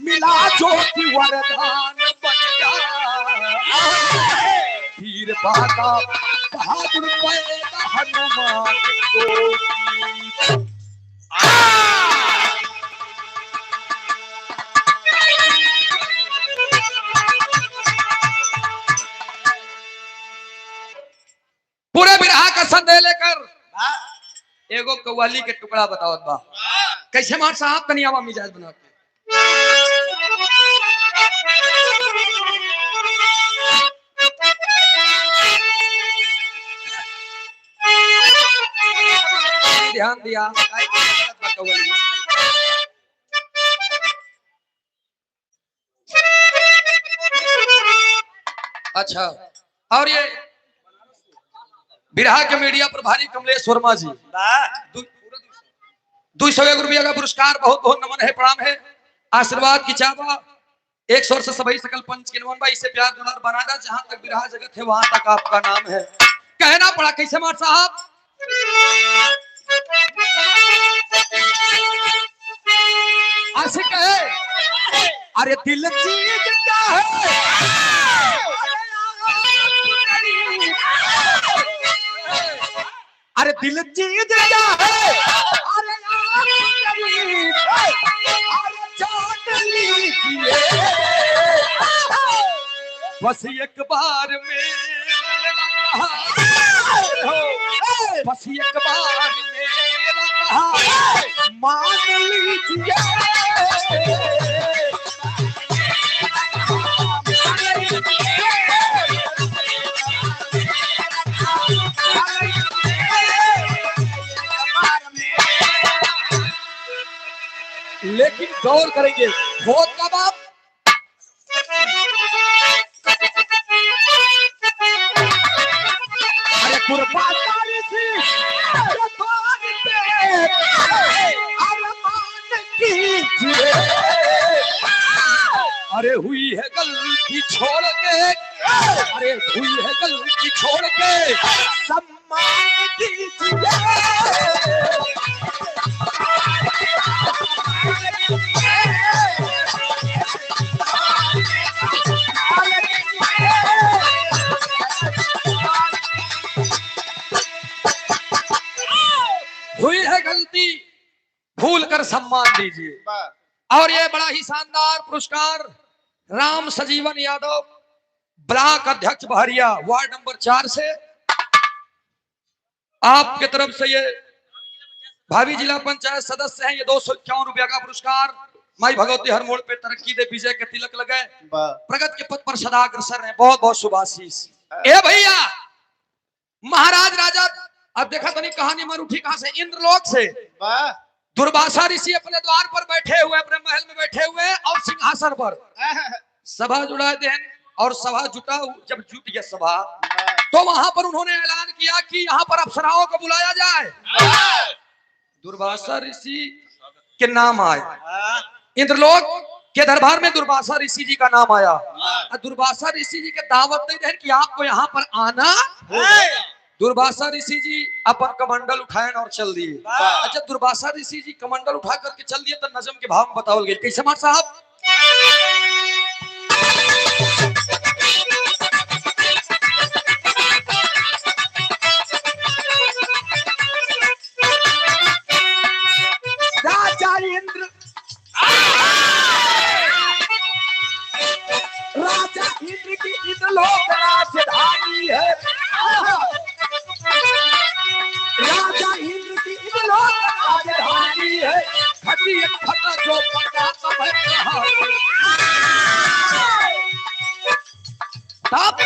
मिला जो कि वरदान बन गया। वीर बाका बहादुर पैदा हनुमान को। पूरे बिरहा का संदेह लेकर एगो कव्वाली के टुकड़ा बताओ बा। कैसे मार साहब, तनी आवा मिजाज बना के। ध्यान दिया कव्वाली में। अच्छा, और ये बिरहा के मीडिया प्रभारी कमलेश वर्मा जी, 201 रुपया का पुरस्कार, बहुत बहुत नमन है, प्रणाम है, आशीर्वाद की चावा। एक सौ से सभी सकल पंच के नमन भाई, इसे प्यार दुलार बनाना, जहां तक बिरहा जगत है वहां तक आपका नाम है। कहना पड़ा कैसे मार साहब। आशिक है, अरे दिल चीज क्या है, अरे दिल चीज क्या है, अरे आप गरीब, अरे जान लीजिए बस एक बार मेरा कहा हो, बस एक बार मेरा कहा मान लीजिए। लेकिन गौर करेंगे बहुत का बाप। अरे कुर्बान सी अरमान कीजिए, अरे हुई है गलती छोड़ के, अरे हुई है गलती छोड़ के सम्मान दीजिए। हुई है गलती भूल कर सम्मान दीजिए। और ये बड़ा ही शानदार पुरस्कार राम सजीवन यादव, ब्लॉक अध्यक्ष बहरिया, वार्ड नंबर 4 से आपके तरफ से, ये भावी जिला पंचायत सदस्य हैं, ये 251 रुपया का पुरस्कार। माई भगवती हर मोड़ पे तरक्की दे, विजय के तिलक लगे, प्रगति के पथ पर सदा अग्रसर हैं। बहुत बहुत शुभाशीष। ए भैया महाराज राजा, अब देखा तो नहीं कहानी मर उठी कहां से, इंद्रलोक से। दुर्वासा ऋषि अपने द्वार पर बैठे हुए, अपने महल में बैठे हुए और सिंहासन पर सभा जुड़ा then, और सभा जुटा, जब जुट गया सभा तो वहां पर उन्होंने ऐलान किया कि यहाँ पर अप्सराओं को बुलाया जाए। दुर्वासा ऋषि के नाम आए, इंद्रलोक के दरबार में दुर्वासा ऋषि जी का नाम आया। और दुर्वासा ऋषि जी के दावत नहीं रहे कि आपको यहाँ पर आना। दुर्वासा ऋषि जी अपन कमंडल उठाए और चल दिए। अच्छा, दुर्वासा ऋषि जी कमंडल उठा करके चल दिए तो नजम के भाव में बतावल गए कैसे मार साहब। राजा इंद्र, राजा इंद्र की इंद्रलोक राजधानी है, राजा इंद्र की इंद्रलोक राजधानी है, फटी फटा जो फटा तब है। तब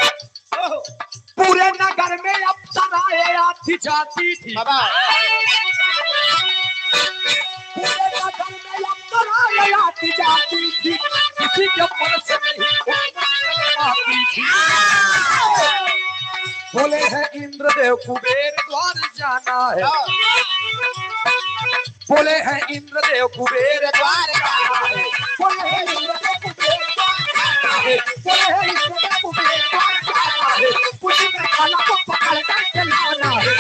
पूरे नगर में अप्सराएं आती जाती थी, पूरे नगर में अप्सराएं आती जाती थी, किसी के मन से नहीं पाती थी। बोले हैं इंद्रदेव कुबेर द्वार जाना है। बोले हैं इंद्रदेव कुबेर द्वार जाना है। बोले हैं इंद्रदेव कुबेर द्वार जाना है। बोले हैं इंद्रदेव कुबेर द्वार जाना है। पुलिस वाला को पकड़ कर लाना है।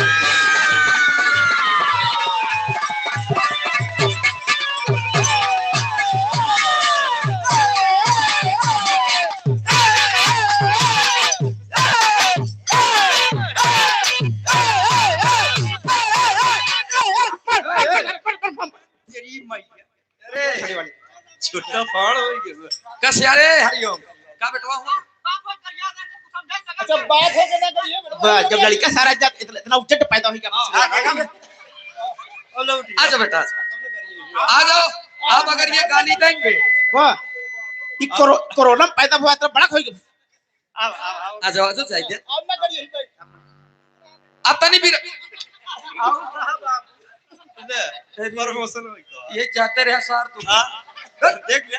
तेरी मैया अरे छोटा फाड़ हो गया। कस यारे हरिओम का बेटवा हूं। अच्छा बात है कि ना करिए। बस, जब लड़का सारा जब इतना इतना उच्चट पैदा हुई क्या? आ जाओ बेटा, आ जाओ। आप अगर ये गाली देंगे, वाह, ये कोरोना में पैदा हुआ तो बड़ा खोई गया। आ जाओ, आ जाओ, चाहिए अब ना करिए भाई। अब तनी भी प्रमोशन हो गया। ये चाहते रहे सार तू। देख ले।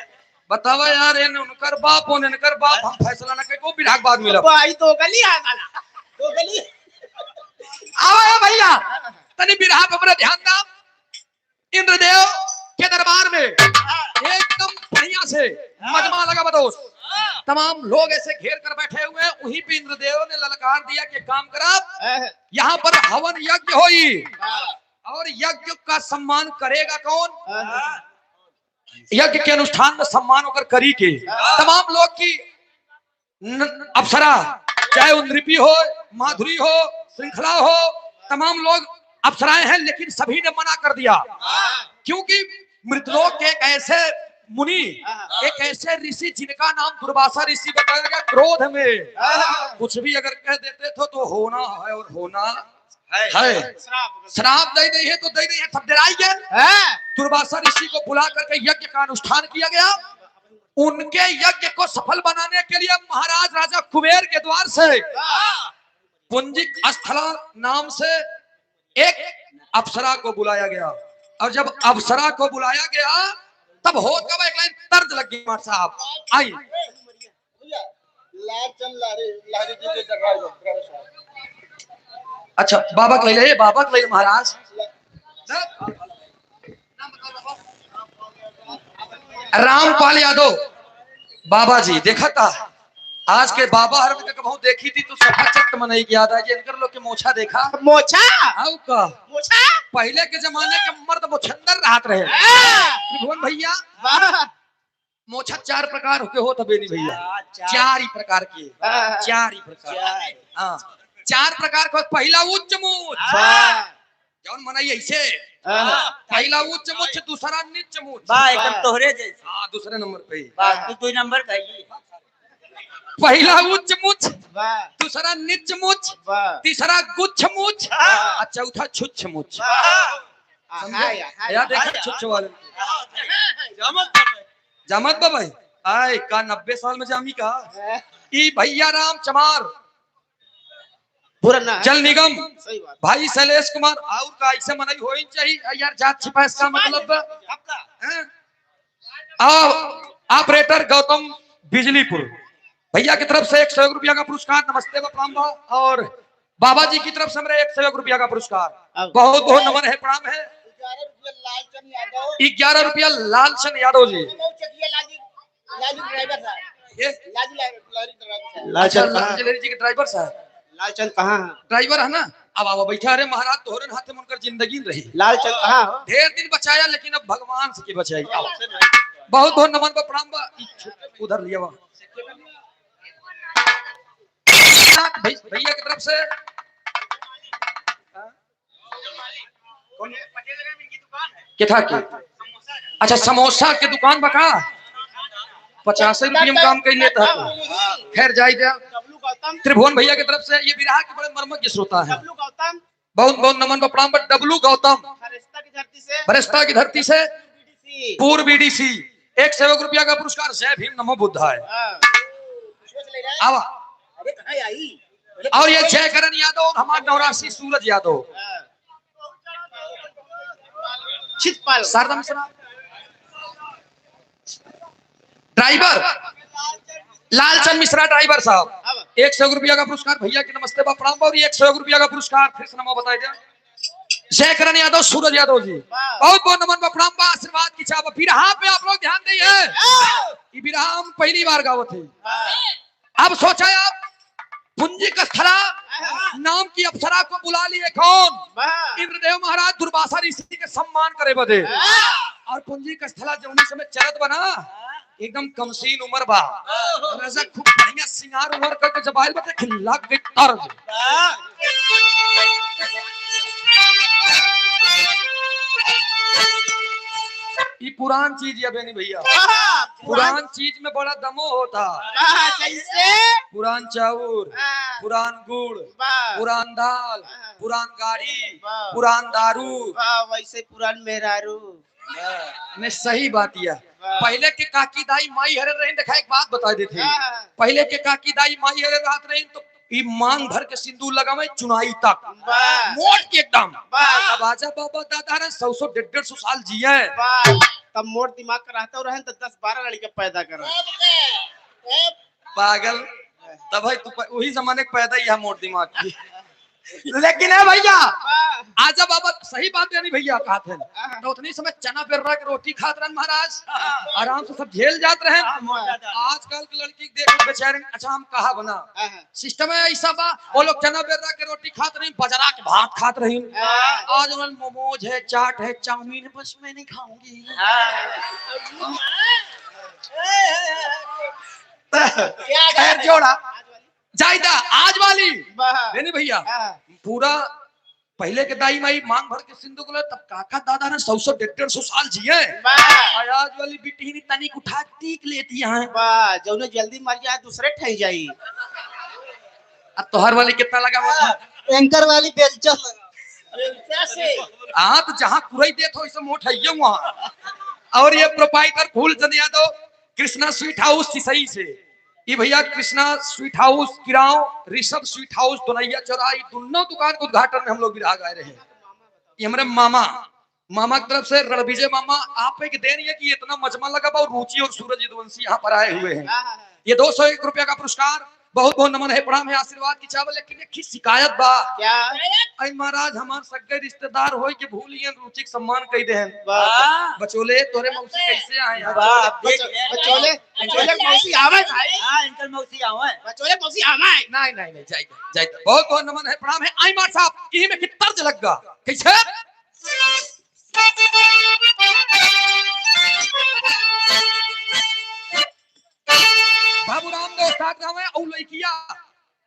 बतावा यार, इन उनकर बाप उन इनकर बाप, हम फैसला ना कहीं को विधाक बाद मिला। भाई दो गली आ साला, दो गली। आओ आओ भैया, तनी बिरहा पे हमरा ध्यान दाम। इंद्रदेव के दरबार में एकदम बढ़िया से मजमा लगा बदोस, तमाम लोग ऐसे घेर कर बैठे हुए हैं। वहीं पे इंद्रदेव ने ललकार दिया कि काम करा, यहाँ पर हवन यज्ञ होई और यज्ञ का सम्मान करेगा कौन? यज्ञ के अनुष्ठान में सम्मान होकर करी के तमाम लोग की अप्सरा, चाहे वो नृपी हो, माधुरी हो, श्रृंखला हो, तमाम लोग अप्सराएं हैं, लेकिन सभी ने मना कर दिया, क्योंकि मृतलोक के एक ऐसे मुनि, एक ऐसे ऋषि जिनका नाम दुर्वासा ऋषि बताया गया, क्रोध में कुछ भी अगर कह देते थे तो होना है और होना है। श्राप दे नहीं है तो दे नहीं है, सब डराई गए। दुर्वासा ऋषि को बुला करके यज्ञ का अनुष्ठान किया गया। उनके यज्ञ को सफल बनाने के लिए महाराज राजा कुबेर के द्वार से पुंजिक स्थला नाम से एक अप्सरा को बुलाया गया। और जब अप्सरा को बुलाया गया तब हो कब एक लाइन तर्ज लग गई। मार साहब आई लालचंद लहरी, लहरी जी के ड्राइवर साहब। अच्छा बाबा के ले, बाबा के ले महाराज। रामपाल यादव बाबा जी देखा था आज के बाबा हर में कभू देखी थी तो सफा चट्ट मन नहीं याद आई। इनकर लोग के मोछा देखा। मोछा? आओ का मोछा? पहले के जमाने के मर्द मोछंदर राहत रहे। त्रिभुवन भैया मोछा चार प्रकार के हो तबे नहीं भैया, चार ही प्रकार के, चार ही प्रकार। हाँ चार प्रकार का। पहला उच्च मूछ, जौन मनाई ऐसे, पहला उच्च मूछ, दूसरा नीच मूछ। बा एकदम तोहरे जैसे। हाँ दूसरे नंबर पे। बा तू दो नंबर कही। पहला उच्च मूछ, दूसरा नीच मूछ, तीसरा गुच्छ मूछ और चौथा छुच्छ मूछ। यार देखा छुच्छ वाले जामत बाबा आए का 90 साल में जामी का ई भैया राम चमार बुरा ना जल निगम सही बात। भाई शैलेश कुमार और का ऐसे मनाई होई चाहिए यार, जात छिपा इसका मतलब हैं? ऑपरेटर गौतम बिजलीपुर भैया की तरफ से 101 रुपया का पुरस्कार। नमस्ते प्रणाम भाव। और बाबा जी की तरफ से मेरे 101 रुपया का पुरस्कार, बहुत बहुत नमन है, प्रणाम है। 11 रुपया लालचंद यादव। 11 रुपया लालचंद यादव जी। लालचंद लालचंद जी के ड्राइवर साहब। लालचंद कहाँ है? ड्राइवर है ना। अब आओ बैठा। अरे महाराज तोहरे हाथे में उनकर जिंदगी रही। लालचंद कहाँ हो? ढेर दिन बचाया लेकिन अब भगवान से की बचाई। आओ। बहुत बहुत नमन बा प्रणाम बा। उधर लिया वहाँ भैया की तरफ से किथा की? अच्छा समोसा के दुकान बका 85 रुपये में काम कर लेता है। खैर जाई दे। त्रिभुवन भैया की तरफ से ये बिरहा के बड़े मर्मज्ञ श्रोता हैं। बहुत बहुत नमन व प्रणाम। डब्लू गौतम फरिश्ता की धरती से पूर्व बीडीसी 101 रुपया का पुरस्कार। जय भीम नमो बुद्धाय। आवा और ये जय करण यादव और हमारे नौरासी सूरज यादव शारदा मिश्रा ड्राइवर लालचंद मिश्रा ड्राइवर साहब 100 रुपया का पुरस्कार भैया के नमस्ते बा प्रणाम बा। और 101 रुपया का पुरस्कार फिर से नाम बताया जाए जयकरण यादव सूरज यादव जी, बहुत बहुत नमन बा प्रणाम बा, आशीर्वाद की चाह बा। बिरहा पे आप लोग ध्यान दिए, ये बिरहा हम पहली बार गावत है। अब सोचा आप पूंजी का स्थला नाम की अप्सरा को बुला लिए कौन? इंद्रदेव महाराज दुर्वासा ऋषि के सम्मान करे बदे। और पूंजी का स्थला जौनी समय चरत बना एकदम कमसीन उम्र बा, रजा खूब बढ़िया सिंगार उमर करके जब आयल बते लग गई तर्ज। ये पुरान चीज है बेनी भैया, पुरान चीज में बड़ा दमो होता। पुरान चाउर, पुरान गुड़, पुरान दाल, पुरान गाड़ी, पुरान दारू, वैसे पुरान मेहरारू। नहीं सही बात यह। पहले के काकी दाई माई हरे रही, देखा एक बात बता देते, पहले के काकी दाई माई हरे रात रही तो ई मांग भर के सिंदूर लगावे चुनाई तक मोट के एकदम। अब आजा बाबा दादा रे 100 150 साल जिए, तब मोट दिमाग का रहता रहे तो 10-12 लड़के पैदा कर। पागल तब भाई तू वही जमाने के पैदा ही है मोट दिमाग की। लेकिन है भैया आजा बाबा सही बात है नहीं भैया कहा थे तो उतनी समय चना बेर्रा के रोटी खात रहन महाराज, आराम से सब झेल जात रहे। आजकल की लड़की देख बेचारे, अच्छा हम कहा बना सिस्टम है ऐसा बा, वो लोग चना बेर्रा के रोटी खात रही, बजरा के भात खात रही। आज उन्होंने मोमोज है, चाट है, चाउमीन है, बस मैं नहीं खाऊंगी। खैर जोड़ा जायदा आज वाली नहीं भैया पूरा पहले के दाई माई मांग भर के सिंधु को तब काका दादा ने 100 150 साल जिए। आज वाली बिटी ने तनिक उठा टीक लेती है, जो जल्दी मर जाए दूसरे ठह जाई। अब तोहर वाली कितना लगा हुआ था? एंकर वाली बेलचा लगा। हाँ तो जहाँ कुरई देत हो इसे मोट है वहाँ। और ये proprietor Phoolchand Yadav Krishna sweet house Sisai से, ये भैया Krishna sweet house Kiraon, Rishabh sweet house Donaiya चौराहा, दोनों दुकान के उद्घाटन में हम लोग विराग आए रहे हैं। ये हमारे मामा, मामा की तरफ से रणविजय मामा आप एक then है कि इतना मजमा लगा और रुचि और सूरज यदुवंशी यहाँ पर आए हुए हैं। ये 201 रुपया का पुरस्कार, बहुत बहुत नमन है, प्रणाम है, आशीर्वाद की चावल। लेकिन एक शिकायत बा क्या? अरे महाराज हमार सगे रिश्तेदार होए के भूलियन रुचि के सम्मान कह दे हैं। बचोले तोरे मौसी कैसे आए हैं? बचोले बचोले मौसी आवे भाई। हां अंकल मौसी आवे, बचोले मौसी आवे। नहीं नहीं नहीं जाइए जाइए, बहुत बहुत नमन है, प्रणाम है। आई मार साहब की में कितना तर्ज लग गा कैसे? बाबू राम दोस्ताद गावे और लड़किया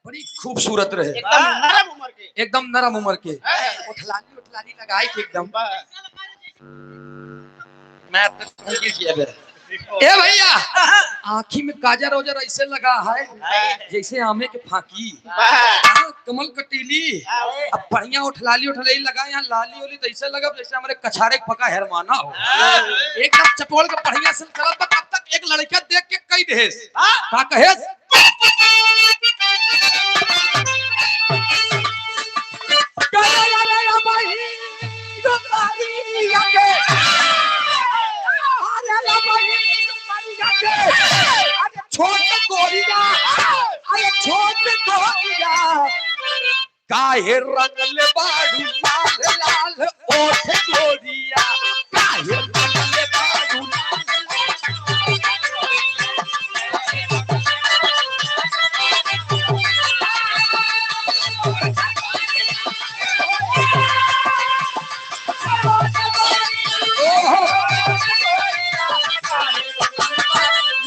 बड़ी खूबसूरत रहे, एकदम नरम उम्र के, एकदम नरम उम्र के, उठलानी उठलानी लगाई के एकदम। मैं ए भैया आंखी में काजर ओजर ऐसे लगा है जैसे आमे के फाकी, कमल कटीली। अब बढ़िया उठलाली उठलाई लगा, यहाँ लाली ओली तो ऐसे लगा जैसे हमारे कछारे पका हेरमाना हो, एकदम चपोल के बढ़िया से चलत। तब तक एक लड़का देख के कई देस का कहेस, छोट गोरिया, अरे छोट गोरिया काहे रंगले बाडू लाल लाल ओठ गोरिया, काहे रंगले बाडू लाल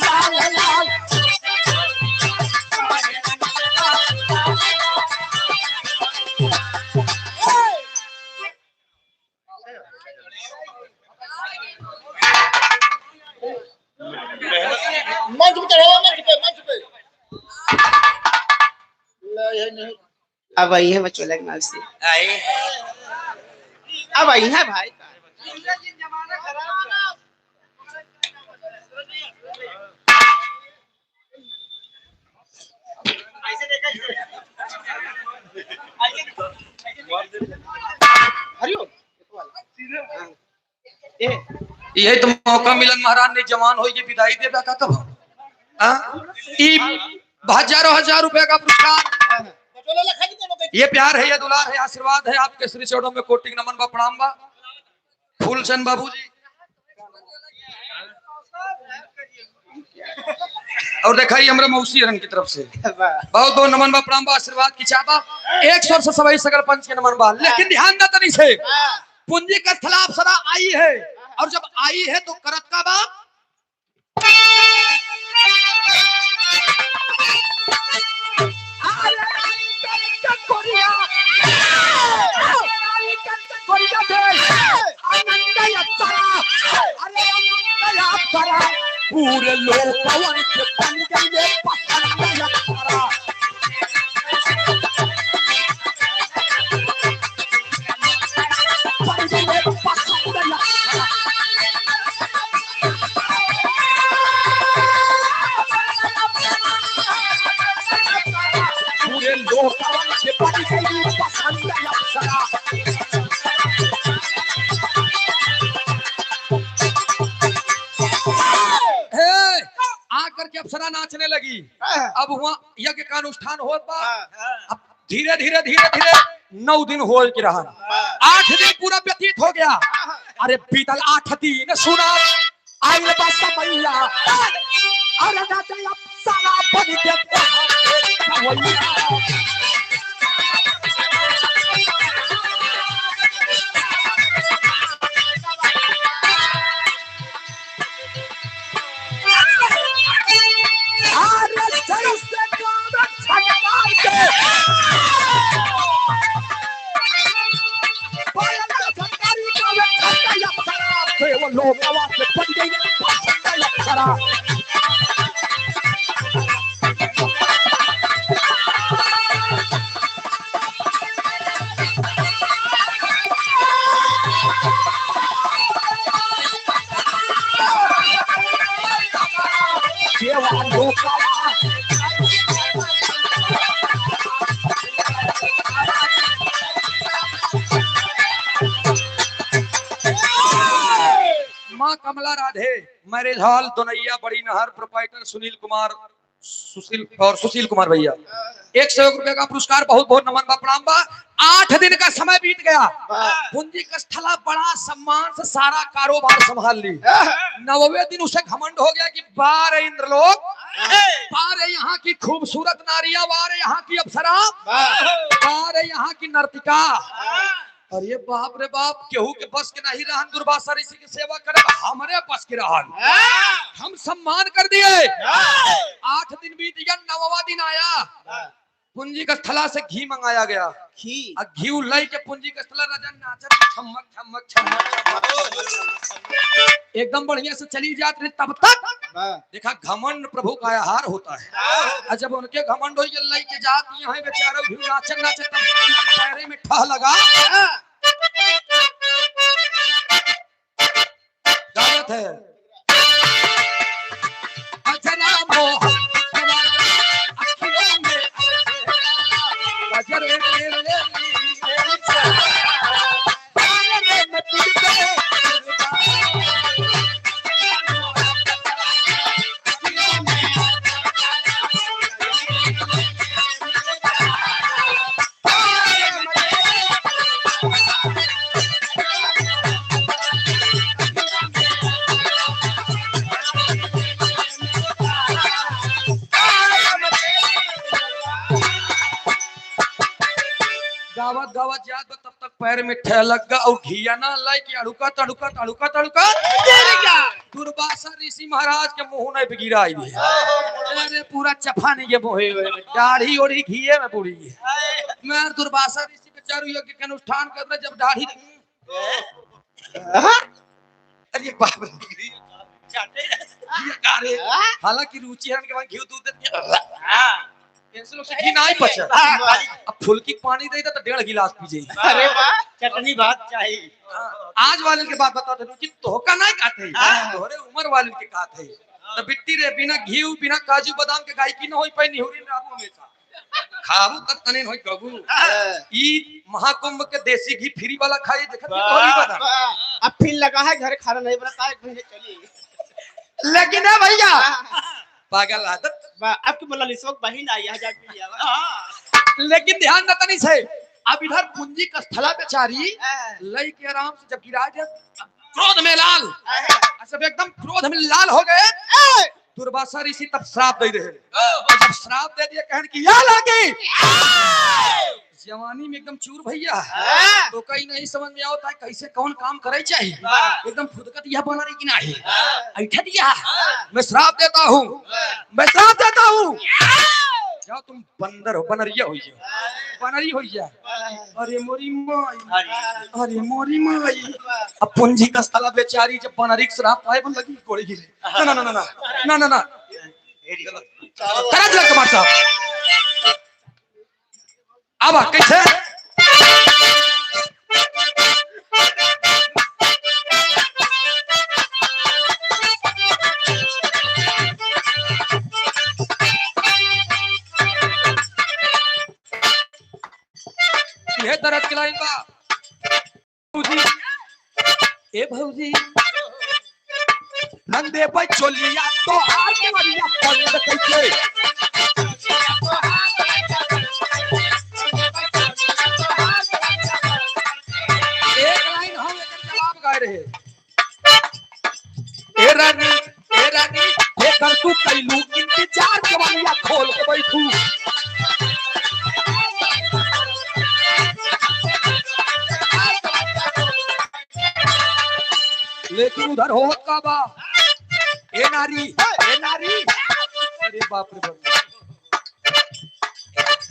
लाल लाल। मंच पे चढ़ाओ, मंच पे, मंच पे। नहीं अब आई है बचोले की मौसी, अब आई है भाई। हरिओम यही तो मौका मिलन महाराज ने जवान हो ये विदाई दे का कब? हजारों हजार रुपए का पुरस्कार। ये प्यार है, ये दुलार है, आशीर्वाद है आपके श्री चरणों में कोटि नमन बा, प्रणाम बा। फूलचंद बाबूजी और देखा ही हमरा मौसी रंग की तरफ से बहुत बहुत नमन बा, प्रणाम बा, आशीर्वाद की चाबा 100 से सवाई सकल पंच के नमन बा। लेकिन ध्यान दे तनी से, पूंजी का स्थला अप्सरा आई है और जब आई है तो करत का बा पूरे लोग पवन के बन गए पसंद अप्सरा। बन गए पसंद अप्सरा। पूरे लोग पवन के बन गए पसंद अप्सरा। आकर के अप्सरा नाचने लगी। अब वहाँ यज्ञ का अनुष्ठान होत बा। अब धीरे धीरे धीरे धीरे 9 दिन हो के रहा, 8 दिन पूरा व्यतीत हो गया। अरे बीतल 8 दिन सुना आइल बा समैया, अरे नाचे अप्सरा बन के तोहर। अरे जैसे गावे छटकार के, पायल के झटकारी गावे छटकार अप्सरा, देव लोकवा से बन गई पसंद अप्सरा। देवा लोकवा माँ कमला राधे मैरिज हॉल दोनैया बड़ी नहर, प्रोपाइटर सुनील कुमार सुशील और सुशील कुमार भैया 101 रुपए का पुरस्कार। बहुत बहुत नमन बा, प्रणाम बा। 8 दिन का समय बीत गया। पूंजी का स्थला बड़ा सम्मान से सारा कारोबार संभाल ली। 9वें दिन उसे घमंड हो गया कि बारे इंद्रलोक, बारे यहाँ की खूबसूरत नारियां, बारे यहाँ की अप्सरा, बारे यहाँ की नर्तिका। और ये बाप रे बाप, केहू के बस के नहीं रहन दुर्वासा ऋषि की सेवा करे, हमरे बस के रहन, हम सम्मान कर दिए। 8 दिन बीत गया, 9वां दिन आया। पूंजी का स्थला से घी मंगाया गया। घी लाई के पूंजी का स्थला राजा नाचत छमक छमक छमक छमक एकदम बढ़िया से चली जात रही। तब तक देखा घमंड प्रभु का आहार होता है। और जब उनके घमंड हो लाई के जात यहाँ बेचारा घी नाचत नाचत तब पैरे में ठह लगा गावत है। अजरा मोह अखियों में अजरे मेरे गावत गावत जात तब तक पैर में ठह लग गया और घिया ना लाई कि अड़ुका तड़ुका तड़ुका तड़ुका दुर्वासा ऋषि महाराज के मुंह नहीं गिरा आई है। अरे पूरा चफा नहीं के मुंह में दाढ़ी और घिये में पूरी है। मैं दुर्वासा ऋषि बेचारू यज्ञ के अनुष्ठान कर रहे जब दाढ़ी, अरे बाप रे, हालांकि रुचि हरण के बाद घी दूध घी नहीं पचा, अब फुल्की पानी दे तो 1.5 गिलास पी जाए। अरे वाह, चटनी भात चाहिए। आज वाले के बात बता दे कि तोहका नहीं खाते, तोहरे उम्र वाले के खाते। तो बिट्टी रे बिना घी बिना काजू बादाम के गायकी न होई पाई निहुरी राबू हमेशा खाबू तब तने होई गबू। ई महाकुंभ के देसी घी फ्री वाला खाई देखत तोहरी बादाम अब फिर लगा है घर खाना नहीं बनाता, एक महीने चली। लेकिन है भैया पागल आदत आपकी बोला लिसोक बहिन आई है जाके लिया। लेकिन ध्यान न तनी से अब इधर पूंजी का स्थला बेचारी लई के आराम से जब गिरा दिया, क्रोध में लाल, सब एकदम क्रोध में लाल हो गए। दुर्वासा ऋषि तब श्राप दे रहे, और जब श्राप दे दिया कहन की या लागी जवानी में एकदम चूर भैया, तो कहीं नहीं समझ में आता है कैसे कौन काम करे चाहिए, एकदम फुदकत यह बना रही कि नहीं ऐठा दिया। मैं श्राप देता हूँ, मैं श्राप देता हूँ, जाओ तुम बंदर हो, बनरिया हो जाओ, बनरी हो जा। अरे मोरी माई, अरे मोरी माई। अब पूंजी का स्थला बेचारी जब बनरी के श्राप पाए बोल लगी गोली गिरे, ना ना ना ना ना ना ना करा दिया कुमार साहब। अब कैसे ये दर्द के लाइन बा भौजी, ए भौजी नंदे भाई चोलिया तो हार के मरिया बंद कैसे। एक लाइन हम एकर जवाब गाए रहे, ए रानी, ए रानी हे कर तू कैलू इंतजार के मरिया खोल के बैठू। लेकिन उधर हो का बा, ए नारी, ए नारी, अरे बाप रे बाप,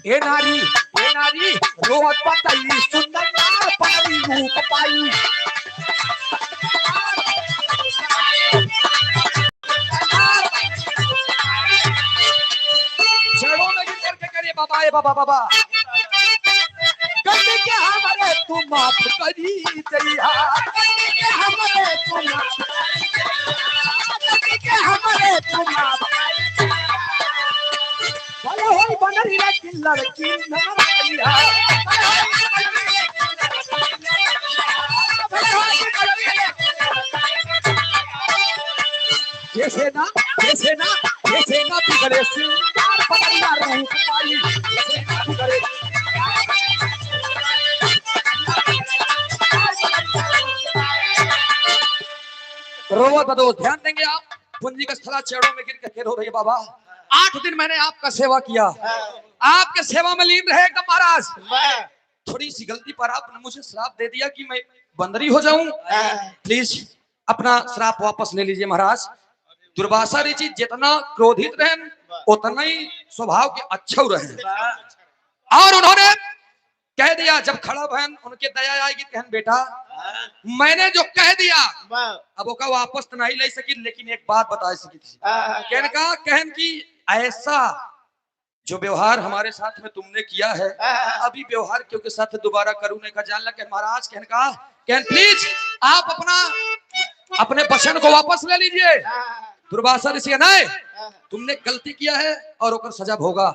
ए नारी, ए नारी रोवत बताई सुंदर नार पाई रूप पाई। जड़ों में गिर करके करिए बाबा, ए बाबा बाबा गलती के हमारे तू माफ करी दैया, गलती के हमारे तू माफ करी दैया, गलती के हमारे तू माफ करी दैया। भले होई बनरी लेकिन लड़की न मरैया, जैसे ना जैसे ना जैसे ना बिगड़े सिंगार बनरिया रूप पाई, जैसे ना बिगड़े। रोवत दोस्त ध्यान देंगे आप, पूंजी का स्थला चेड़ों में गिर के रो रही है बाबा। 8 दिन मैंने आपका सेवा किया, आपके सेवा में लीन रहे एकदम महाराज। थोड़ी सी गलती पर आपने मुझे श्राप दे दिया कि मैं बंदरी हो जाऊं, प्लीज अपना श्राप वापस ले लीजिए महाराज। दुर्वासा ऋषि जितना क्रोधित रहे उतना ही स्वभाव के अच्छे रहे, और उन्होंने कह दिया जब खड़ा बहन उनके दया आएगी, कहन बेटा मैंने जो कह दिया अब वो वापस तो नहीं ले सकी, लेकिन एक बात बता सकी थी। कहन का कहन की ऐसा जो व्यवहार हमारे साथ में तुमने किया है अभी व्यवहार क्यों के साथ दोबारा करूँ नहीं का जान लग। महाराज कहन का कहन प्लीज आप अपना अपने वचन को वापस ले लीजिए। दुर्वासा ऋषि नहीं, तुमने गलती किया है और ओकर सजा भोगा।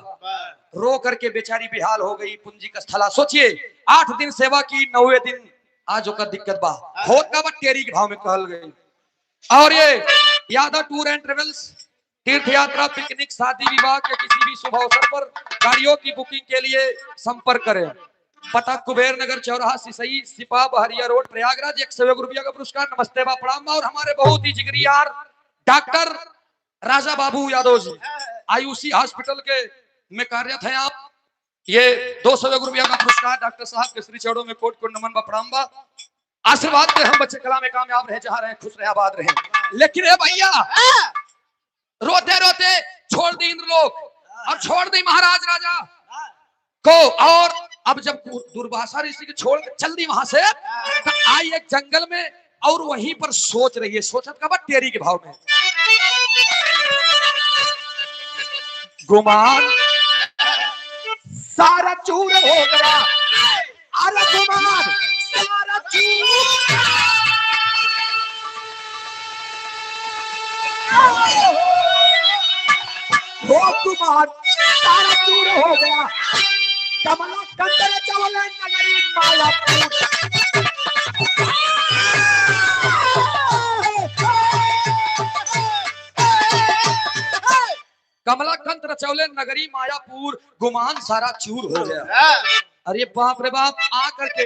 रो करके बेचारी बेहाल हो गई पूंजी का स्थला। सोचिए 8 दिन सेवा की, 9वें दिन आज ओकर दिक्कत बा होत का बा टेरी के भाव में कहल गई। और ये यादव टूर एंड ट्रेवल्स तीर्थ यात्रा, पिकनिक, शादी विवाह के किसी भी शुभ अवसर पर गाड़ियों की बुकिंग के लिए संपर्क करें। पता कुबेर नगर चौराहा, सिसई, सिपा, बहरिया रोड, प्रयागराज। 101 रुपया का पुरस्कार। नमस्ते बा प्रणाम। और हमारे बहुत ही जिगरी यार doctor Raja Babu Yadav ji IUC hospital के में कार्यरत हैं आप। ये 201 रुपया का पुरस्कार डॉक्टर साहब के श्री चरणों में कोट कोट नमन बा प्रणाम बा। आशीर्वाद दे हम बच्चे कला में कामयाब रहे, जहां रहे खुश रहे, आबाद रहे। लेकिन ए भैया रोते रोते छोड़ दी इंद्रलोक और छोड़ दी महाराज राजा को। और अब जब दुर्वासा ऋषि को छोड़ के चल दी वहां से, तो आई एक जंगल में और वहीं पर सोच रही है। सोचत का बात टेरी के भाव में, गुमान सारा चूर हो गया, अरे गुमान सारा चूर हो, गुमान सारा चूर हो गया। कमला कंदर चवल नगरी मायापुर। कमलाकांत रचौले नगरी मायापुर, गुमान सारा चूर हो गया। अरे बाप रे बाप, आ करके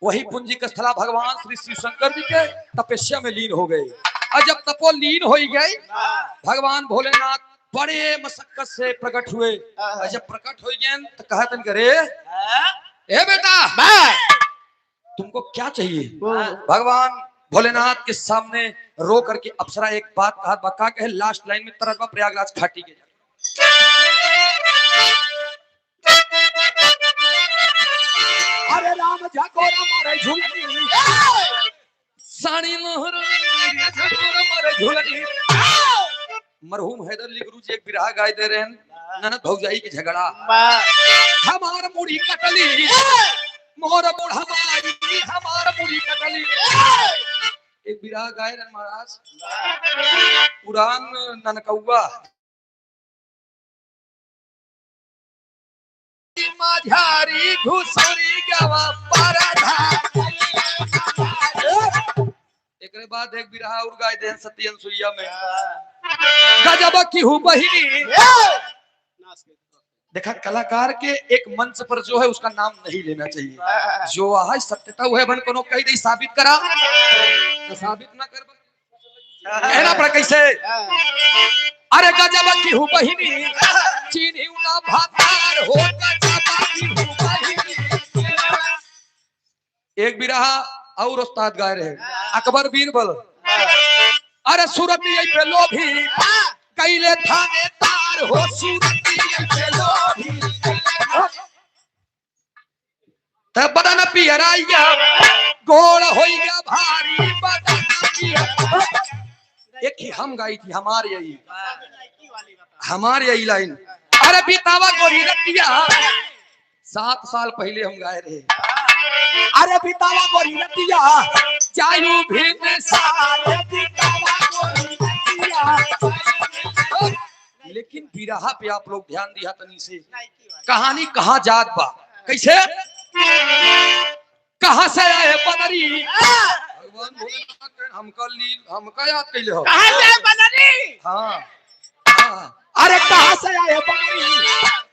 वही पूंजी स्थला भगवान श्री शिव शंकर जी के तपस्या में लीन हो गए। और जब तपो लीन हो गए, भगवान भोलेनाथ बड़े मशक्कत से प्रकट हुए। और जब प्रकट हो गए तो कहा तन करे, ए बेटा तुमको क्या चाहिए? भगवान भोलेनाथ के सामने रो करके अप्सरा एक बात कहा, बका के लास्ट लाइन में तरजमा प्रयागराज घाटी के। अरे राम झकोरा मारे झूलनी, साड़ी मोहर झकोरा मारे झूलनी। मरहूम हैदर अली गुरु जी एक बिरहा गाय दे रहे हैं, ननद भौजाई के झगड़ा। हमार मुड़ी कटली मोर बूढ़ा माई, हमार मुड़ी कटली। एक बिरहा गाय रहे महाराज, पुरान ननकौआ माझारी घुसरी गवा परधा। एकरे बाद एक बिरहा और गाय दे सती अनसुईया में, गजब की हूँ बहिनी। देखा कलाकार के एक मंच पर जो है उसका नाम नहीं लेना चाहिए। जो है सत्यता वो है, बन कोनो कही नहीं साबित करा तो साबित ना कर कहना पड़ा कैसे। अरे गजब की हूँ बहिनी चीनी ना भातार हो, गजब की हूँ बहिनी। एक बिरहा और उस्ताद गाय रहे अकबर बीरबल। अरे सूरत पे लोभी कैले थाने तार हो, सूरत पे लोभी तब बदन पियराइया गोल होइया भारी, बदन पियरा। एक ही हम गाई थी हमारे यही, हमारे यही लाइन। अरे बितावा गोरी रतिया, 7 साल पहले हम गाए रहे। अरे बितावा गोरी रतिया चायू भीम सारे, बितावा गोरी रतिया। लेकिन बिरहा पे आप लोग ध्यान दिया तनी से, कहानी कहाँ जात बा, कैसे कहाँ से आए बनरी। भगवान भोलेनाथ हमका लील हमका याद कैले हो, कहाँ से आए बनरी? हाँ हाँ। अरे कहाँ से आए बनरी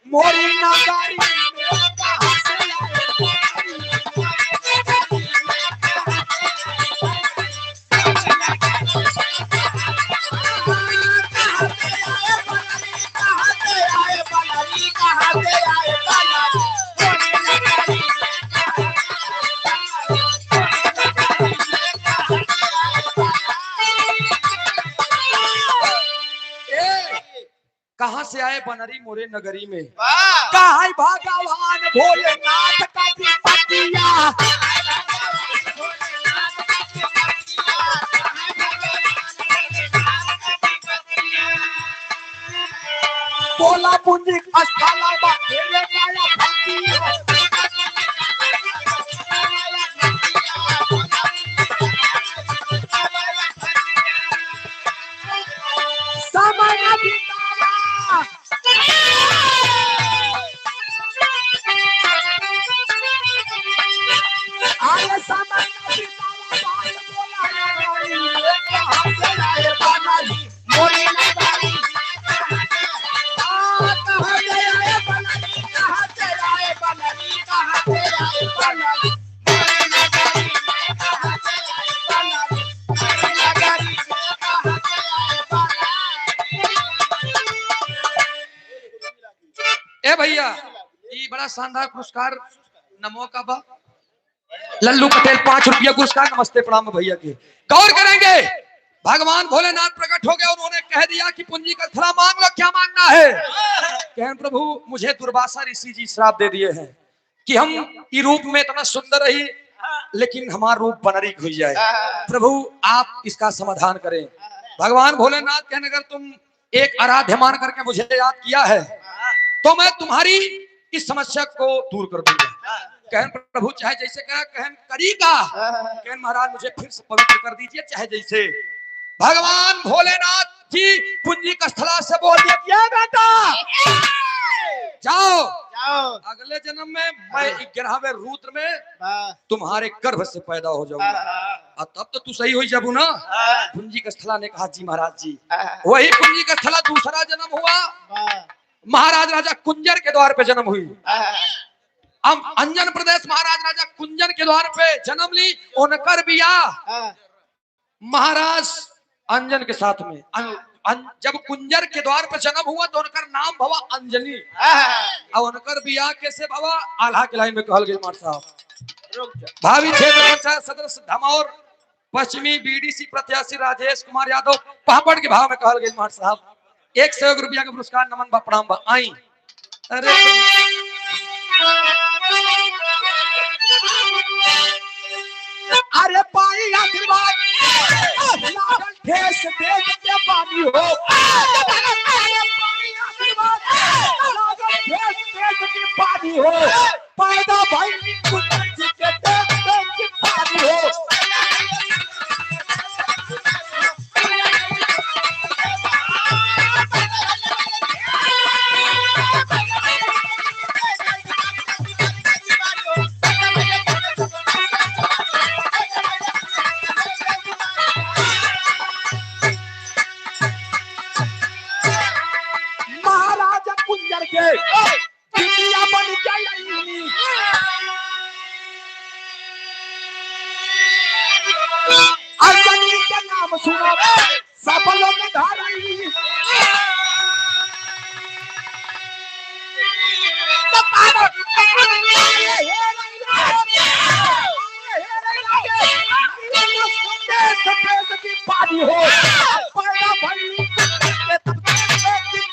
मोरी नगारी में, कहाँ से आए बनरी? कहाँ से आए बनरी मोरे नगरी में, कहाँ भगवान भोलेनाथ का विपतिया। बोला पूंजी अस्थाला बा तेरे माया फतिया। समय बितावा आए, समय बितावा बाल बोला नगरी में, कहाँ से आए बनरी मोरी नगरी। कहाँ से आए बनरी, कहाँ से आए बनरी, कहाँ से आए बनरी मोरी नगरी में, कहाँ से आए बनरी मोरी नगरी में, कहाँ से आए बनरी। ए भैया ये बड़ा शानदार पुरस्कार नमो का बा लल्लू पटेल 5 रुपया पुरस्कार। नमस्ते प्रणाम भैया के। गौर करेंगे, भगवान भोलेनाथ प्रकट हो गए, उन्होंने कह दिया कि पूंजी का थला मांग लो, क्या मांगना है? कहन प्रभु मुझे दुर्वासा ऋषि जी श्राप दे दिए हैं कि हम ई रूप में इतना सुंदर रही लेकिन हमारा रूप बनरी घुस जाए, प्रभु आप इसका समाधान करें। भगवान भोलेनाथ कहने अगर तुम एक आराध्य मान करके मुझे याद किया है तो मैं तुम्हारी इस समस्या को दूर कर दूंगा। कहन प्रभु चाहे जैसे करा, कहन करीगा। कहन महाराज मुझे फिर से पवित्र कर दीजिए चाहे जैसे। भगवान भोलेनाथ जी पूंजी स्थला से बोल दिया, बेटा जाओ, जाओ अगले जन्म में मैं 11वें रुद्र में तुम्हारे गर्भ से पैदा हो जाऊंगा, और तब तो तू सही हो जाबू ना। पूंजी स्थला ने कहा जी महाराज जी। वही पूंजी स्थला दूसरा जन्म हुआ, महाराज राजा कुंजर के द्वार पे जन्म हुई। हम अंजन प्रदेश महाराज राजा कुंजन के द्वार पे जन्म ली। उनकर बियाह महाराज अंजन के साथ में जब कुंजर के द्वार पे जन्म हुआ तो उनकर नाम भवा अंजनी और उनकर बियाह कैसे भवा आल्हा के लाइन में कहल गई मार साहब। भावी क्षेत्र पंचायत सदस्य धमौर पश्चिमी बीडीसी प्रत्याशी राजेश कुमार यादव पापड़ के भाव में कहल गई मार साहब। 101 रुपया का पुरस्कार नमन बा प्रणाम बा आई। अरे अरे पाई आशीर्वाद लागल ठेस देख के पानी हो। अरे पाई आशीर्वाद लागल ठेस देख के पानी हो। पैदा भाई कुंदन जी के देख देख के पानी हो। महाराजा कुंजर के बिटिया बन के आईनी। अंजनी के नाम सुनो सब लोग धारी। पानी हो पैदा भई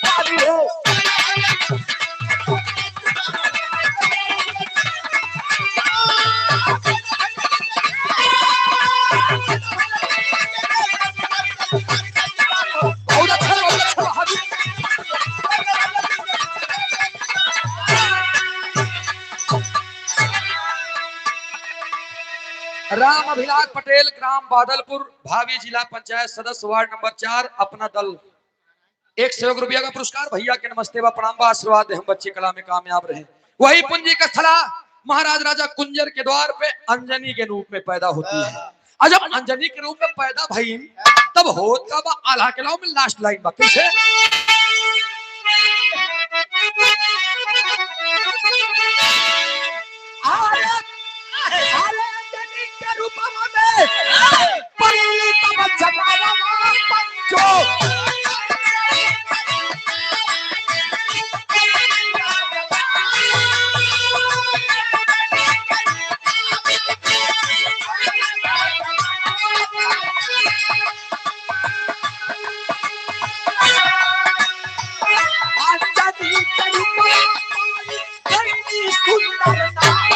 पानी हो। बहुत अच्छा बहुत अच्छा हाजी। राम अभिलाष पटेल ग्राम बादलपुर भावी जिला पंचायत सदस्य वार्ड नंबर 4 अपना दल 101 रुपया का पुरस्कार भैया के नमस्ते बा प्रणाम बा आशीर्वाद दे हम बच्चे कला में कामयाब रहे। वही पूंजी का स्थला महाराज राजा कुंजर के द्वार पे अंजनी के रूप में पैदा होती है। और जब अंजनी के रूप में पैदा भई तब होत का बा आल्हा के लाओ में लास्ट लाइन बा कैसे अरे अरे अंजनी के रूप में पल्ली तब जमाना पंचो। अंजनी के रूप में पल्ली सुंदर नाम।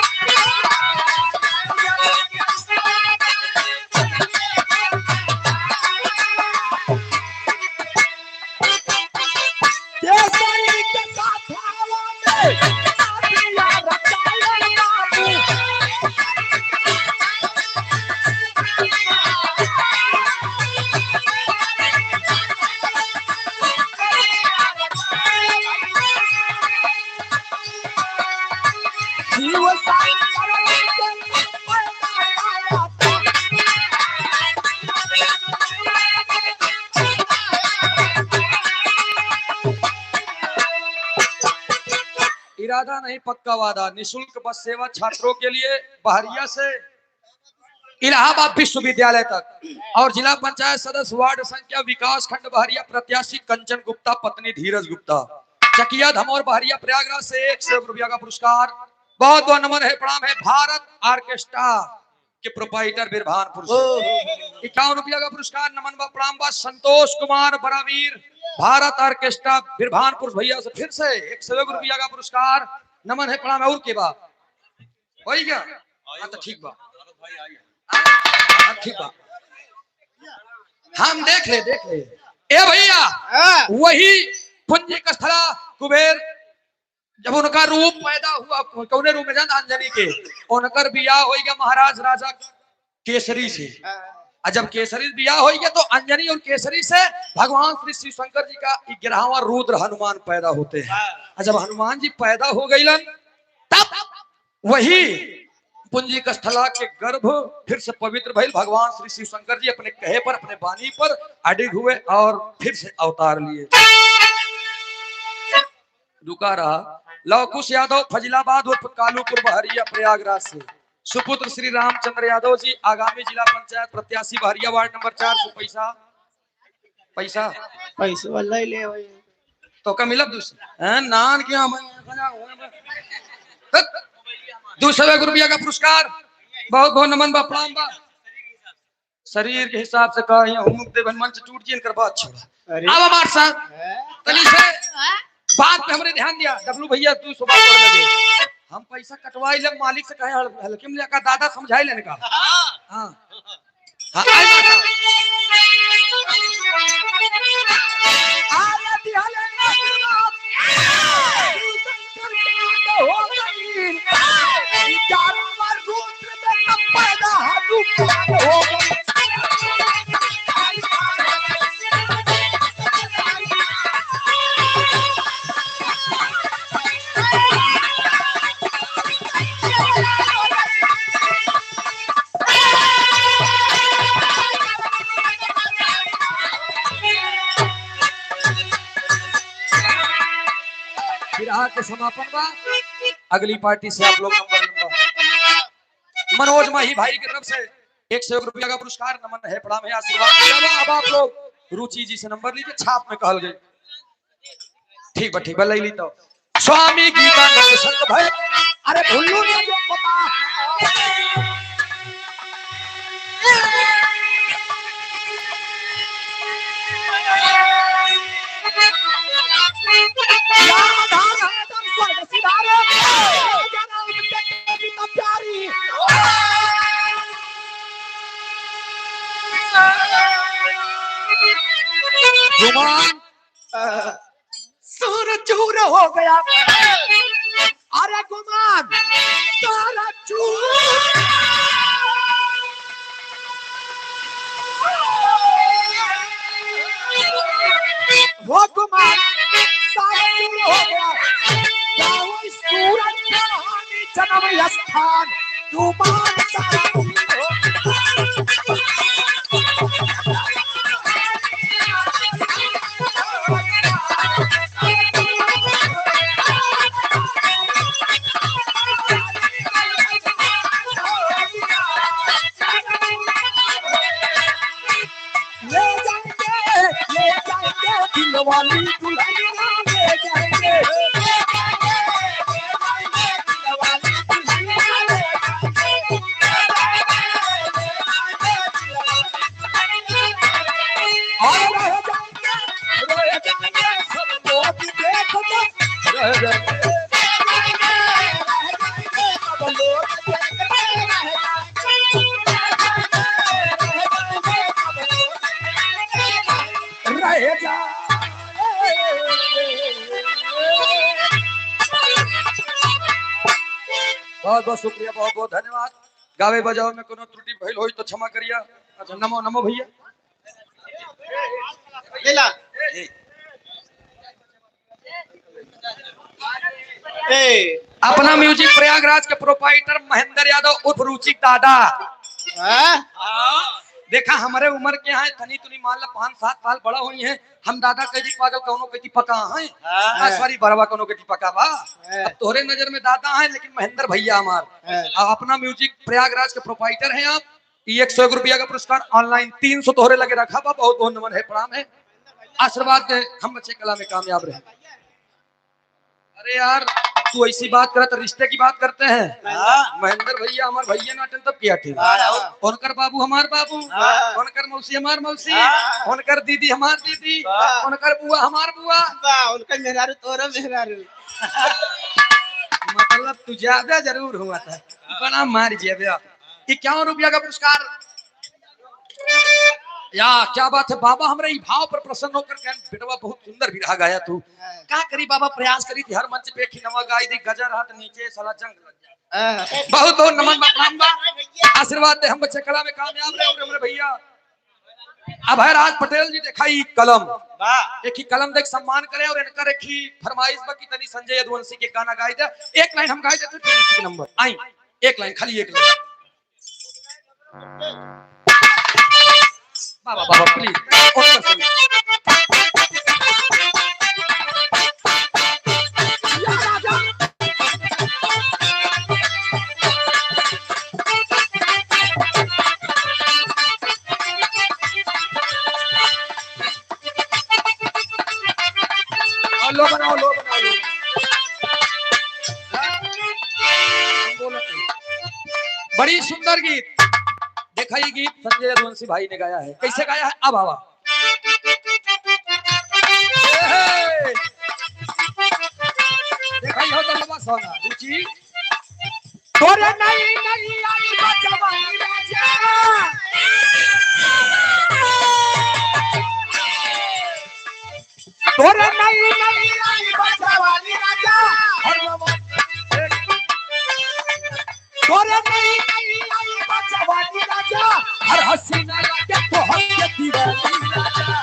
देसाई के गाथावा में साथिया रचाया बाबू। जीव शंकर के पैदा पाया था। इरादा नहीं पक्का वादा निशुल्क बस सेवा छात्रों के लिए बहरिया से इलाहाबाद विश्वविद्यालय तक और जिला पंचायत सदस्य वार्ड संख्या विकास खंड बहरिया प्रत्याशी कंचन गुप्ता पत्नी धीरज गुप्ता चकिया धमौर बहरिया प्रयागराज से 101 रुपया का पुरस्कार। बहुत बहुत नमन है प्रणाम है भारत आर्केस्ट्रा के प्रोपाइटर बीरभानपुर से 51 रुपया का पुरस्कार नमन व प्रणाम बा संतोष कुमार बरावीर भारत आर्केस्ट्रा बीरभानपुर भैया से फिर से 101 रुपया का पुरस्कार नमन है प्रणाम है। और के बा हो गया हाँ तो ठीक बा हाँ ठीक बा हम देख ले ए भैया वही पुंजी का स्थला कुबेर जब उनका रूप पैदा हुआ कौने रूप में जान अंजनी के उनकर बियाह हो गया महाराज राजा केसरी से। और जब केसरी बियाह हो गया तो अंजनी और केसरी से भगवान श्री शिव शंकर जी का 11वां रुद्र हनुमान पैदा होते हैं। और जब हनुमान जी पैदा हो गईलन तब वही पूंजी स्थला के गर्भ फिर से पवित्र भइल। भगवान श्री शिव शंकर जी अपने कहे पर अपने वाणी पर अडिग हुए और फिर से अवतार लिए। रुका रहा। लवकुश यादव फजलाबाद उर्फ कालूपुर बहरिया प्रयागराज से, सुपुत्र श्री रामचंद्र यादव जी, आगामी जिला पंचायत प्रत्याशी बहरिया वार्ड नंबर 4 से पैसा पैसा पैसे वाला ही ले भाई। तो का मिलब दूसरे नान क्या 200 रुपया का पुरस्कार। बहुत बहुत नमन बा, प्रणाम बा। शरीर के हिसाब से कहा यहाँ हुमुक देवन मंच टूट जी इनकर बात छोड़ा। अब हमारे साथ तनी से बात पे हमने ध्यान दिया। डब्लू भैया तू सुबह कर लगे, हम पैसा कटवाई ले मालिक से कहे हल्के में लेकर दादा समझाई लेने का। हाँ हाँ आई माता। विरहा के समापन बा। अगली पार्टी से आप लोग नंबर नंबर मनोज माही भाई की तरफ से 101 रुपया का पुरस्कार। नमन है, प्रणाम है, आशीर्वाद दिया बा। अब आप लोग रुचि जी से नंबर लीजिए, छाप में कहल गए। ठीक बा, ठीक बा, ले ली तो स्वामी गीतानंद संत भय। अरे भुल्लू ने जो पता रामधाम है तुम स्वर्ग सिधारे, राजा राम के कविता प्यारी। गुमान सूर चूर हो गया। अरे गुमान तारा चूर वो गुमान सारा चूर हो गया। गाओ सूरज कहानी जन्म स्थान गुमान सारा चूर हो ले जाएंगे, ले जाएंगे दिल वाली दुल्हनिया ले जाएंगे, ले जाएंगे, ले जाएंगे दिल वाली दुल्हनिया ले जाएंगे, ले जाएंगे दिल वाली दुल्हनिया ले जाएंगे। और रह जाएंगे, रह जाएंगे सब लोग देखते, रह जाएंगे, रह जाएंगे सब लोग देखते, रह जाएंगे, रह जाएंगे सब लोग रह जा। बहुत बहुत शुक्रिया, बहुत बहुत धन्यवाद। गावे बजावे में कोनो त्रुटि भइल होई तो क्षमा करिया। अच्छा नमो नमो भैया। ले ला। ए अपना म्यूजिक प्रयागराज के प्रोपाइटर महेंद्र यादव उर्फ रुचि दादा। हाँ? देखा हमारे उम्र के हैं, तनी तुनी मान ला 5-7 साल बड़ा हुई है। हम दादा कह दी पागल कौनो कह दी पका है, सॉरी बरवा कौनो कह दी पका बा। अब तोहरे नजर में दादा हैं लेकिन महेंद्र भैया हमार। अब अपना म्यूजिक प्रयागराज के प्रोपाइटर हैं आप। 101 रुपया का पुरस्कार ऑनलाइन 300 तोहरे लगे रखा बा। बहुत बहुत नमन है, प्रणाम है, आशीर्वाद दे हम बच्चे कला में कामयाब रहे। अरे यार तू ऐसी बात करे तो रिश्ते की बात करते हैं। महेंद्र भैया हमार भैया नाटन तब किया ठीक। उनकर बाबू हमार बाबू, उनकर मौसी हमार मौसी, उनकर दीदी हमार दीदी, उनकर बुआ हमार बुआ, उनकर मेहरारू तोरा मेहरारू। मतलब तू ज्यादा जरूर हुआ था, बड़ा मार जिया। 51 रुपया का पुरस्कार। या क्या बात है बाबा, हमरे ई भाव पर प्रसन्न होकर कहन बेटवा बहुत सुंदर बिरहा गाया तू। का करी बाबा, प्रयास करी थी हर मंच पे खिनवा गाई दी, गजर हाथ नीचे साला जंग लग जाए। बहुत बहुत नमन बा, प्रणाम बा, आशीर्वाद दे हम बच्चे कला में कामयाब रहे। और हमरे भैया अभय राज पटेल जी देखा ई कलम, एक ही कलम देख सम्मान करे और इनकर एक ही फरमाइश बा की तनी संजय यदुवंशी के गाना गाई दे। एक लाइन हम गाई देते फिर उसी के नंबर आई, एक लाइन, खाली एक लाइन। बाबा बाबा प्लीज। बनाओ लो बनाओ लो। बड़ी सुंदर गीत देखा, ये गीत संजय यदुवंशी भाई ने गाया है। कैसे गाया है? अब हवा देखा हो तो सोना रुचि तोरे नहीं नहीं आई बचवाई राजा, तोरे नहीं नहीं आई बचवाई राजा, तोरे नहीं नहीं आई बचवाई राजा, हर हसीना लगे तो हर के दीवानी राजा,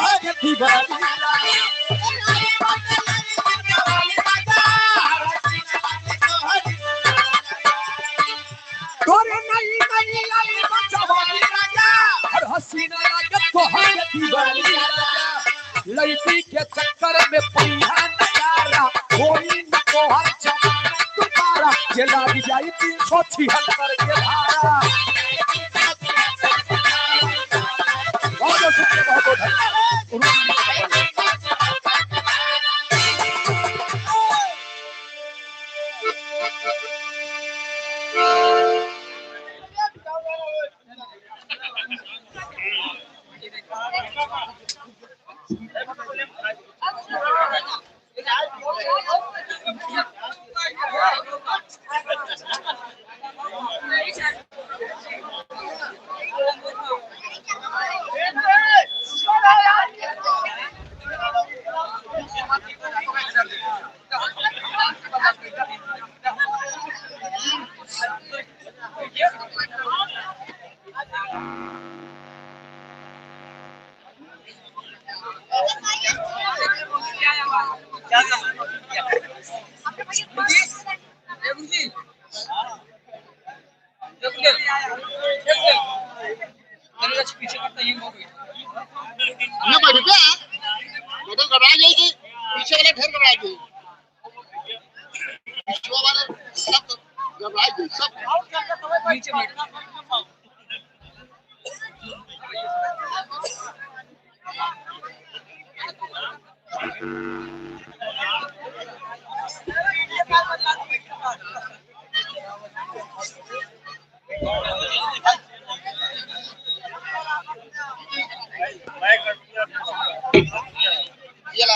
हर के दीवानी राजा। तोरे नहीं नहीं आई बचवानी राजा, हर हसीना लगे तो हर के दीवानी राजा, लड़की के चक्कर में पहिया नजारा कोई न तोहर जमाना तुम्हारा, ये लाग जाई 376 के धारा। बहुत बहुत शुक्रिया, बहुत बहुत धन्यवाद। ना बैठ पे बटन घबरा जाएगी, पीछे वाला ढेर घबरा जाएगी, पीछे वाला सब घबरा जाएगी सब। ये ला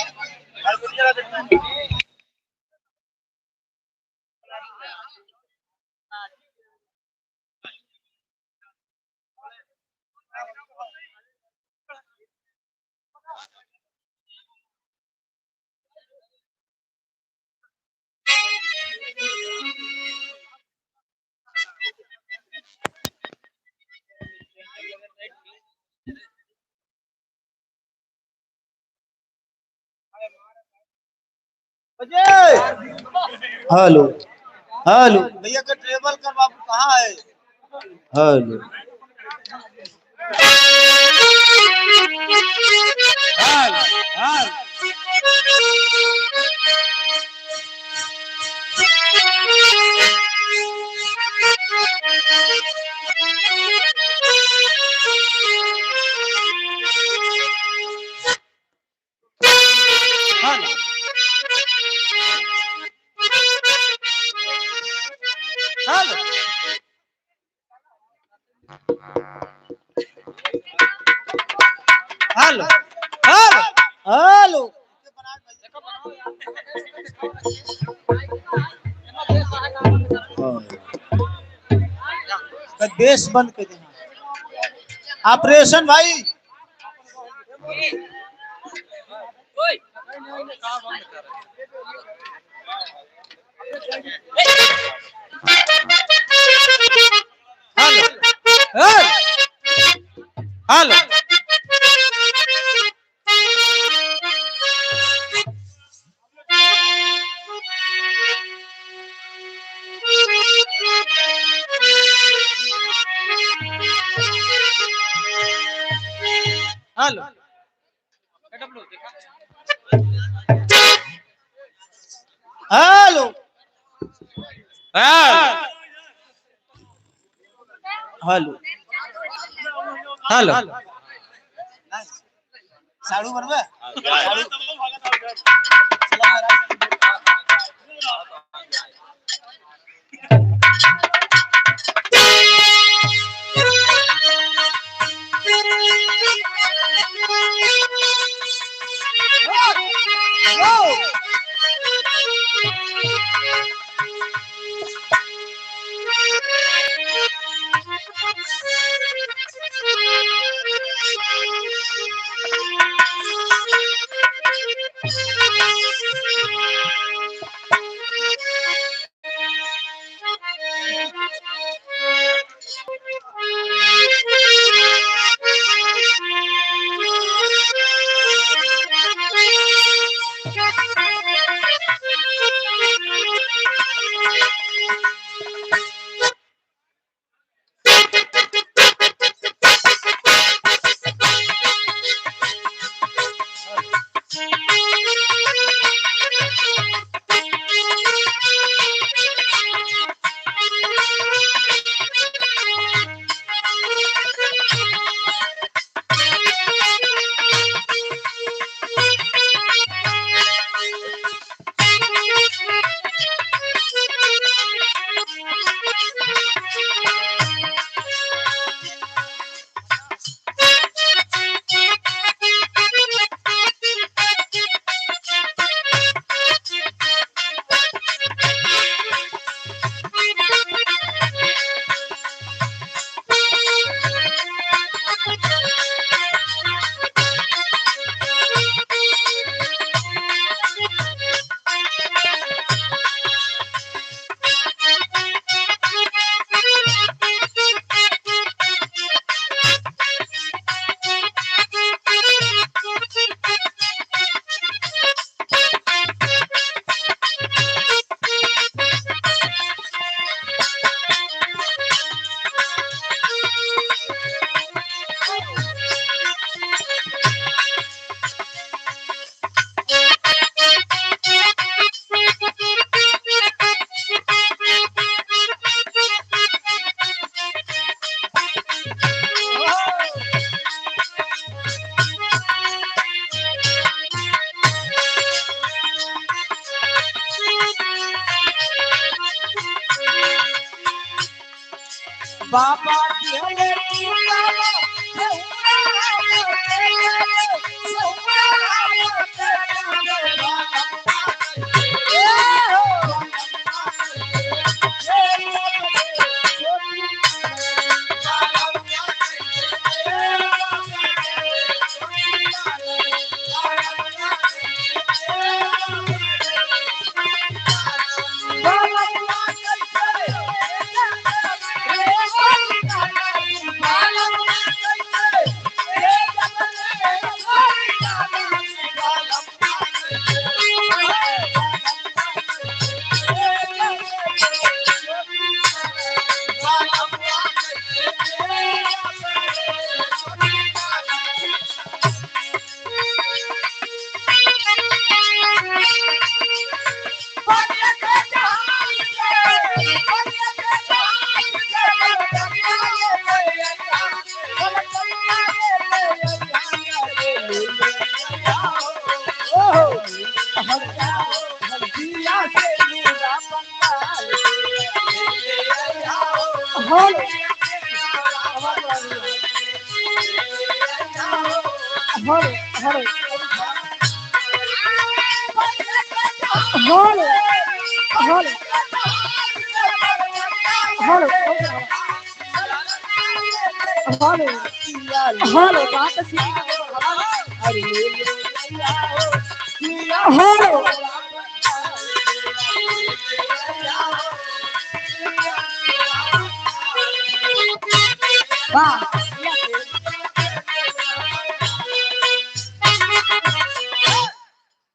हेलो हेलो भैया का ट्रेवल कर बाबू कहाँ है? Hello hello hello hello. देश बंद कर देना ऑपरेशन भाई। Hello hello hello hello hello hello. साड़ू बनबे साड़ू चला महाराज। बाबा दिहले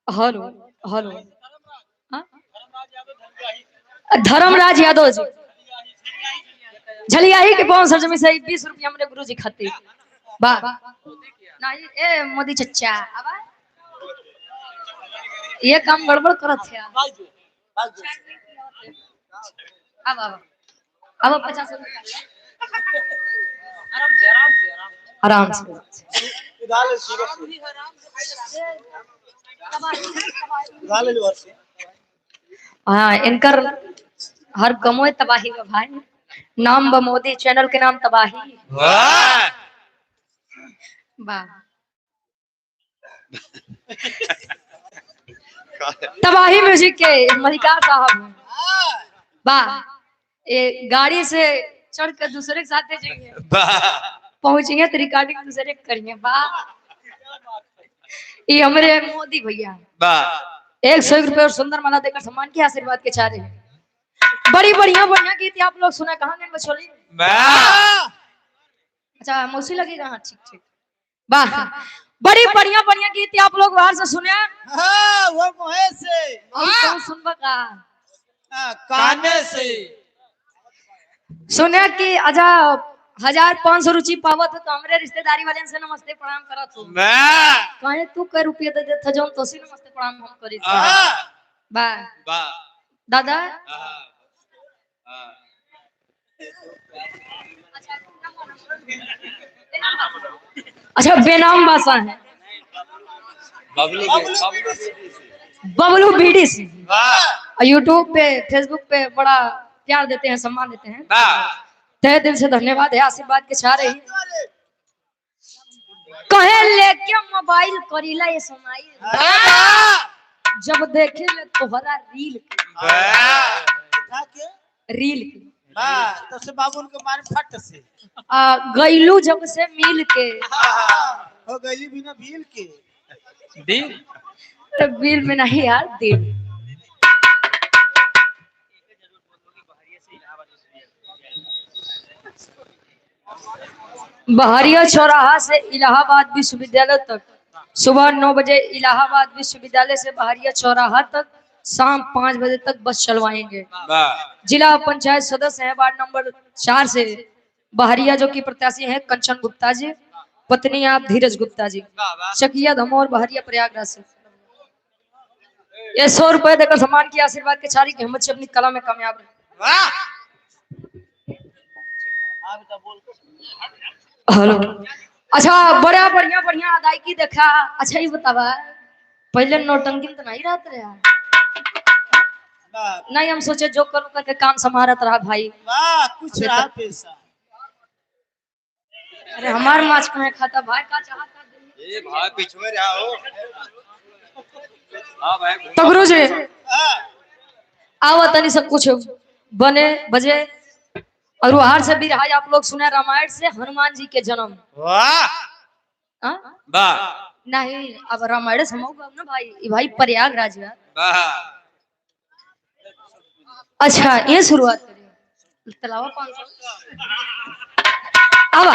हेलो हेलो हाँ? धर्मराज यादव जी झलियाही के पवन सरजमी से 20 रुपया मेरे गुरु जी खाते वाह नहीं ए मोदी चचा अब ये काम गड़बड़ करत है। अब अब अब 50 रुपया। आराम से, आराम से, आराम से। आराम से। उठा ले सूरज से, उठा ले जोर से। हाँ, इनकर हर गमो तबाही बा भाई। नाम बा मोदी, चैनल के नाम तबाही। वाह। वाह, तबाही म्यूजिक के मलिकार साहब हैं। वाह, ये गाड़ी से चढ़ कर दूसरे के साथ जाइए, पहुंचेंगे तो रिकॉर्डिंग दूसरे के करिए। वाह, ये हमारे मोदी भैया। वाह। 101 रुपए और सुंदर माला देकर सम्मान किया, आशीर्वाद के चारे। बड़ी बढ़िया बढ़िया गीत आप लोग सुना। कहाँ गए बछोली? वाह। अच्छा, मौसी लगेगा। हाँ, ठीक ठीक। वाह, बड़ी बढ़िया बढ़िया गीत आप लोग बाहर से सुने। हाँ, वो मुहे से। और कौन सुनबा का? हाँ, काने से। सुने कि अच्छा 1500 रुचि पावत हो तो हमरे रिश्तेदारी वाले से नमस्ते प्रणाम करत हो। वाह। कहे तू कै रुपया दे देत जोन तोसी नमस्ते प्रणाम हम करी। वाह। वाह। दादा। हाँ। अच्छा, बेनाम बादशाह है। बबलू। बबलू बीडी से। वाह। यूट्यूब पे, फेसबुक पे बड़ा प्यार देते हैं, सम्मान देते हैं। वाह। तहे दिल से धन्यवाद है, आशीर्वाद के छा रही। कहे लेके मोबाइल करीला ये सुनाई, जब देखे ले तोहरा रील के। वाह। उठा के रील के। हाँ, तब से बाबू उनके मारे फट से। गईलू जब से मिल के। हो गई बिना भील के। दिल। अरे बिल में नहीं यार, दिल। बहरिया चौराहा से इलाहाबाद विश्वविद्यालय तक सुबह 9 बजे, इलाहाबाद विश्वविद्यालय से बहरिया चौराहा तक शाम 5 बजे तक बस चलवाएंगे। वाह। जिला पंचायत सदस्य है वार्ड नंबर 4 से बहरिया, जो की प्रत्याशी हैं कंचन गुप्ता जी, पत्नी आप धीरज गुप्ता जी, चकिया धमौर बहरिया प्रयागराज से। ये 100 रुपए देकर सम्मान की आशीर्वाद के चारी की हिम्मत से अपनी कला में कामयाब रहे। वाह। हेलो, अच्छा, बड़ा बढ़िया बढ़िया अदायगी देखा। अच्छा, ये बतावा पहले नौटंकी में तो नहीं रहते रहा? नहीं, हम सोचे जो करूँ करके काम संभालत रहा भाई। वाह, कुछ रहा पैसा। अरे हमार माछ कहाँ खाता भाई, का चाहता? ये भाई पीछे में रहा हो। हाँ भाई। तो गुरु जी आवा तनी सब कुछ बने बजे और हार से भी रहा। आप लोग सुने रामायण से हनुमान जी के जन्म। वाह। हाँ? वाह। नहीं, अब रामायण से हम ना भाई, ये भाई प्रयागराज है। वाह। अच्छा, ये शुरुआत करिए तलावा 500। आवा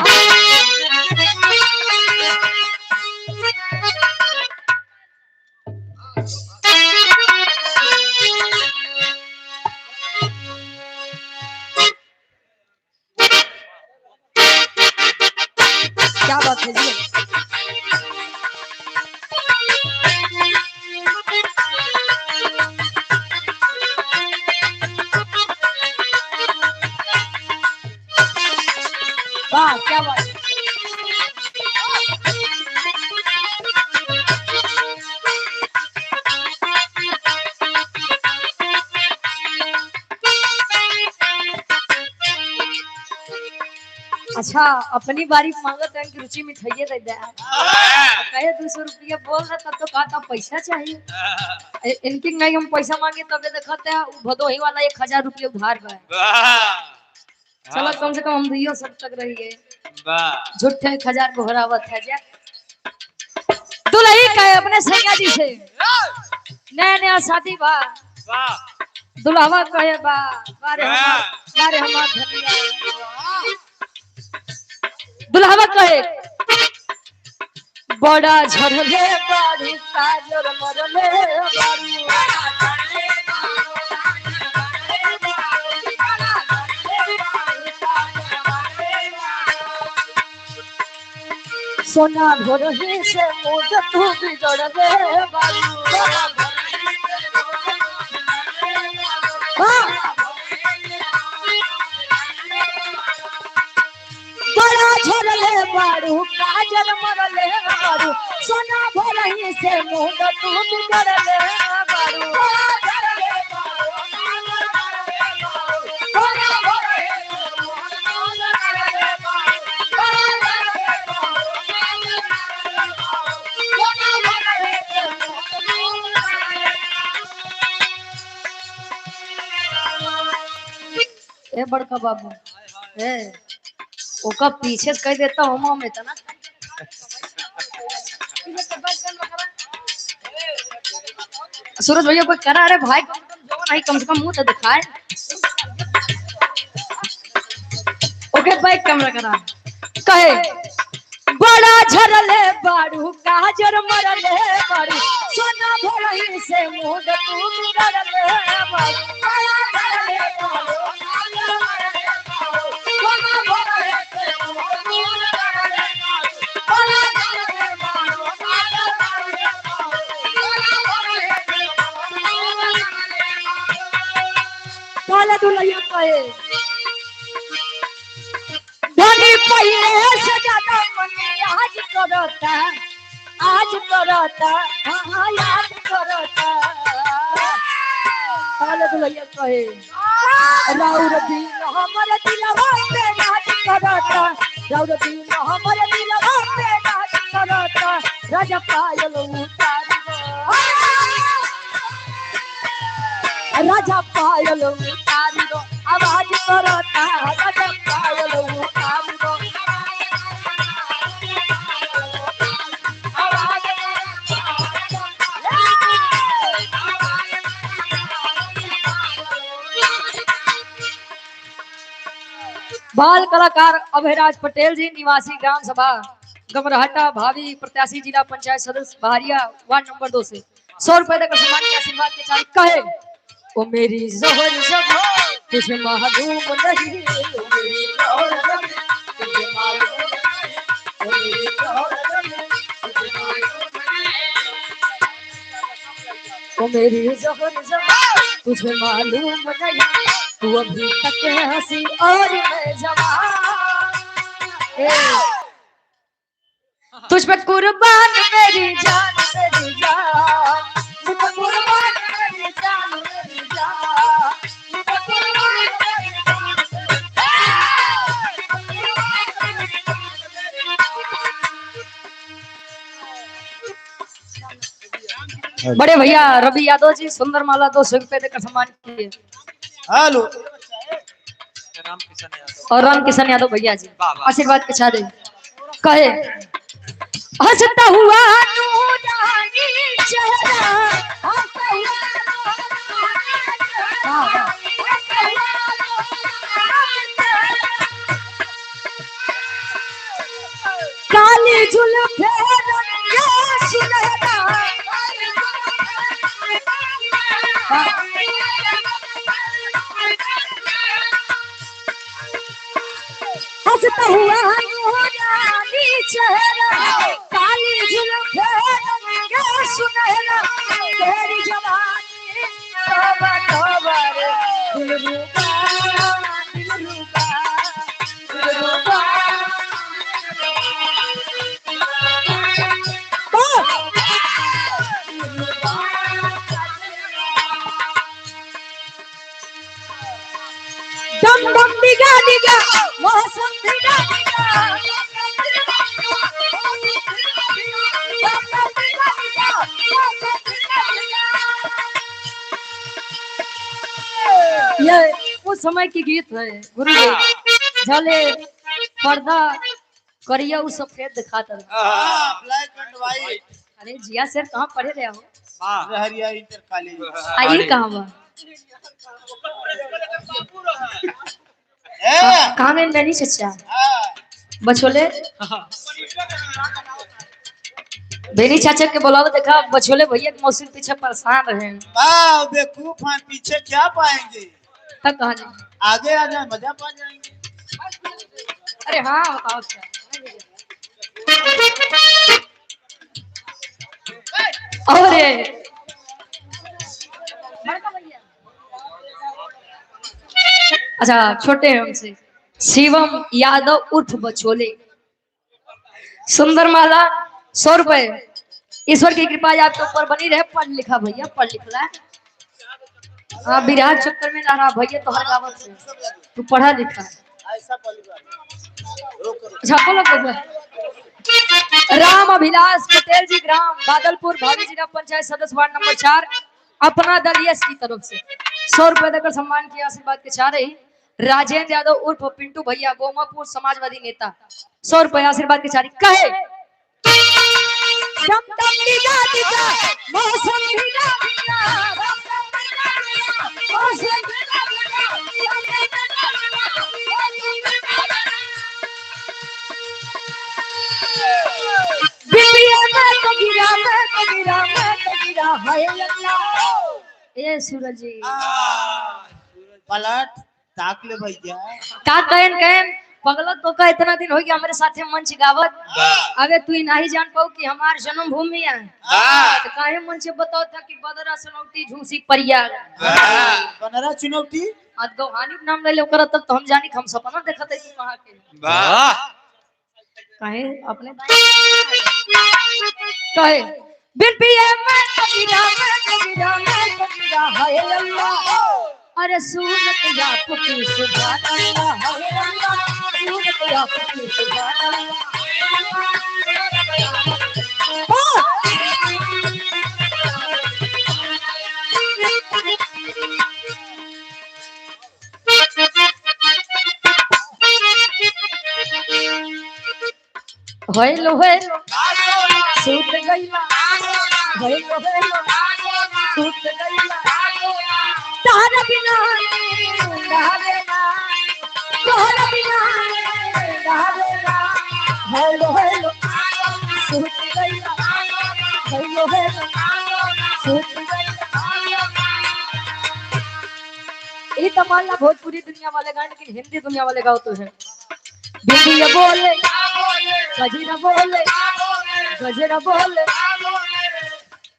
क्या बात है जी। वाह, क्या बात है। अच्छा, अपनी बारी मांगत है कि रुचि मिठाइए दे दे। कहे 200 रुपया बोल रहा तब तो कहा था पैसा चाहिए। इनकी नहीं हम पैसा मांगे तब देखते हैं भदोही वाला 1000 रुपया उधार बा। चलो कम से कम हम दियो सब तक रहिए। झूठे 1000 गोहरावत है जा। दुल्ही कहे अपने सैया जी से नया नया शादी बा, दुल्हवा कहे बा बारे हमार, बारे हमार धनिया। दुल्हवा कहे बड़ा झरले बारू काजर मरले बारू, सोना भोरही से मुझ तू बिगड़ले बारू। बड़ा झरले बारू काजल मरले बारू सोना भरही से मुंह तू बिगड़ले बारू। ए बड़का बाबू ए ओका पीछे से कह देता हूँ हम इतना सूरज भैया कोई करा अरे भाई कम से कम जो नहीं कम से कम मुंह तो दिखाए। ओके भाई कैमरा करा कहे बड़ा झरले बारू काजर मरले बारू सोना भरही से मुंह तू बिगड़ले बारू। बड़ा झरले बारू काजर मरले बारू सोना भरही से मुंह तू बिगड़ले बारू। बड़ा झरले बारू काजर मरले बारू सोना भरही से मुंह तू बिगड़ले बारू। काला दुल्हन कहे धनी पहले से ज्यादा मन आज करता आज करता हाँ याद करता। काला दुल्हन कहे राउर दिल हमर दिलवा पे राज करता राउर दिल हमर दिलवा पे राज करता राजा पायल उतारी राजा पायल उतारी दो आवाज करता राजा पायल उतारी दो बाल कलाकार अभयराज पटेल जी निवासी ग्राम सभा गमरहटा भावी प्रत्याशी जिला पंचायत सदस्य बहारिया वार्ड नंबर 2 से 100 रुपए तक सम्मान के आशीर्वाद के साथ कहे ओ मेरी जोहर जब तुझे मालूम नहीं ओ मेरी जोहर जब तुझे मालूम नहीं ओ मेरी जोहर जब तुझे मालूम नहीं ओ मेरी जोहर जब तुझे मालूम नहीं तू अभी तक हंसी और मैं जवान तुझ पे कुर्बान मेरी जान मेरी जान तुझ पे कुर्बान मेरी जान मेरी जान तुझ पे कुर्बान मेरी जान मेरी जान। बड़े भैया रवि यादव जी सुंदर माला 200 रुपए देकर सम्मान किए। हेलो और राम किशन यादव भैया जी आशीर्वाद के साथ कहे हंसता हुआ नूरानी चेहरा हंसता हुआ काली जुल्फे रंग सुनहरा हंसता हुआ नूरानी चेहरा काली जुल्फे रंग सुनहरा तेरी जवानी तौबा तौबा रे दिलरुबा दिलरुबा दिलरुबा दम दम दिगा दिगा मौसम दिगा दिगा ये उस समय की गीत है गुरु जले पर्दा करिया उ सफेद दिखाता रहा। Black and white. अरे जिया सर कहाँ पढ़े रहे हो? रहरिया इंटर कॉलेज। आई कहाँ बा? कहाँ गए नैनी चचा बछोले बेनी चाचा के बुलाओ देखा बछोले भैया के मौसी पीछे परेशान रहे। वाह बेवकूफ हैं पीछे क्या पाएंगे? तक कहाँ जाएंगे? आगे आ जाए मजा पा जाएंगे। अरे हाँ बताओ क्या। अरे अच्छा छोटे हैं हमसे शिवम यादव उर्फ बछोले सुंदर माला 100 रुपए। ईश्वर की कृपा आपके ऊपर बनी रहे। पढ़ लिखा भैया, पढ़ लिखला। हाँ, विराट चक्कर में ना रहा भैया, तो हर गावत से तू पढ़ा लिखा। ऐसा पहली बार रोक। अच्छा, बोलो बोलो। राम अभिलाष पटेल जी, ग्राम बादलपुर, भावी जिला पंचायत सदस्य, वार्ड नंबर 4, अपना दल यस की तरफ से 100 रुपए देकर सम्मान किया, आशीर्वाद के चाह रही। राजेंद्र यादव उर्फ पिंटू भैया, गोमापुर, समाजवादी नेता, 100 रुपए आशीर्वाद के चाह रही। कहे दम दम भीगा भीगा, मौसम भीगा भीगा, दम दम भीगा भीगा, मौसम भीगा भीगा, दम दम भीगा भीगा, मौसम भीगा भीगा। बिटिया मैं तो गिरा, मैं तो गिरा, मैं तो गिरा, हाय अल्लाह। ए सूरज जी। पलट ताक ले भैया। का कहन कहन पगला तो का इतना दिन हो गया हमारे साथे मंच गावत, अबे तू नहीं जान पाऊ कि हमार जन्मभूमि है, तो काहे मंच बताओ था कि बदरा सनौटी झूसी परिया। बनरा चुनौती। आज गौहानी के नाम ले ले ओकरा, तब तो हम जानी कि हम सपना देखत है कि कहां के। वाह। काहे अपने कहे बिन पिए मैं तो गिरा, मैं तो गिरा, मैं तो गिरा, हाय अल्लाह। अरे सूरत आपकी सुभान अल्लाह, हाय अल्लाह। सूरत आपकी सुभान अल्लाह। हेलो हेलो, सूत गईला। हेलो हेलो, सूत गईला। तारा बिना नींद आवेला, तोहरा बिना नींद आवेला। हेलो हेलो, सूत गईला। हेलो हेलो, सूत गईला। ये तो मान ला भोजपुरी दुनिया वाले गाए, लेकिन हिंदी दुनिया वाले गाओ तो है। बिंदिया बोले, गजरा बोले, गजरा बोले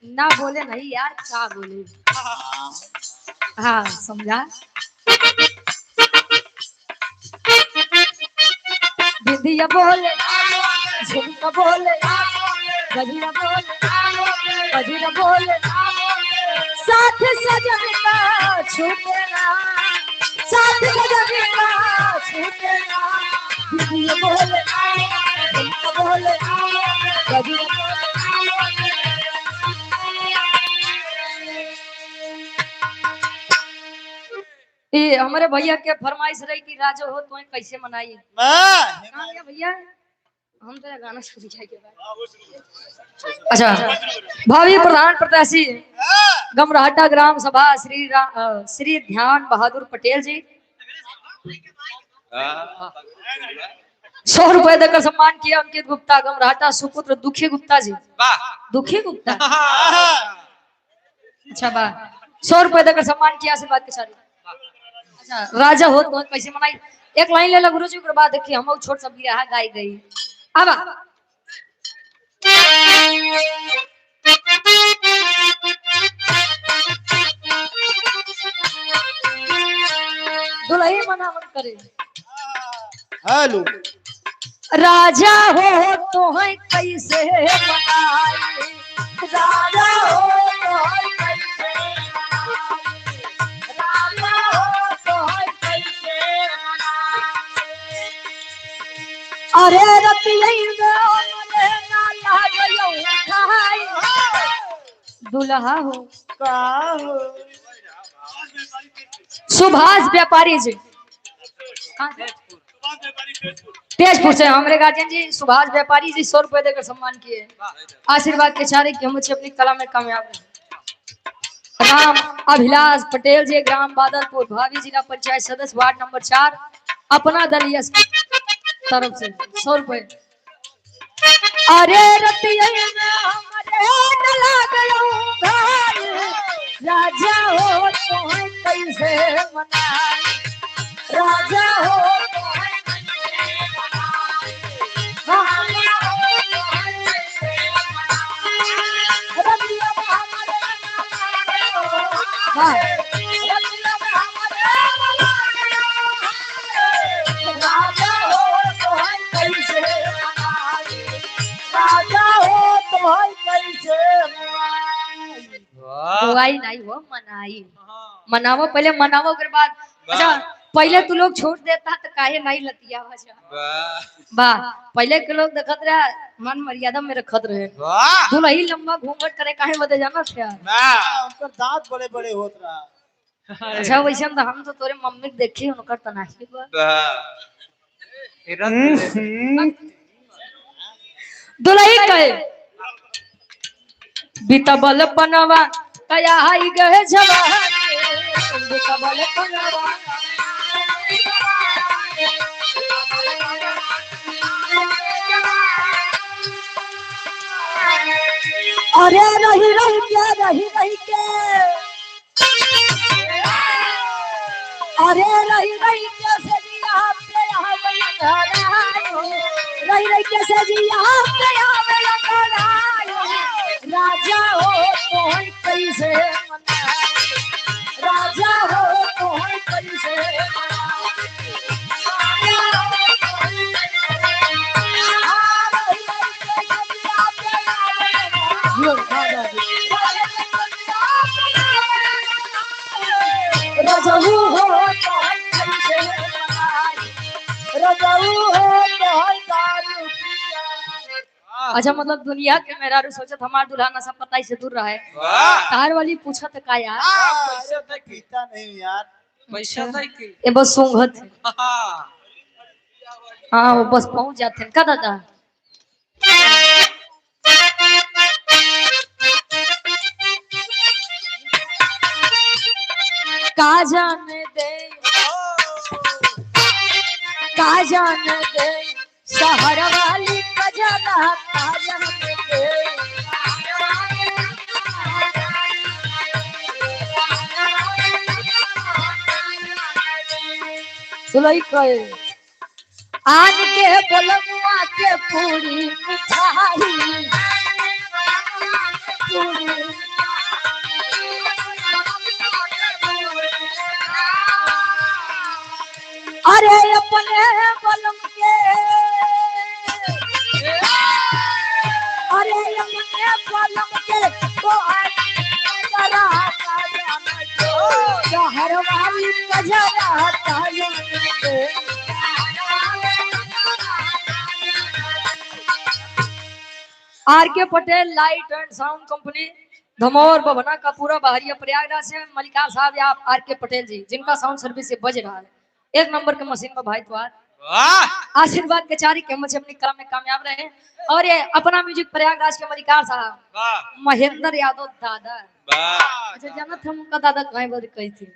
ना बोले नहीं यार, क्या बोले? हाँ, समझा। बिंदिया बोले, झुमका बोले, गजरा बोले, गजरा बोले, साथ सजन का छूटे ना, साथ सजन का छूटे ना। बिंदिया बोले, झुमका बोले, गजरा बोले। ये हमारे भैया के फरमाइश रही कि राजो हो तो कैसे मनाई। कहाँ गया भैया? हम तो गाना सुन जाएंगे। अच्छा, भावी प्रधान प्रत्याशी गमराहटा ग्राम सभा श्री ध्यान बहादुर पटेल जी, 100 रुपए देकर सम्मान किया। अंकित गुप्ता, गमराहटा, सुपुत्र दुखी गुप्ता जी। वाह। दुखी गुप्ता, अच्छा, वाह। 100 रुपए देकर सम्मान किया, आशीर्वाद के साथ। अच्छा, राजा हो तो कैसे मनाई, एक लाइन ले लो गुरु जी के बाद देखिए हम छोट सब रहा गाई गई। अब दुल्ही मना मन करे। हेलो। राजा हो तो है कैसे मनाई, राजा हो तो है कैसे मनाई, राजा हो तो है कैसे मनाई। अरे रतिया में मरे ना लागयो खाई, दुल्हा हो। का हो? सुभाष व्यापारी जी, कहाँ से? तेजपुर से हमारे गार्जियन जी सुभाष व्यापारी जी 100 रुपए देकर सम्मान किए, आशीर्वाद के चारे कि हम अच्छे अपनी कला में कामयाब रहे। राम अभिलाष पटेल जी, ग्राम बादलपुर, भावी जिला पंचायत सदस्य, वार्ड नंबर 4, अपना दल यस की तरफ से 100 रुपए। अरे रतिया में हमारे न लागलो भाई, राजा हो तो है कैसे मनाई, राजा हो तो है कैसे मनाई, राजा हो तो है कैसे मनाई। रतिया में हमारे न लागलो भाई, रतिया में हमारे न लागलो भाई, राजा हो तो है कैसे मनाई। कैसे मुआई। बुआई नहीं हो मनाई, मनावो पहले, मनावो के बाद। अच्छा पहले तू लोग छोड़ देता तो काहे नहीं लतिया। अच्छा वाह, पहले के लोग देखत रहे मन मर्यादा में रखत रहे। दुल्ही लंबा घूंघट करे काहे बदे जाना थे? उनकर दांत बड़े बड़े होत रहा। अच्छा वैसे तो हम तो तोरे मम्मी के देखी उनकर तो नहीं बा। दुल्ही कहे बीतबल पनवा कया हाई गए जवानी, बीतबल पनवा अरे रही रही के, रही रही के, अरे रही रही के सजिया पे आवे, रही रही के सजिया पे आवे, राजा हो तोहर कैसे मनाई, राजा हो तोहर कैसे मनाई, राजा हो तोहर कैसे मनाई। रजऊ हो तोहर कैसे मनाई, रजऊ हो तोहर दारू पिया। अच्छा मतलब दुनिया के मेरा सोचत हमार दुल्हा नशा पताई से दूर रहे, तार वाली पूछत का यार? पैसा तो पीता नहीं यार। पैसा दे के ये बस सूंघत है। हाँ वो बस पहुंच जाते हैं का दादा। का जाने दे, का जाने दे शहर वाली खजाना, का जाने दे। सुलई कहे आन के बोलमुआ के पूरी मिठाई, पूरी अरे अपने बलम के, अरे अपने बलम के तो शहर वाली कजरा। R K Patel light and sound company Dhamaur Babhna का पूरा बाहरिया प्रयागराज से मलिका साहब या are के पटेल जी जिनका साउंड सर्विस से बज रहा है, एक नंबर के मशीन पर भाई द्वार आशीर्वाद के चारी के मुझे अपनी कला में कामयाब रहे। और ये अपना म्यूजिक प्रयागराज के मलिकार साहब महेंद्र यादव दादा। अच्छा जानत हम उनका दादा कहीं बार कही थी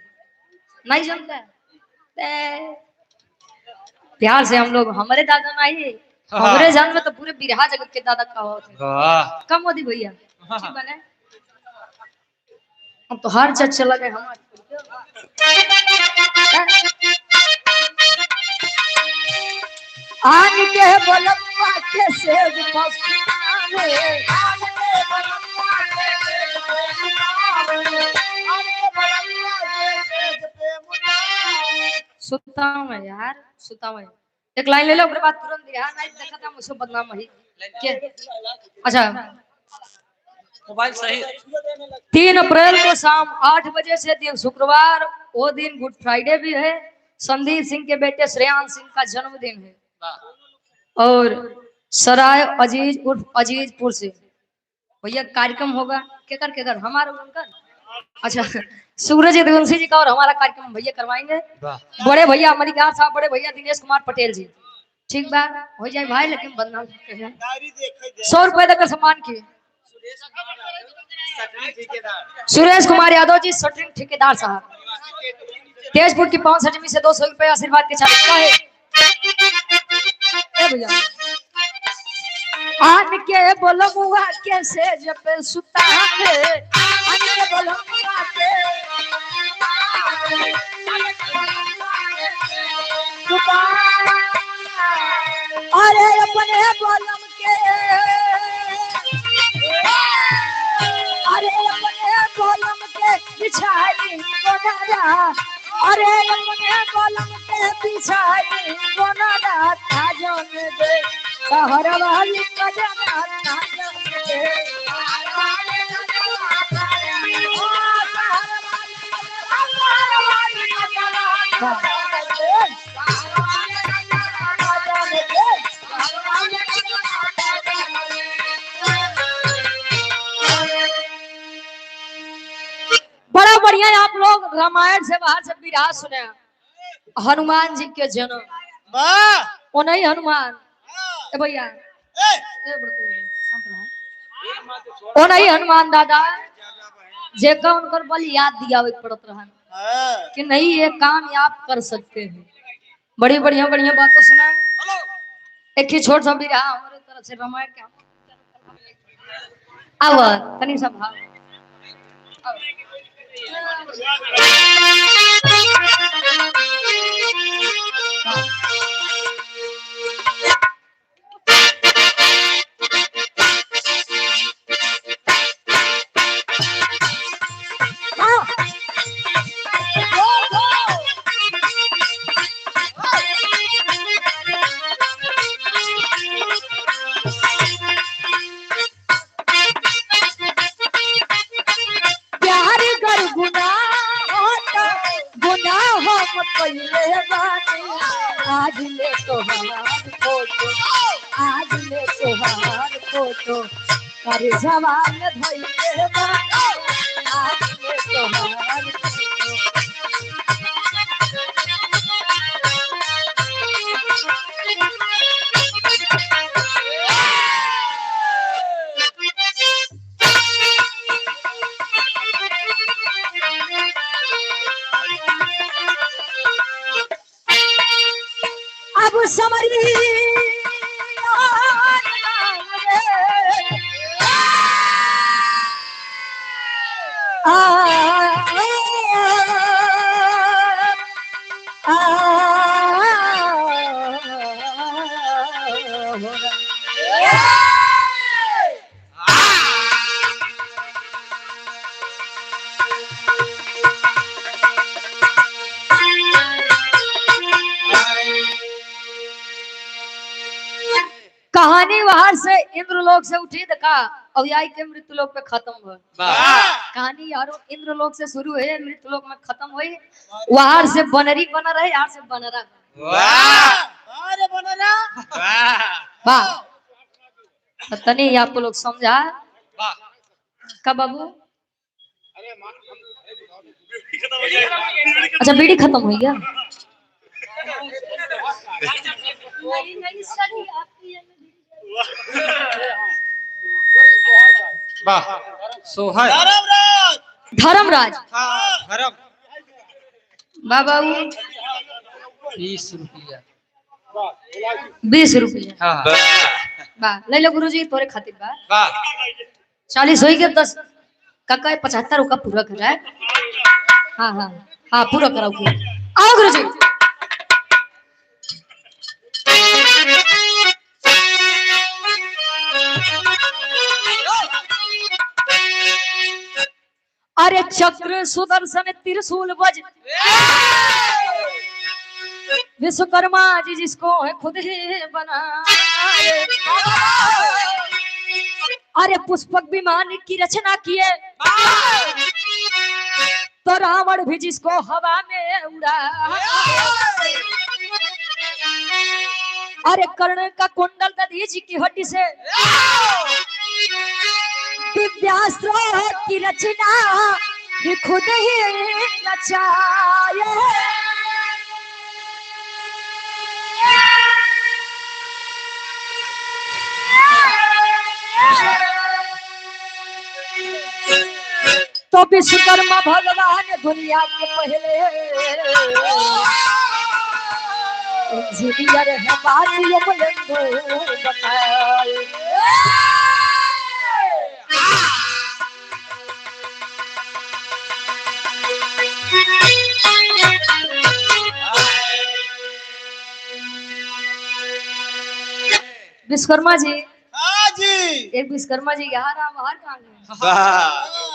नहीं जानता ते प्यार से हम लोग हमारे दादा नहीं, हमारे जान में तो पूरे बिरहा जगत के दादा का होते। कम मोदी भैया ठीक बने। अब तो हर चीज चला गए हमारे। आन के बलम्मा के सेज पसनावे, आन के बलम्मा के सेज पसनावे, आन के बलम्मा के सेज पे मुनावे। सुता मैं यार, सुता मैं एक लाइन ले लो ओकरे बाद तुरंत बिहार नहीं देखा था मुझसे बदनाम है के। अच्छा मोबाइल सही। 3 अप्रैल को शाम 8 बजे से दिन शुक्रवार, वो दिन गुड फ्राइडे भी है। संदीप सिंह के बेटे श्रेयांश सिंह का जन्मदिन है और सराय अजीज उर्फ अजीजपुर से भैया कार्यक्रम होगा। केकर केकर हमारा उनका अच्छा सूरज यदुवंशी जी का और हमारा कार्यक्रम भैया करवाएंगे। बड़े भैया मलिकार साहब, बड़े भैया दिनेश कुमार पटेल जी। ठीक बा हो जाए भाई, लेकिन बदनाम 100 रुपए तक सम्मान किए सुरेश कुमार यादव जी शटरिंग ठेकेदार साहब तेजपुर की 5 सजमी से 200 रुपए आशीर्वाद के साथ है। भैया आन के बोलमुआ के से जब सुता है, आन के बोलमुआ के सुता, अरे अपने बोलम के, अरे अपने बोलम के बिछाई गोदारा, अरे अपने बलम के पिछाई बनरा ताजन दे शहर वाली कजरा ताजन दे बड़ा बढ़िया है, आप लोग रामायण से बाहर से बिरहा सुने। हनुमान जी के जन्म वाह ओ नहीं हनुमान ए भैया ए ए बड़को, शांत रहो। ओ नहीं हनुमान दादा जेका उनकर बल याद दियावे के पड़त रहन हां कि नहीं ये काम आप कर सकते हैं। बड़ी बढ़िया बढ़िया बातें सुना। एक ही छोट सा बिरहा हमारे तरफ से रामायण के आव तनी सा भाव आव। हाँ। प्यार कर गुनाह होता, गुनाह हम कइले बानी। आज ले तोहार फोटो, आज ले तोहार फोटो, कर जवान धइले बानी। आज ले तोहार फोटो। अब समरी आ कहानी बाहर से इंद्रलोक से उठी देखा और आई के मृत्युलोक पे खत्म हो। कहानी यारो इंद्रलोक से शुरू है मृत्युलोक में खत्म हुई। बाहर से बनरी बना रहे यार से बनरा वाह अरे बनरा वाह वाह। तो तनी आपको लोग समझा का बाबू। अच्छा बीड़ी खत्म हो गया। वाह सोहर धर्मराज धर्मराज हाँ धर्म बाबा 20 रुपया 20 रुपया हाँ वाह ले लो गुरुजी तोरे खातिर बा वाह 40 हो गया 10 काका 75 का पूरा करा है। हाँ हाँ हाँ पूरा कराओ पूरा। आओ गुरुजी। अरे चक्र सुदर्शन त्रिशूल बज विश्वकर्मा जी जिसको है खुद ही बनाए। अरे पुष्पक विमान की रचना किए तो रावण भी जिसको हवा में उड़ा। अरे कर्ण का कुंडल दधीची की हड्डी से दिव्यास्त्र की रचना भी खुद ही रचाए। तो विश्वकर्मा भगवान दुनिया के पहले इंजीनियर है बात बताए। विश्वकर्मा जी हाँ जी एक विश्वकर्मा जी यहाँ रहा बाहर कहाँ गए? वाह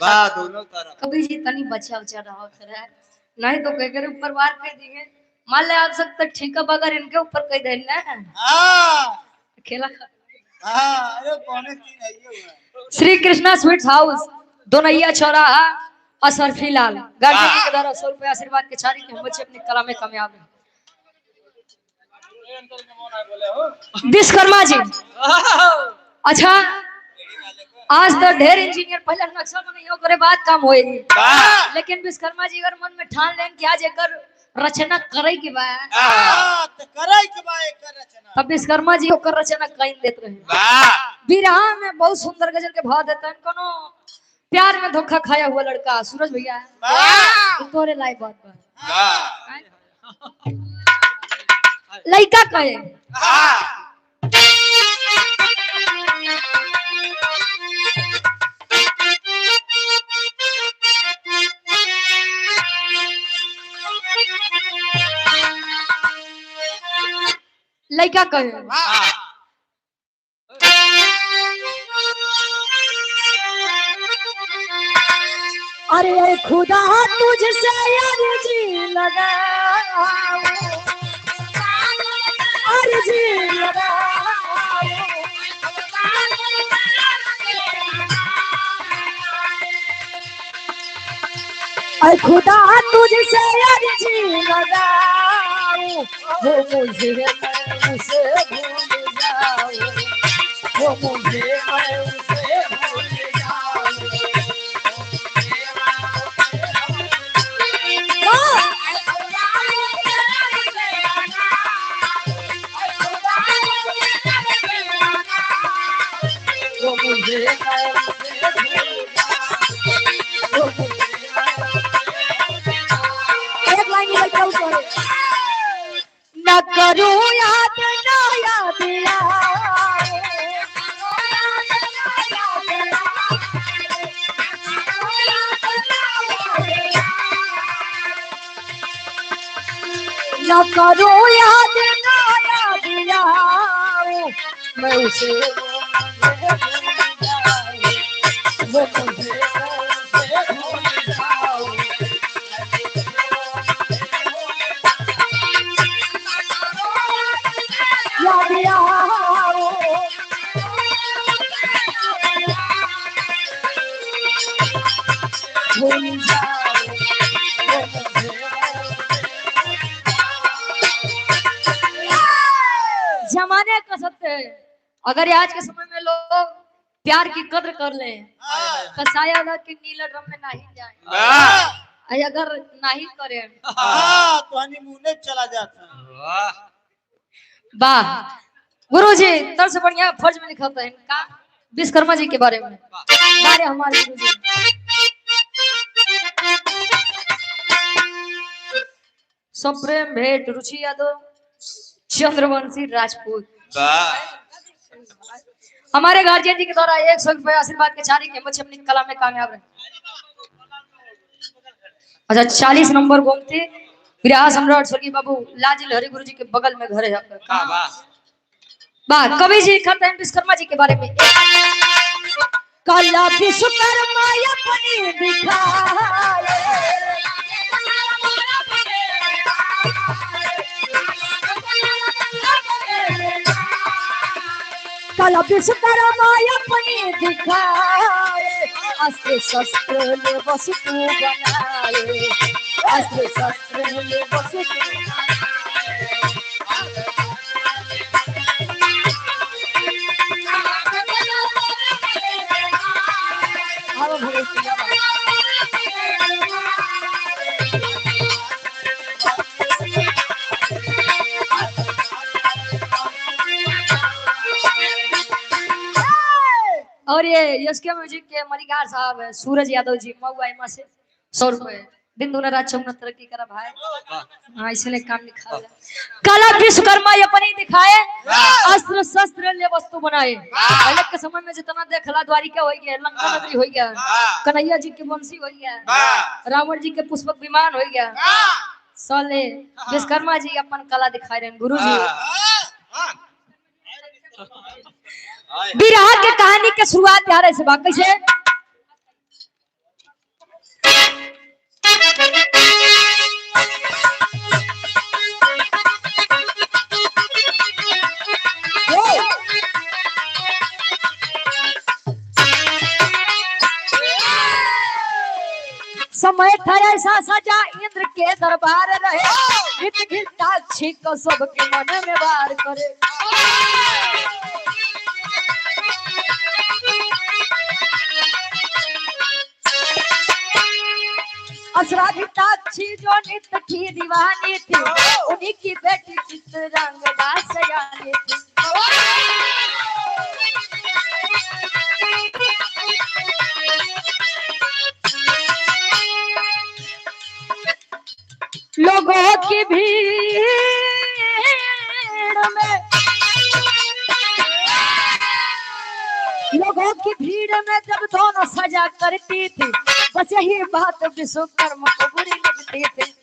वाह दोनों तरफ कभी जी तनी बच्चा उच्चा रहो फिर है। नहीं तो कह ऊपर वार कर दिए। मान ले आप सब तक ठीक है, बगैर इनके ऊपर कह दे ना हाँ खेला। हाँ, अरे 2.75 है ये हुआ। श्री कृष्णा स्वीट्स हाउस, दोनैया चौराहा, असरफी लाल गार्जियन जी के द्वारा 100 रुपया आशीर्वाद के छारी के हम बच्चे अपनी कला में कामयाब हैं। विश्वकर्मा जी, अच्छा आज तो ढेर इंजीनियर पहले नक्शा बनाइयो करे बाद काम होएगी, लेकिन विश्वकर्मा जी अगर मन में ठान लेन कि आज एकर रचना करे के बा, हाँ, तो करे के बा एकर रचना। तब विश्वकर्मा जी ओकर रचना कहीं देत रहे। बिरहा में बहुत सुंदर गजल के भाव देता है। कोनो प्यार में धोखा खाया हुआ लड़का सूरज भैया, तोरे लाइफ बात बा। लड़का कहे लड़का कहे अरे खुदा तुझसे अर्जी लगाऊं, अर्जी लगाऊं, अरे खुदा तुझसे अर्जी लगाऊं, वो मुझे मैं उसे भूल जाऊं, वो मुझे मैं उसे भूल जाऊं। वो मुझे मैं उसे भूल जाऊं, वो मुझे एक लाइन लड़का ऊपर न करूं याद ना याद आए, न करूं याद ना याद आए, मैं उसे वो मुझे मैं उसे भूल जाऊं। याद आओ, भूल जाओ, वो मुझे। जमाने का सत्य है, अगर आज के समय में लोग प्यार की कद्र कर ले तो शायद कि नीला ड्रम में नहीं जाए, अगर नहीं करे हाँ, तो हनीमून चला जाता है। वाह गुरु जी, तर से बढ़िया फर्ज में लिखा था इनका विश्वकर्मा जी के बारे में। बारे हमारे गुरु जी सब प्रेम भेंट रुचि यादव चंद्रवंशी राजपूत हमारे गार्जियन जी के द्वारा 100 रुपए आशीर्वाद के चारी के बच्चे अपनी कला में कामयाब रहे। अच्छा 40 नंबर गोमती विराह सम्राट स्वर्गीय बाबू लाजिल हरि गुरु जी के बगल में घर है आपका। वाह कवि जी लिखते हैं विश्वकर्मा जी के बारे में। कला विश्वकर्मा अपनी दिखाए, कला विश्वकर्मा अपनी दिखाए, अस्त्र शस्त्र ले वस्तु बनाए, अस्त्र शस्त्र ले वस्तु बनाए। और ये यशके म्यूजिक के मलिकार साहब है सूरज यादव जी मऊ से 100 रुपए दिन दूना रात चौगुना तरक्की करा भाई। हाँ इसलिए काम निकाल कला विश्वकर्मा अपने दिखाए, अस्त्र शस्त्र ले वस्तु बनाए। पहले के समय में जितना देखला द्वारिका हो गया, लंका नगरी हो गया, कन्हैया जी के बंसी हो गया, रावण जी के पुष्पक विमान हो गया, साले विश्वकर्मा जी अपन कला दिखाए रहे गुरु जी। बिरहा के कहानी के शुरुआत यार ऐसे बात कैसे समय था ऐसा सजा इंद्र के दरबार रहे, घृताक्षी को सबके मन में वार करे। असराधिताक्षी जो नित्य की दीवानी थी, उन्हीं की बेटी चित्रंगदा सयानी थी। लोगों की भीड़ में, लोगों की भीड़ में जब दोनों सजा करती थी, बस यही बात विश्वकर्मा को बुरी लगती थी।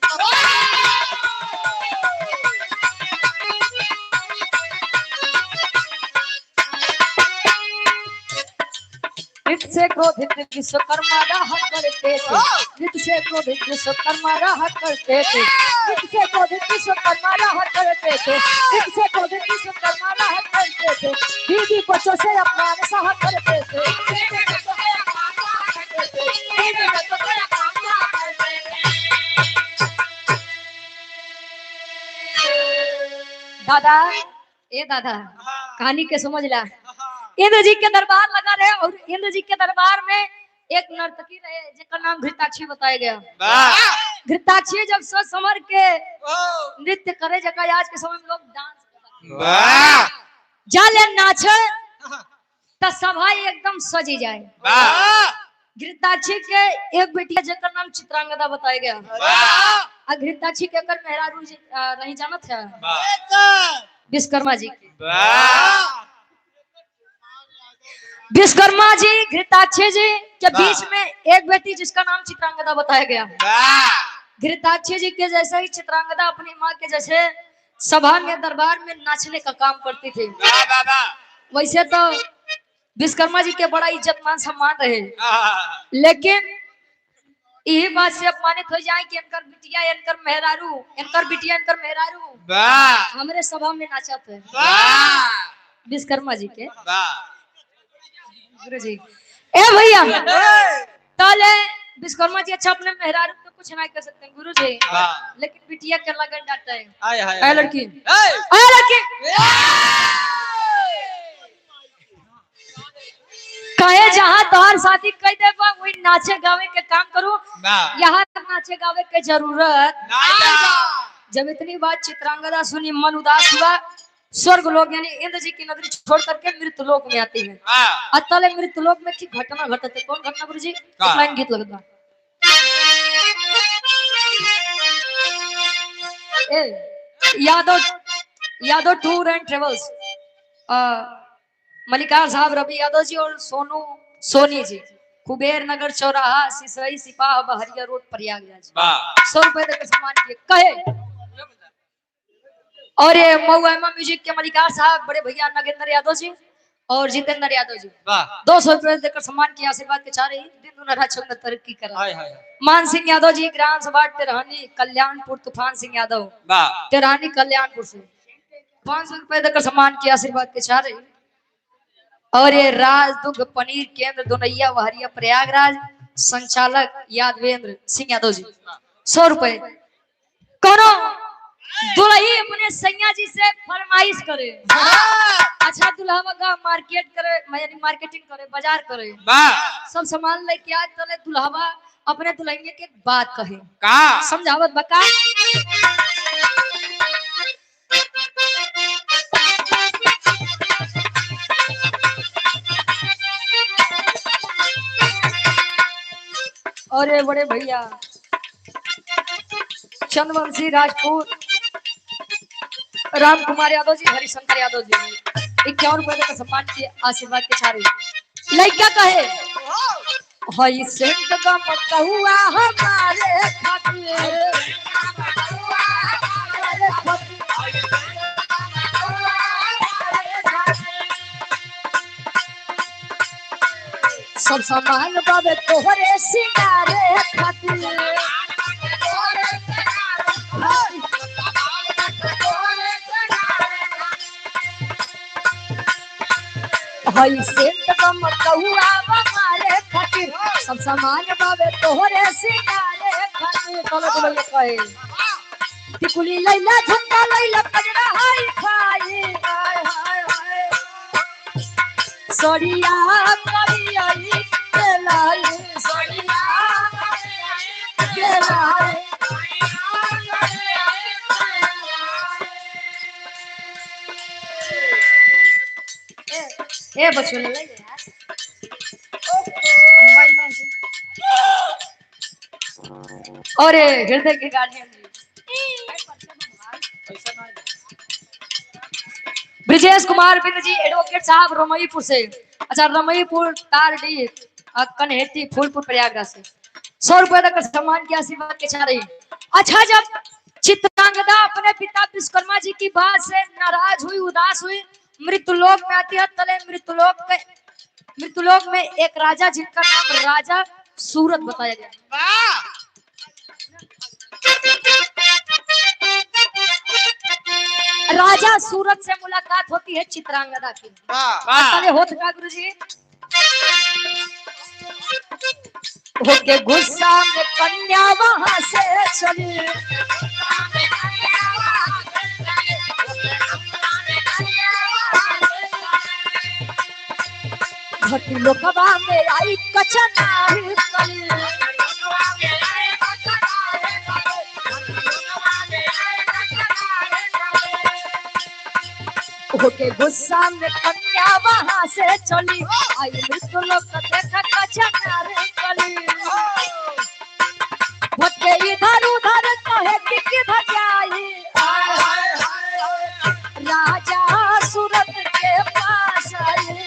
से क्रोधित विश्वकर्मा राह करते थे, नित से क्रोधित विश्वकर्मा राह करते थे, नित से क्रोधित विश्वकर्मा राह करते थे, नित से क्रोधित विश्वकर्मा राह करते थे, बीवी बच्चों से अपमान सहा करते थे, बीवी बच्चों से अपमान सहा करते थे, बीवी बच्चों से अपमान सहा करते थे। दादा, ए दादा, कहानी के समझ ला। इंद्र जी के दरबार लगा रहे और इंद्र जी के दरबार में एक नर्तकी रहे जिसका नाम घृताक्षी बताया गया। घृताक्षी जब सोच समर के नृत्य करे, जका आज के समय में लोग डांस जाले नाचे तो सभा एकदम सजी जाए। घृताक्षी के एक बेटी जिसका नाम चित्रांगदा बताया गया। घृताक्षी के अगर मेहरारू रही जानत है विश्वकर्मा जी के। विश्वकर्मा जी घृताक्षी जी के बीच में एक बेटी जिसका नाम चित्रांगदा बताया गया। घृताक्षी जी के जैसे ही चित्रांगदा अपनी माँ के जैसे सभा में दरबार में नाचने का काम करती थी। वैसे तो विश्वकर्मा जी के बड़ा इज्जत मान सम्मान रहे, लेकिन यही बात से अपमानित हो जाए कि इनकर बिटिया इनकर मेहरारू, इनकर बिटिया इनकर मेहरारू हमारे सभा में नाचा थे विश्वकर्मा जी के गुरु जी। ए भैया ताले विश्वकर्मा जी अच्छा अपने मेहरारू तो कुछ नहीं कर सकते गुरु जी, लेकिन बिटिया के लगन डांटता है। ए लड़की, ए लड़की, कहे जहाँ तोहर शादी कह दे वही नाचे गावे के काम करूं, यहाँ नाचे गावे के जरूरत। जब इतनी बात चित्रांगदा सुनी मन उदास हुआ। स्वर्ग लोक यानी इंद्र जी की नगरी छोड़ करके मृत्यु लोक में आती है। अतले मृत्यु लोक में की घटना घटत है। कौन घटना गुरु जी? एक लाइन गीत लगता। ए Yadav, Yadav tour and travels, Mallikar साहब रवि यादव जी और सोनू सोनी जी, कुबेर नगर चौराहा सिसई सिपाह बहरिया रोड प्रयागराज। 100 रुपए तक सम्मान किए कहे। और ये मऊआइमा म्यूजिक के मलिकार साहब बड़े भैया नागेंद्र यादव जी और जितेंद्र यादव जी 200 रुपए देकर सम्मान किया, आशीर्वाद के चाह रही दिन दुना रात चौगुना तरक्की करा। मान सिंह यादव जी ग्राम सभा तेरहानी कल्याणपुर, तूफान सिंह यादव तेरहानी कल्याणपुर से 500 रुपए देकर सम्मान किया, आशीर्वाद के चाह रही। और ये राज दुग्ध पनीर केंद्र दोनैया वहरिया प्रयागराज, संचालक यादवेंद्र सिंह यादव जी 100 रुपए। करो दुल्ही अपने सैया जी से फरमाइश करे। अच्छा दुल्हा का मार्केट करे, यानी मार्केटिंग करे, बाजार करे, सब सामान लेके आए तले दुल्हावा अपने दुल्हनिया के बात कहे का समझावत बका। अरे बड़े भैया चंद्रवंशी राजपूत, राम कुमार यादव जी, हरिशंकर यादव जी 51 रुपए का सम्मान किए, आशीर्वाद के चारे। लड़का कहे हई सेंट का मकहुआ हमारे खातिर, सब सामान बाबे तोहरे सिंगारे खातिर। हई सेंट का मकहुआ हमारे खातिर, सब सामान बावे तोहरे सिंगारे खातिर। तोला बोलैया कहे टिकुली लैला झुमका लैला कजरा हाय खाई हाय हाय हाय सड़िया करियाई के लाई सड़िया के लाई। ए बच्चों ले यार मोबाइल में से। और ये हृदय के गार्जियन जी ब्रिजेश कुमार बिंद जी एडवोकेट साहब रमईपुर से, अच्छा रमईपुर तारडी कन्हेती फूलपुर प्रयागराज से 100 रुपए तक सम्मान के आशीर्वाद के चाह रही। अच्छा जब चित्रांगदा अपने पिता विश्वकर्मा जी की बात से नाराज हुई, उदास हुई, मृत्युलोक में आती है। तले मृत्युलोक में एक राजा जिनका नाम राजा सूरत बताया गया। राजा सूरत से मुलाकात होती है चित्रांगदा की। तले होत का गुरु जी होके गुस्सा में कन्या वहां से चली। घटी लोकवा में आई कचना कली। होके गुस्सा में कन्या वहां से चली आई मृत्यु लोक देखा कचना रे कली। भटके इधर उधर कहे कि किधर जाई राजा सूरत के पास आई।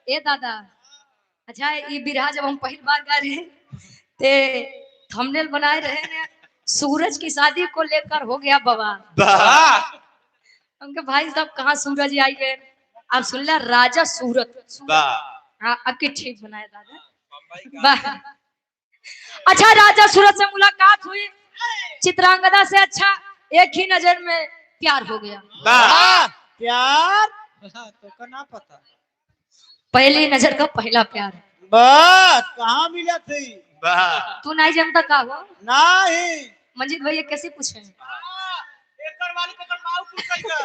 ए दादा, अच्छा ये बिरहा जब हम पहली बार गा रहे ते थंबनेल बनाए रहे ने सूरज की शादी को लेकर हो गया बवाल। उनके भाई साहब कहाँ सूरज आई गए, आप सुन लिया राजा सूरत। हाँ अब की ठीक बनाया दादा। वाह। अच्छा राजा सूरत से मुलाकात हुई चित्रांगदा से, अच्छा एक ही नजर में प्यार हो गया। प्यार तो का ना पता, पहली नजर का पहला प्यार। बस कहाँ मिला थी तू नहीं जानता का हो नहीं। मंजीत भैया कैसे पूछे? एकर वाली तो एकर माऊ कुछ कहिया।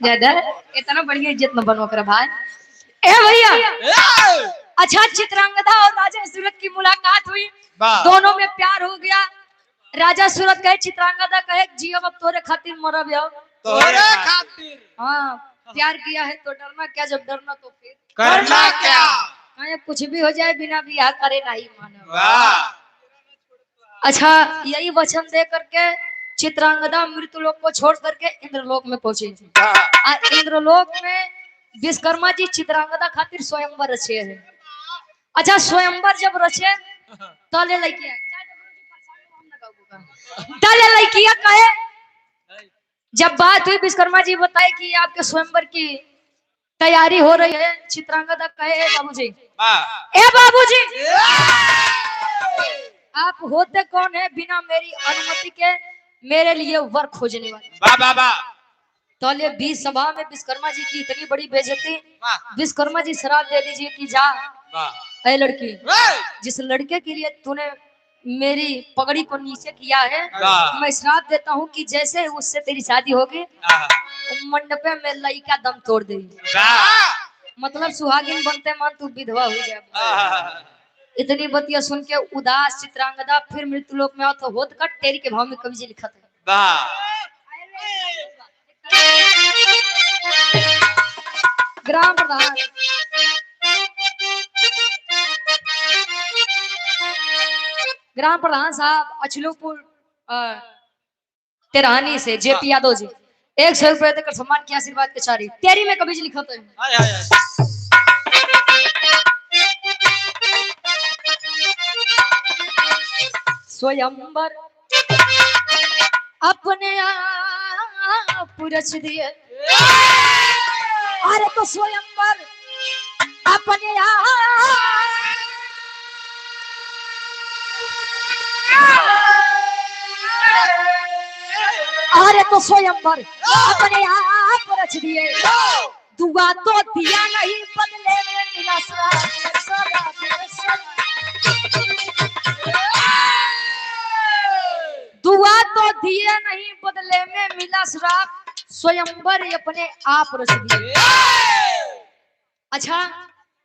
ज्यादा इतना बढ़िया इज्जत न बनो कर भाई। ए भैया, अच्छा चित्रांगदा और राजा सूरत की मुलाकात हुई, दोनों में प्यार हो गया। राजा सूरत कहे चित्रांगदा कहे जियो अब तोरे खातिर मरब यार। तोरे खातिर। हाँ प्यार किया है तो डरना क्या, जब डरना तो फिर करना क्या। हाँ, कुछ भी हो जाए बिना बियाह करे नहीं मानो। अच्छा यही वचन दे करके चित्रांगदा मृत्युलोक को छोड़ करके इंद्रलोक में पहुंची। इंद्रलोक में विश्वकर्मा जी चित्रांगदा खातिर स्वयंवर रचे है। अच्छा स्वयंवर जब रचे तले लड़किया तले लड़किया कहे, जब बात हुई विश्वकर्मा जी बताए कि आपके स्वयंवर की तैयारी हो रही है। चित्रांगदा कहे बाबूजी, ए बाबूजी आप होते कौन है बिना मेरी अनुमति के मेरे लिए वर खोजने वाले। तले बीच सभा में विश्वकर्मा जी की इतनी बड़ी बेइज्जती, विश्वकर्मा जी शराब दे दीजिए कि जा ए लड़की, जिस लड़के के लिए तूने मेरी पगड़ी को नीचे किया है मैं श्राप देता हूँ कि जैसे उससे तेरी शादी होगी मंडपे में लड़का दम तोड़ देगी। मतलब सुहागिन बनते मान तू विधवा हो जाए। इतनी बतिया सुन के उदास चित्रांगदा फिर मृत्युलोक में आओ तो होत का टेरी के भाव में कवि जी लिखा था। ग्राम प्रधान ग्राम प्रधान साहब अचलूपुर तेरहानी से जेपी यादव जी 100 रुपए देकर सम्मान के आशीर्वाद के चारी तेरी में कवि जी लिखा था। स्वयंवर अपने आप रच दिए, अरे तो स्वयंवर अपने आप सारे तो स्वयंवर अपने आप रच दिए, दुआ तो दिया नहीं बदले में मिला श्राप, श्राप, श्राप। दुआ तो दिए नहीं बदले में मिला श्राप, स्वयंवर अपने आप रच दिए। अच्छा,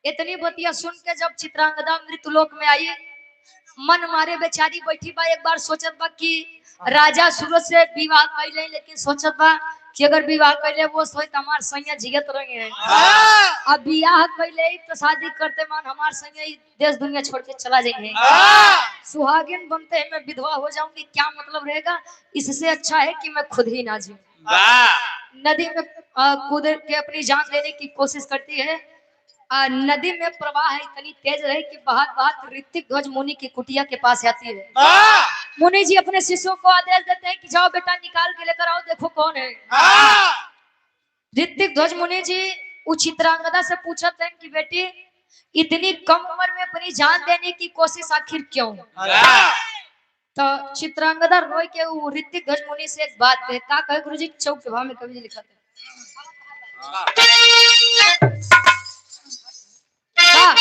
इतनी बतिया सुन के जब चित्रांगदा मृत्युलोक में आई, मन मारे बेचारी बैठी बा। एक बार सोचत बा कि राजा सूरज से विवाह कैले, लेकिन सोचत बा कि अगर विवाह कैले वो सोच हमार सैया जियत रहे, अब बियाह कैले तो शादी करते मान हमार संगे ही देश दुनिया छोड़ के चला जाएंगे, सुहागिन बनते हैं मैं विधवा हो जाऊंगी, क्या मतलब रहेगा? इससे अच्छा है कि मैं खुद ही ना जीऊं। नदी में कूद के अपनी जान लेने की कोशिश करती है। नदी में प्रवाह इतनी तेज रहे कि बहात बहात ऋतिक ध्वज मुनि की कुटिया के पास आती है। मुनि जी अपने शिष्यों को आदेश देते हैं कि जाओ बेटा, निकाल के लेकर आओ, देखो कौन है। ऋतिक ध्वज मुनि जी उ चित्रांगदा से पूछते हैं कि बेटी, इतनी कम उम्र में अपनी जान देने की कोशिश आखिर क्यों? तो चित्रांगदा रोय के उ ऋतिक ध्वज मुनि से एक बात कहे। का कहे गुरुजी? चौक के भाव में कवि जी लिखा थे। का?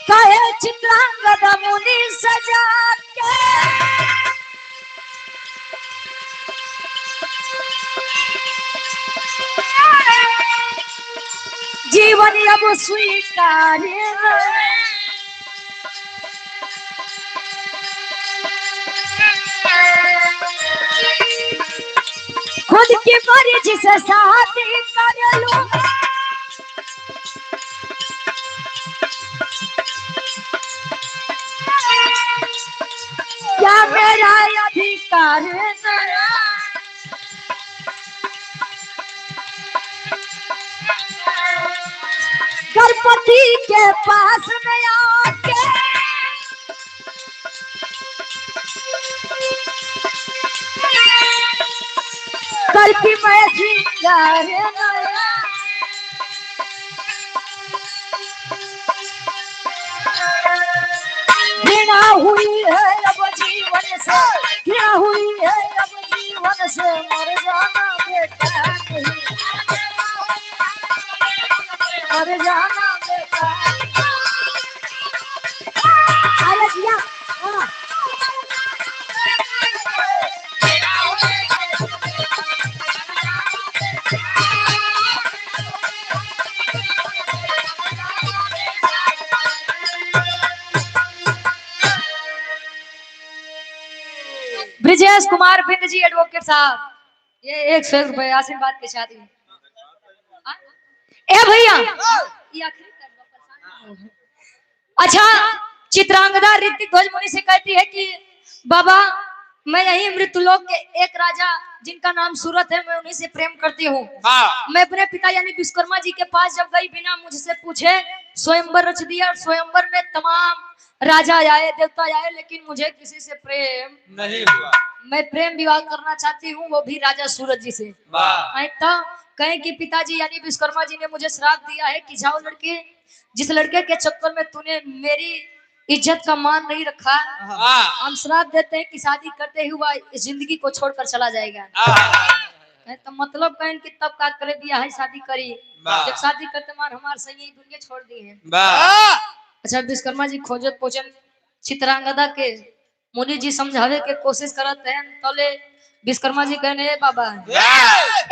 कहे चित्रांगदा मुनि सजा के, जीवन अब स्वीकार। खुद की मर्जी से शादी कर लूं, क्या मेरा अधिकार नहीं? गणपति के पास में आके करती मैं श्रृंगार नया। घृणा हुई है अब जीवन से, घृणा हुई है अब जीवन से, मर जाना बेटा नहीं, मर जाना बेटा। अरे जिया, हाँ। ब्रिजेश कुमार बिंद जी एडवोकेट साहब, ये 101 रुपए आशीर्वाद के साथ ही। हाँ? ए भैया, ये आखिरी कर लो, परेशान नहीं हो। अच्छा, चित्रांगदा ऋतिक ध्वज मुनि से कहती है कि बाबा, मैं यही मृत्युलोक के एक राजा जिनका नाम सूरत है, मैं उन्हीं से प्रेम करती हूँ। मैं अपने पिता यानी विश्वकर्मा जी के पास जब गई, बिना मुझसे पूछे स्वयंवर रच दिया और स्वयंवर में तमाम राजा आए, देवता आए, लेकिन मुझे किसी से प्रेम नहीं हुआ। मैं प्रेम विवाह करना चाहती हूँ, वो भी राजा सूरज जी से। वाह। तो कहें कि पिताजी यानी विश्वकर्मा जी ने मुझे श्राप दिया है कि जाओ लड़के, जिस लड़के के चक्कर में तूने मेरी इज्जत का मान नहीं रखा, हम श्राप देते हैं कि शादी करते ही वह इस जिंदगी को छोड़कर चला जाएगा। कहें तो मतलब कहें कि तब का करे बियाह है, शादी करी, वाह। जब शादी करते मान हमारे सही दुनिया छोड़ दी है। वाह। अच्छा, विश्वकर्मा जी खोजत पोचन चित्रांगदा के मुनि जी समझावे के कोशिश करत हैं, तले विश्वकर्मा जी कहने, ए बाबा,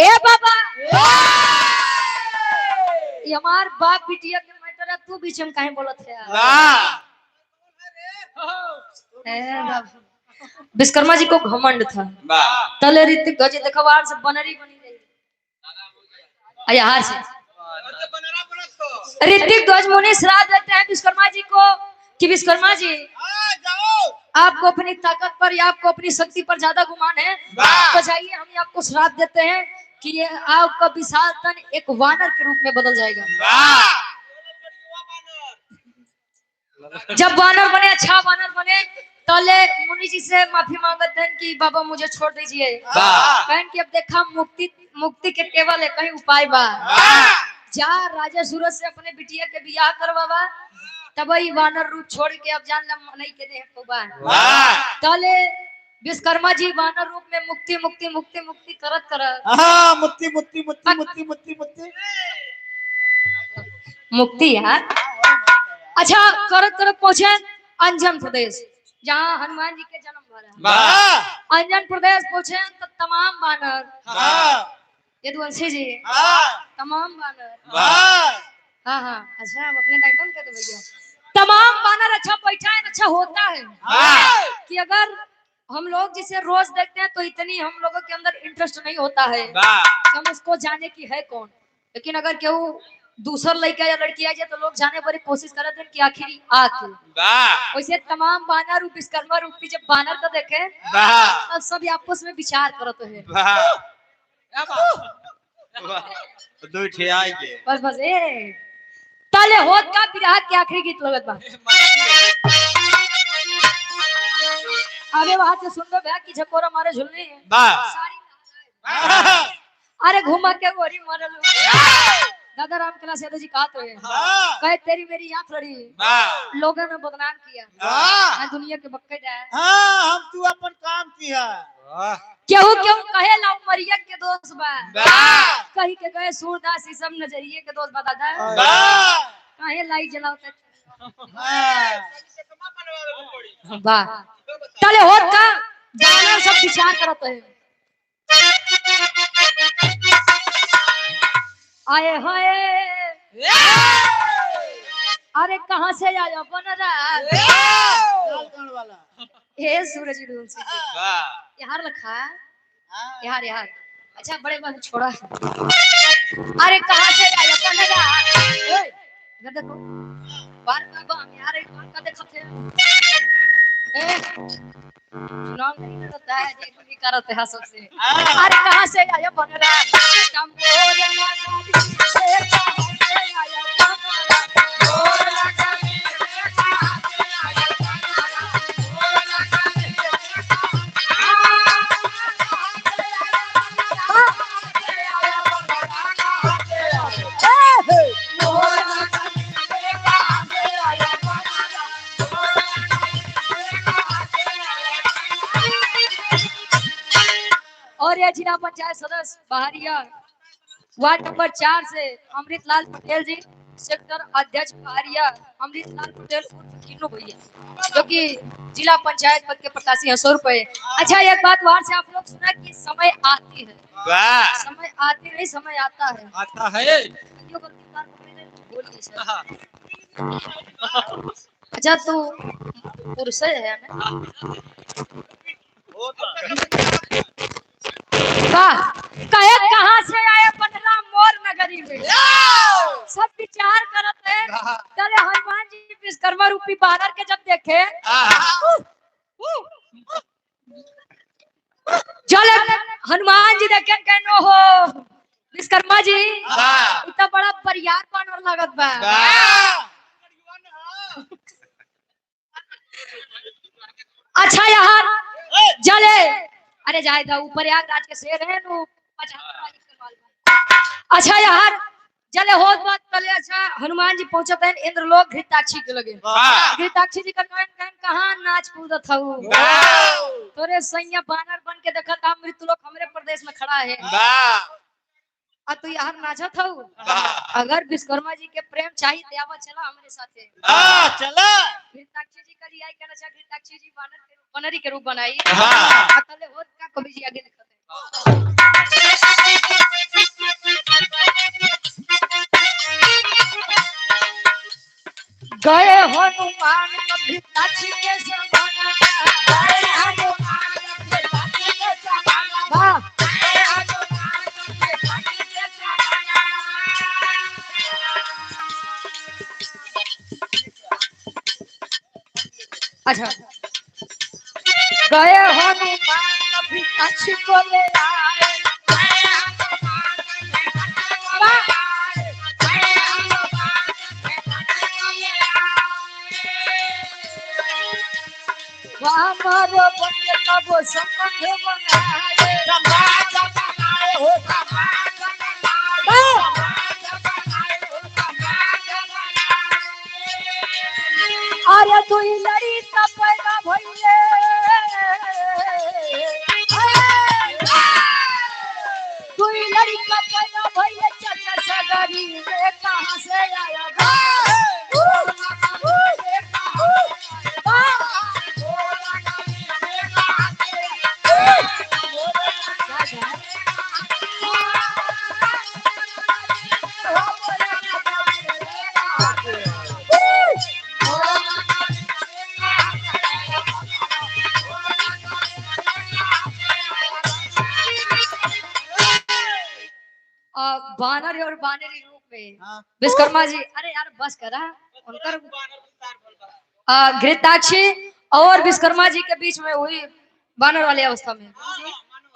ए बाबा, ये हमार बाप बिटिया के मैटर है, तू बीच में काहे बोलत है? ए बाबा, विश्वकर्मा जी को घमंड था। वाह। तले ऋतिक गज देखवार से बनरी बनी रही अयहार से। ऋतिक ध्वज मुनि श्राप देते हैं विश्वकर्मा जी को कि विश्वकर्मा जी, आपको अपनी ताकत पर या आपको अपनी शक्ति पर ज्यादा गुमान है, तो जाइए, हम ये आपको श्राप देते हैं कि ये आपका विशाल तन एक वानर के रूप में बदल जाएगा। जब वानर बने, अच्छा वानर बने, तले मुनि जी से माफी मांगते हैं कि बाबा मुझे छोड़ दीजिए। कहें कि अब देखा मुक्ति, मुक्ति के केवल एक ही उपाय बा, जा राजा सूरज से अपने बिटिया के बियाह करवावा, तब ई वानर रूप छोड़ के अब जान ला नहीं के दे भगवान। तले विश्वकर्मा जी वानर रूप में मुक्ति मुक्ति मुक्ति मुक्ति करत करत हाँ मुत्ती मुत्ती मुत्ती मुत्ती मुत्ती मुत्ती मुक्ति यार। अच्छा करत करत पहुंचे अंजन प्रदेश जहाँ हनुमान जी के जन्म भरा। अंजन प्रदेश पहुंचे तो तमाम वानर यदुवंशी जी तमाम वानर हाँ हाँ अच्छा अब अपने टाइम बंद कर दो भैया। तमाम वानर अच्छा बैठा है अच्छा होता है कि अगर हम लोग जिसे रोज देखते हैं तो इतनी हम लोगों के अंदर इंटरेस्ट नहीं होता है कि हम उसको जाने की है कौन, लेकिन अगर केहू दूसर लड़का या लड़की आ जाए तो लोग जाने बड़ी कोशिश करते हैं कि आखिर आके। वैसे तमाम वानर रूप विश्वकर्मा रूपी जब वानर को देखे तब सब आपस में विचार करते हैं। दो ठे आएंगे बस बस ए तले होत का विराट के आखिरी गीत लगत बा। अबे वहां से सुन लो भैया कि झकोरा मारे झुलनी सारी अरे घुमा के गोरी मारल। दादा राम क्लास यादव जी कहा तो है कहे तेरी मेरी आंख लड़ी लोगों ने बदनाम किया हाँ दुनिया के बक्के जाए। हाँ हम तू अपन काम किया केहू केहू कहे ला उमरिया के दोस्त बा कही के गए सूरदास ई सब नजरिए के दोस्त बा दादा कहे लाई जलावता वाह तले होत का जानवर सब विचार करत है। आए हाय अरे कहाँ से आया बनरा वाला हे सूरज जी यार रखा यार यार अच्छा बड़े मन छोड़ा। अरे कहाँ से आया बनरा इधर देखो बार बार हम यार एक बार का देखते हैं ए चुनाव नहीं लड़ता है जे भी करते हैं सबसे। अरे कहाँ से आया बनरा और यह जिला पंचायत सदस्य बहरिया वार्ड नंबर 4 से अमृत लाल पटेल जी सेक्टर अध्यक्ष बहरिया अमृत लाल पटेल उर्फ किन्नू भैया जो कि जिला पंचायत पद के प्रत्याशी हैं 100 रुपए। अच्छा एक बात वहां से आप लोग सुना कि समय आती है, समय आती नहीं समय आता है, आता है। अच्छा तो पुरुष है ना? वाह कहे कहाँ से आए बनरा मोर नगरी में सब विचार करत है। तले हनुमान जी विश्वकर्मा रूपी बानर के जब देखे चल हनुमान जी देखे कहनो हो विश्वकर्मा जी इतना बड़ा परियार बानर लागत बा। अच्छा यहाँ जले अरे जाए था ऊपर प्रयागराज के शेर है नु 75। अच्छा यार जले होत बात तले अच्छा हनुमान जी पहुंचते हैं इंद्रलोक घृताक्षी के लगे। घृताक्षी जी का कहन कहन कहाँ नाच कूदत हऊ तोरे सैया बानर बन के देखत आ मृत्युलोक हमरे प्रदेश में खड़ा है आ तू यार नाचत हऊ। अगर विश्वकर्मा जी के प्रेम चाहिए तो आवा चला हमरे साथे चला। घृताक्षी जी का आई कहना चाह घृताक्षी जी बानर के बनरी के रूप बनाई आ तले होत का कवि जी आगे लिखत है। गए हनुमान कभी ताक्षी के समाना गए हनुमान कभी ताक्षी के समाना गए हनुमान कभी ताक्षी के समाना। अच्छा गए हनुमान कभी ताक्षी को ले आए गए हनुमान कभी ताक्षी को ले आए गए हनुमान कभी ताक्षी को ले आए। वामर बन तब संबंध बनाए समाज बनाए हो समाज बनाए समाज बनाए हो समाज बनाए। अरे दुई लड़का पैदा भइले, दुई लड़का पैदा भइले, चाचा सगरी रे कहाँ से आया बा? बानर और बानरी रूप में विश्वकर्मा जी, अरे यार बस करा उनकर। घृताक्षी और विश्वकर्मा जी के बीच में हुई बानर वाली अवस्था में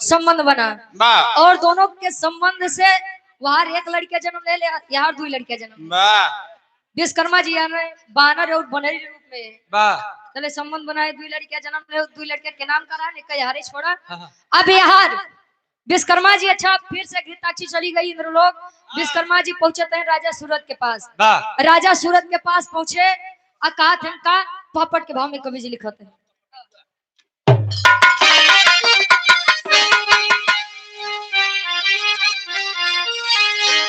संबंध बना वाह और दोनों के संबंध से वहां एक लड़के जन्म ले लिया, यहाँ दो लड़के जन्म। वाह विश्वकर्मा जी यहाँ बानर और बनरी रूप में वाह चले संबंध बनाए, दो लड़कियां जन्म ले, दो लड़कियां के नाम करा ने कई हरे छोड़ा। हाँ। अब यहाँ विश्वकर्मा जी, अच्छा फिर से घृताक्षी चली गई इंद्रलोक। विश्वकर्मा जी पहुंचते हैं राजा सूरत के पास। वाह राजा सूरत के पास पहुंचे आ कहा थे का पापड़ के भाव में कवि जी लिखते हैं।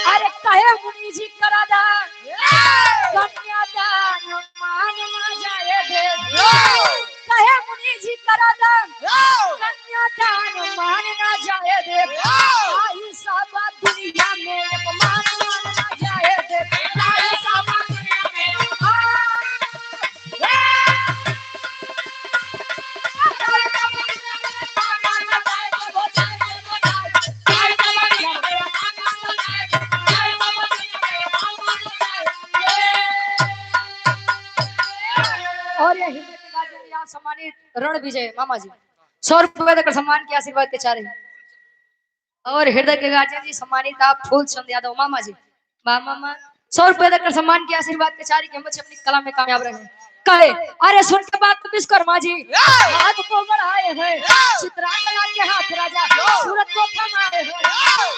अरे कहे मुनि जी करा दान कन्यादान मान ना जाए दे, कहे मुनि जी करा दान कन्यादान मान ना जाए दे, आई साबा दुनिया में अपमान मान ना जाए दे, आई साबा दुनिया में और ये हिंदी के गार्जियन यहाँ सम्मानित रण विजय मामा जी 100 रुपए देकर सम्मान के आशीर्वाद के चारे। और हृदय के गार्जियन जी सम्मानित आप फूलचंद यादव मामा जी, मामा मामा 100 रुपए देकर सम्मान के आशीर्वाद के चारे कि हम बच्चे अपनी कला में कामयाब रहे। कहे अरे सुन के बात विश्वकर्मा जी हाथ को बढ़ाए हैं, चित्रांगदा के हाथ राजा सूरत को थमाए हैं।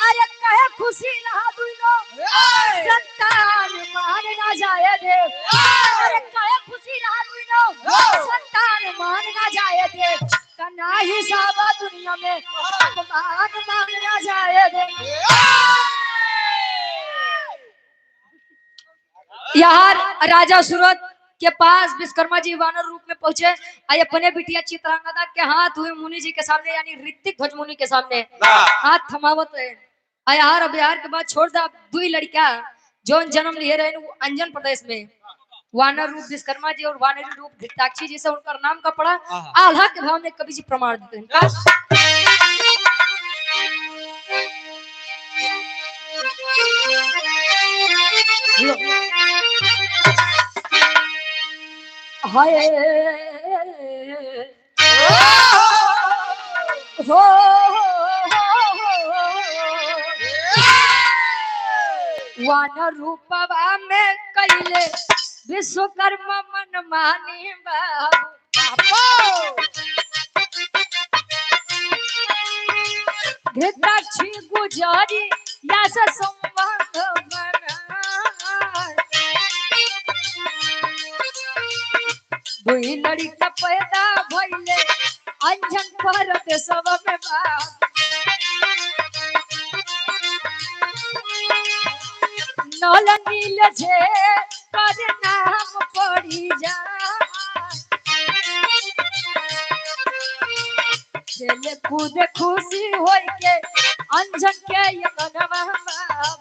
अरे कहे खुशी रहा दुनो संतान मान ना जाए देव, अरे कहे खुशी रहा दुनो संतान मान ना जाए देव, कना ही साबा दुनिया में अपमान मान ना जाए देव। यहाँ राजा सूरत के पास विश्वकर्मा जी वानर रूप में पहुंचे, आई अपने बिटिया चित्रांगदा के हाथ हुए मुनि जी के सामने, यानी ऋतिक ध्वज मुनि के सामने हाथ थमावत है। आयार अब यार के बाद छोड़ दा दुई लड़कियां जोन जन्म लिए रहे वो अंजन प्रदेश में वानर रूप विश्वकर्मा जी और वानर रूप घृताक्षी जी से उनका नाम का पड़ा। आल्हा के भाव में कवि जी प्रमाण देते हैं। हाय हो वानर रूपवा में कैले विश्वकर्मा मन मानी बाबू, घृताक्षी गुजारी यास संबंध बना, दुई लड़का पैदा भइले अंजन पर सब में बाप, नल नील छे पर नाम पड़ी जा, खेले कूद खुशी होई के अंजन के यमनवा बाप।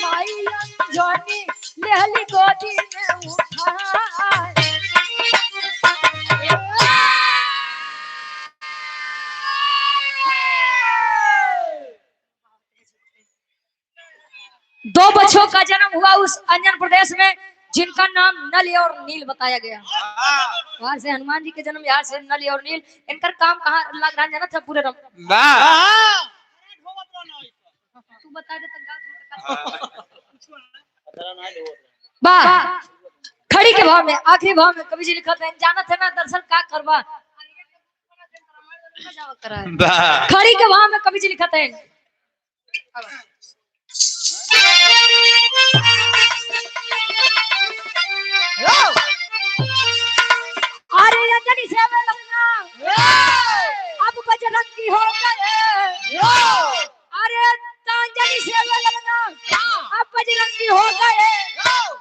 माई अंजनी लेहली गोदी में उठा, दो बच्चों का जन्म हुआ उस अंजन प्रदेश में जिनका नाम नल और नील बताया गया। वहां से हनुमान जी के जन्म, यहाँ से नल और नील। इनका काम कहाँ लग रहा जाना था पूरे रम। वाह तू बता दे तक वाह खड़ी के भाव में आखिरी भाव में कवि जी लिखा था जाना थे ना दरअसल का करवा वाह खड़ी के भाव में कवि जी लिखा थे। अरे अंजनी से ललना अब बजरंगी हो गए। अरे अंजनी से ललना अब बजरंगी हो गए,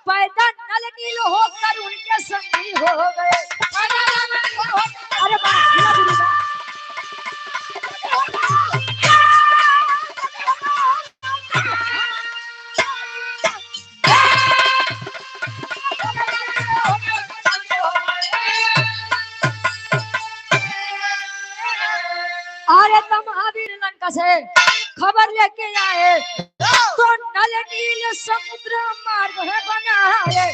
पैदा नल नील होकर उनके संगी हो गए। अरे वाह, जिला गुरु का। अरे तुम महावीर लंका से खबर लेके आए, तो नल नील समुद्र मार्ग है बनाए।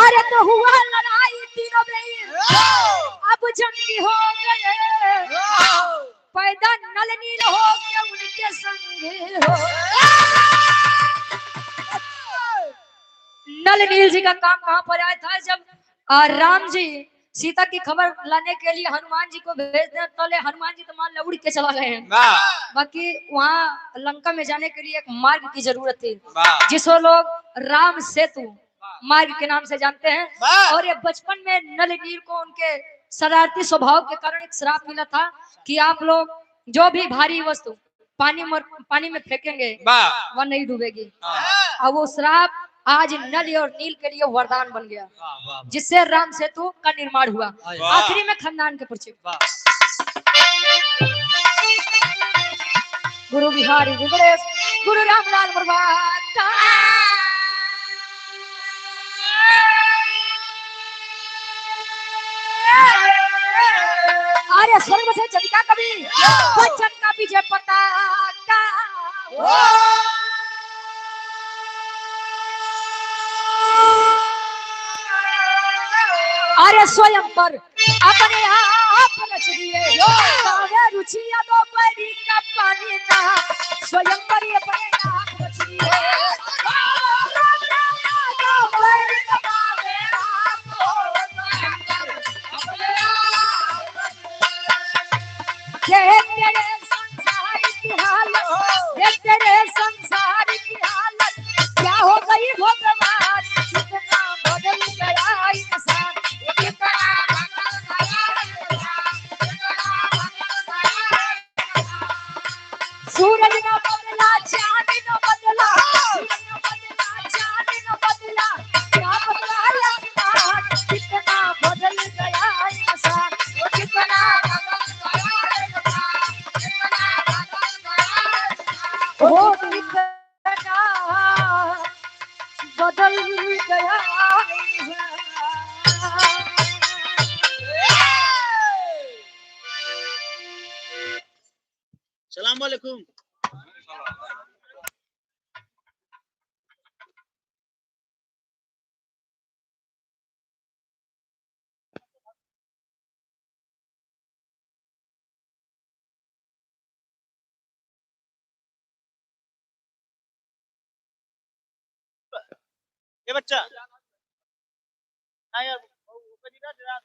अरे तो हुआ लड़ाई तीनों वीर अब जंगी हो गए, पैदा नल नील हो के उनके संग हो। नल नील जी का काम कहाँ पर आया था? जब राम जी सीता की खबर लाने के लिए हनुमान जी को भेज दें, तो ले हनुमान जी तो मान लो उड़ के चला गए हैं। बाकी वहाँ लंका में जाने के लिए एक मार्ग की जरूरत थी, जिसको लोग राम सेतु मार्ग के नाम से जानते हैं। और ये बचपन में नल नील को उनके शरारती स्वभाव के कारण एक श्राप मिला था कि आप लोग जो भी भारी वस्तु पानी में फेंकेंगे वह नहीं डूबेगी। और वो श्राप आज नल और नील के लिए वरदान बन गया, जिससे राम सेतु का निर्माण हुआ। आखिरी में खानदान के परिचय। गुरु बिहारी गुरुदेव गुरु रामलाल बरवाता। अरे स्वर्ग से चंद्रिका कवि बच्चन का विजय पताका। अरे स्वयं पर अपने आप रच दिए काव्य रुचिया दो परी का पानी ना, स्वयं पर अपने आप रच दिए। देख तेरे संसार की हालत, देख तेरे संसार की हालत क्या हो गई भगवान, कितना बदल गया इंसान, कितना बदल गया इंसान, कितना बदल गया इंसान। सूरज न बदला, चांद न बदला, सूरज न बदला, चांद न बदला, क्या बदला आसमान, कितना बदल गया इंसान, कितना बदल गया इंसान, कितना बदल गया इंसान। ओ कितना बदल गया इंसान। सलाम वालेकुम। ये बच्चा ना यार, ऊपर ही ना जरा।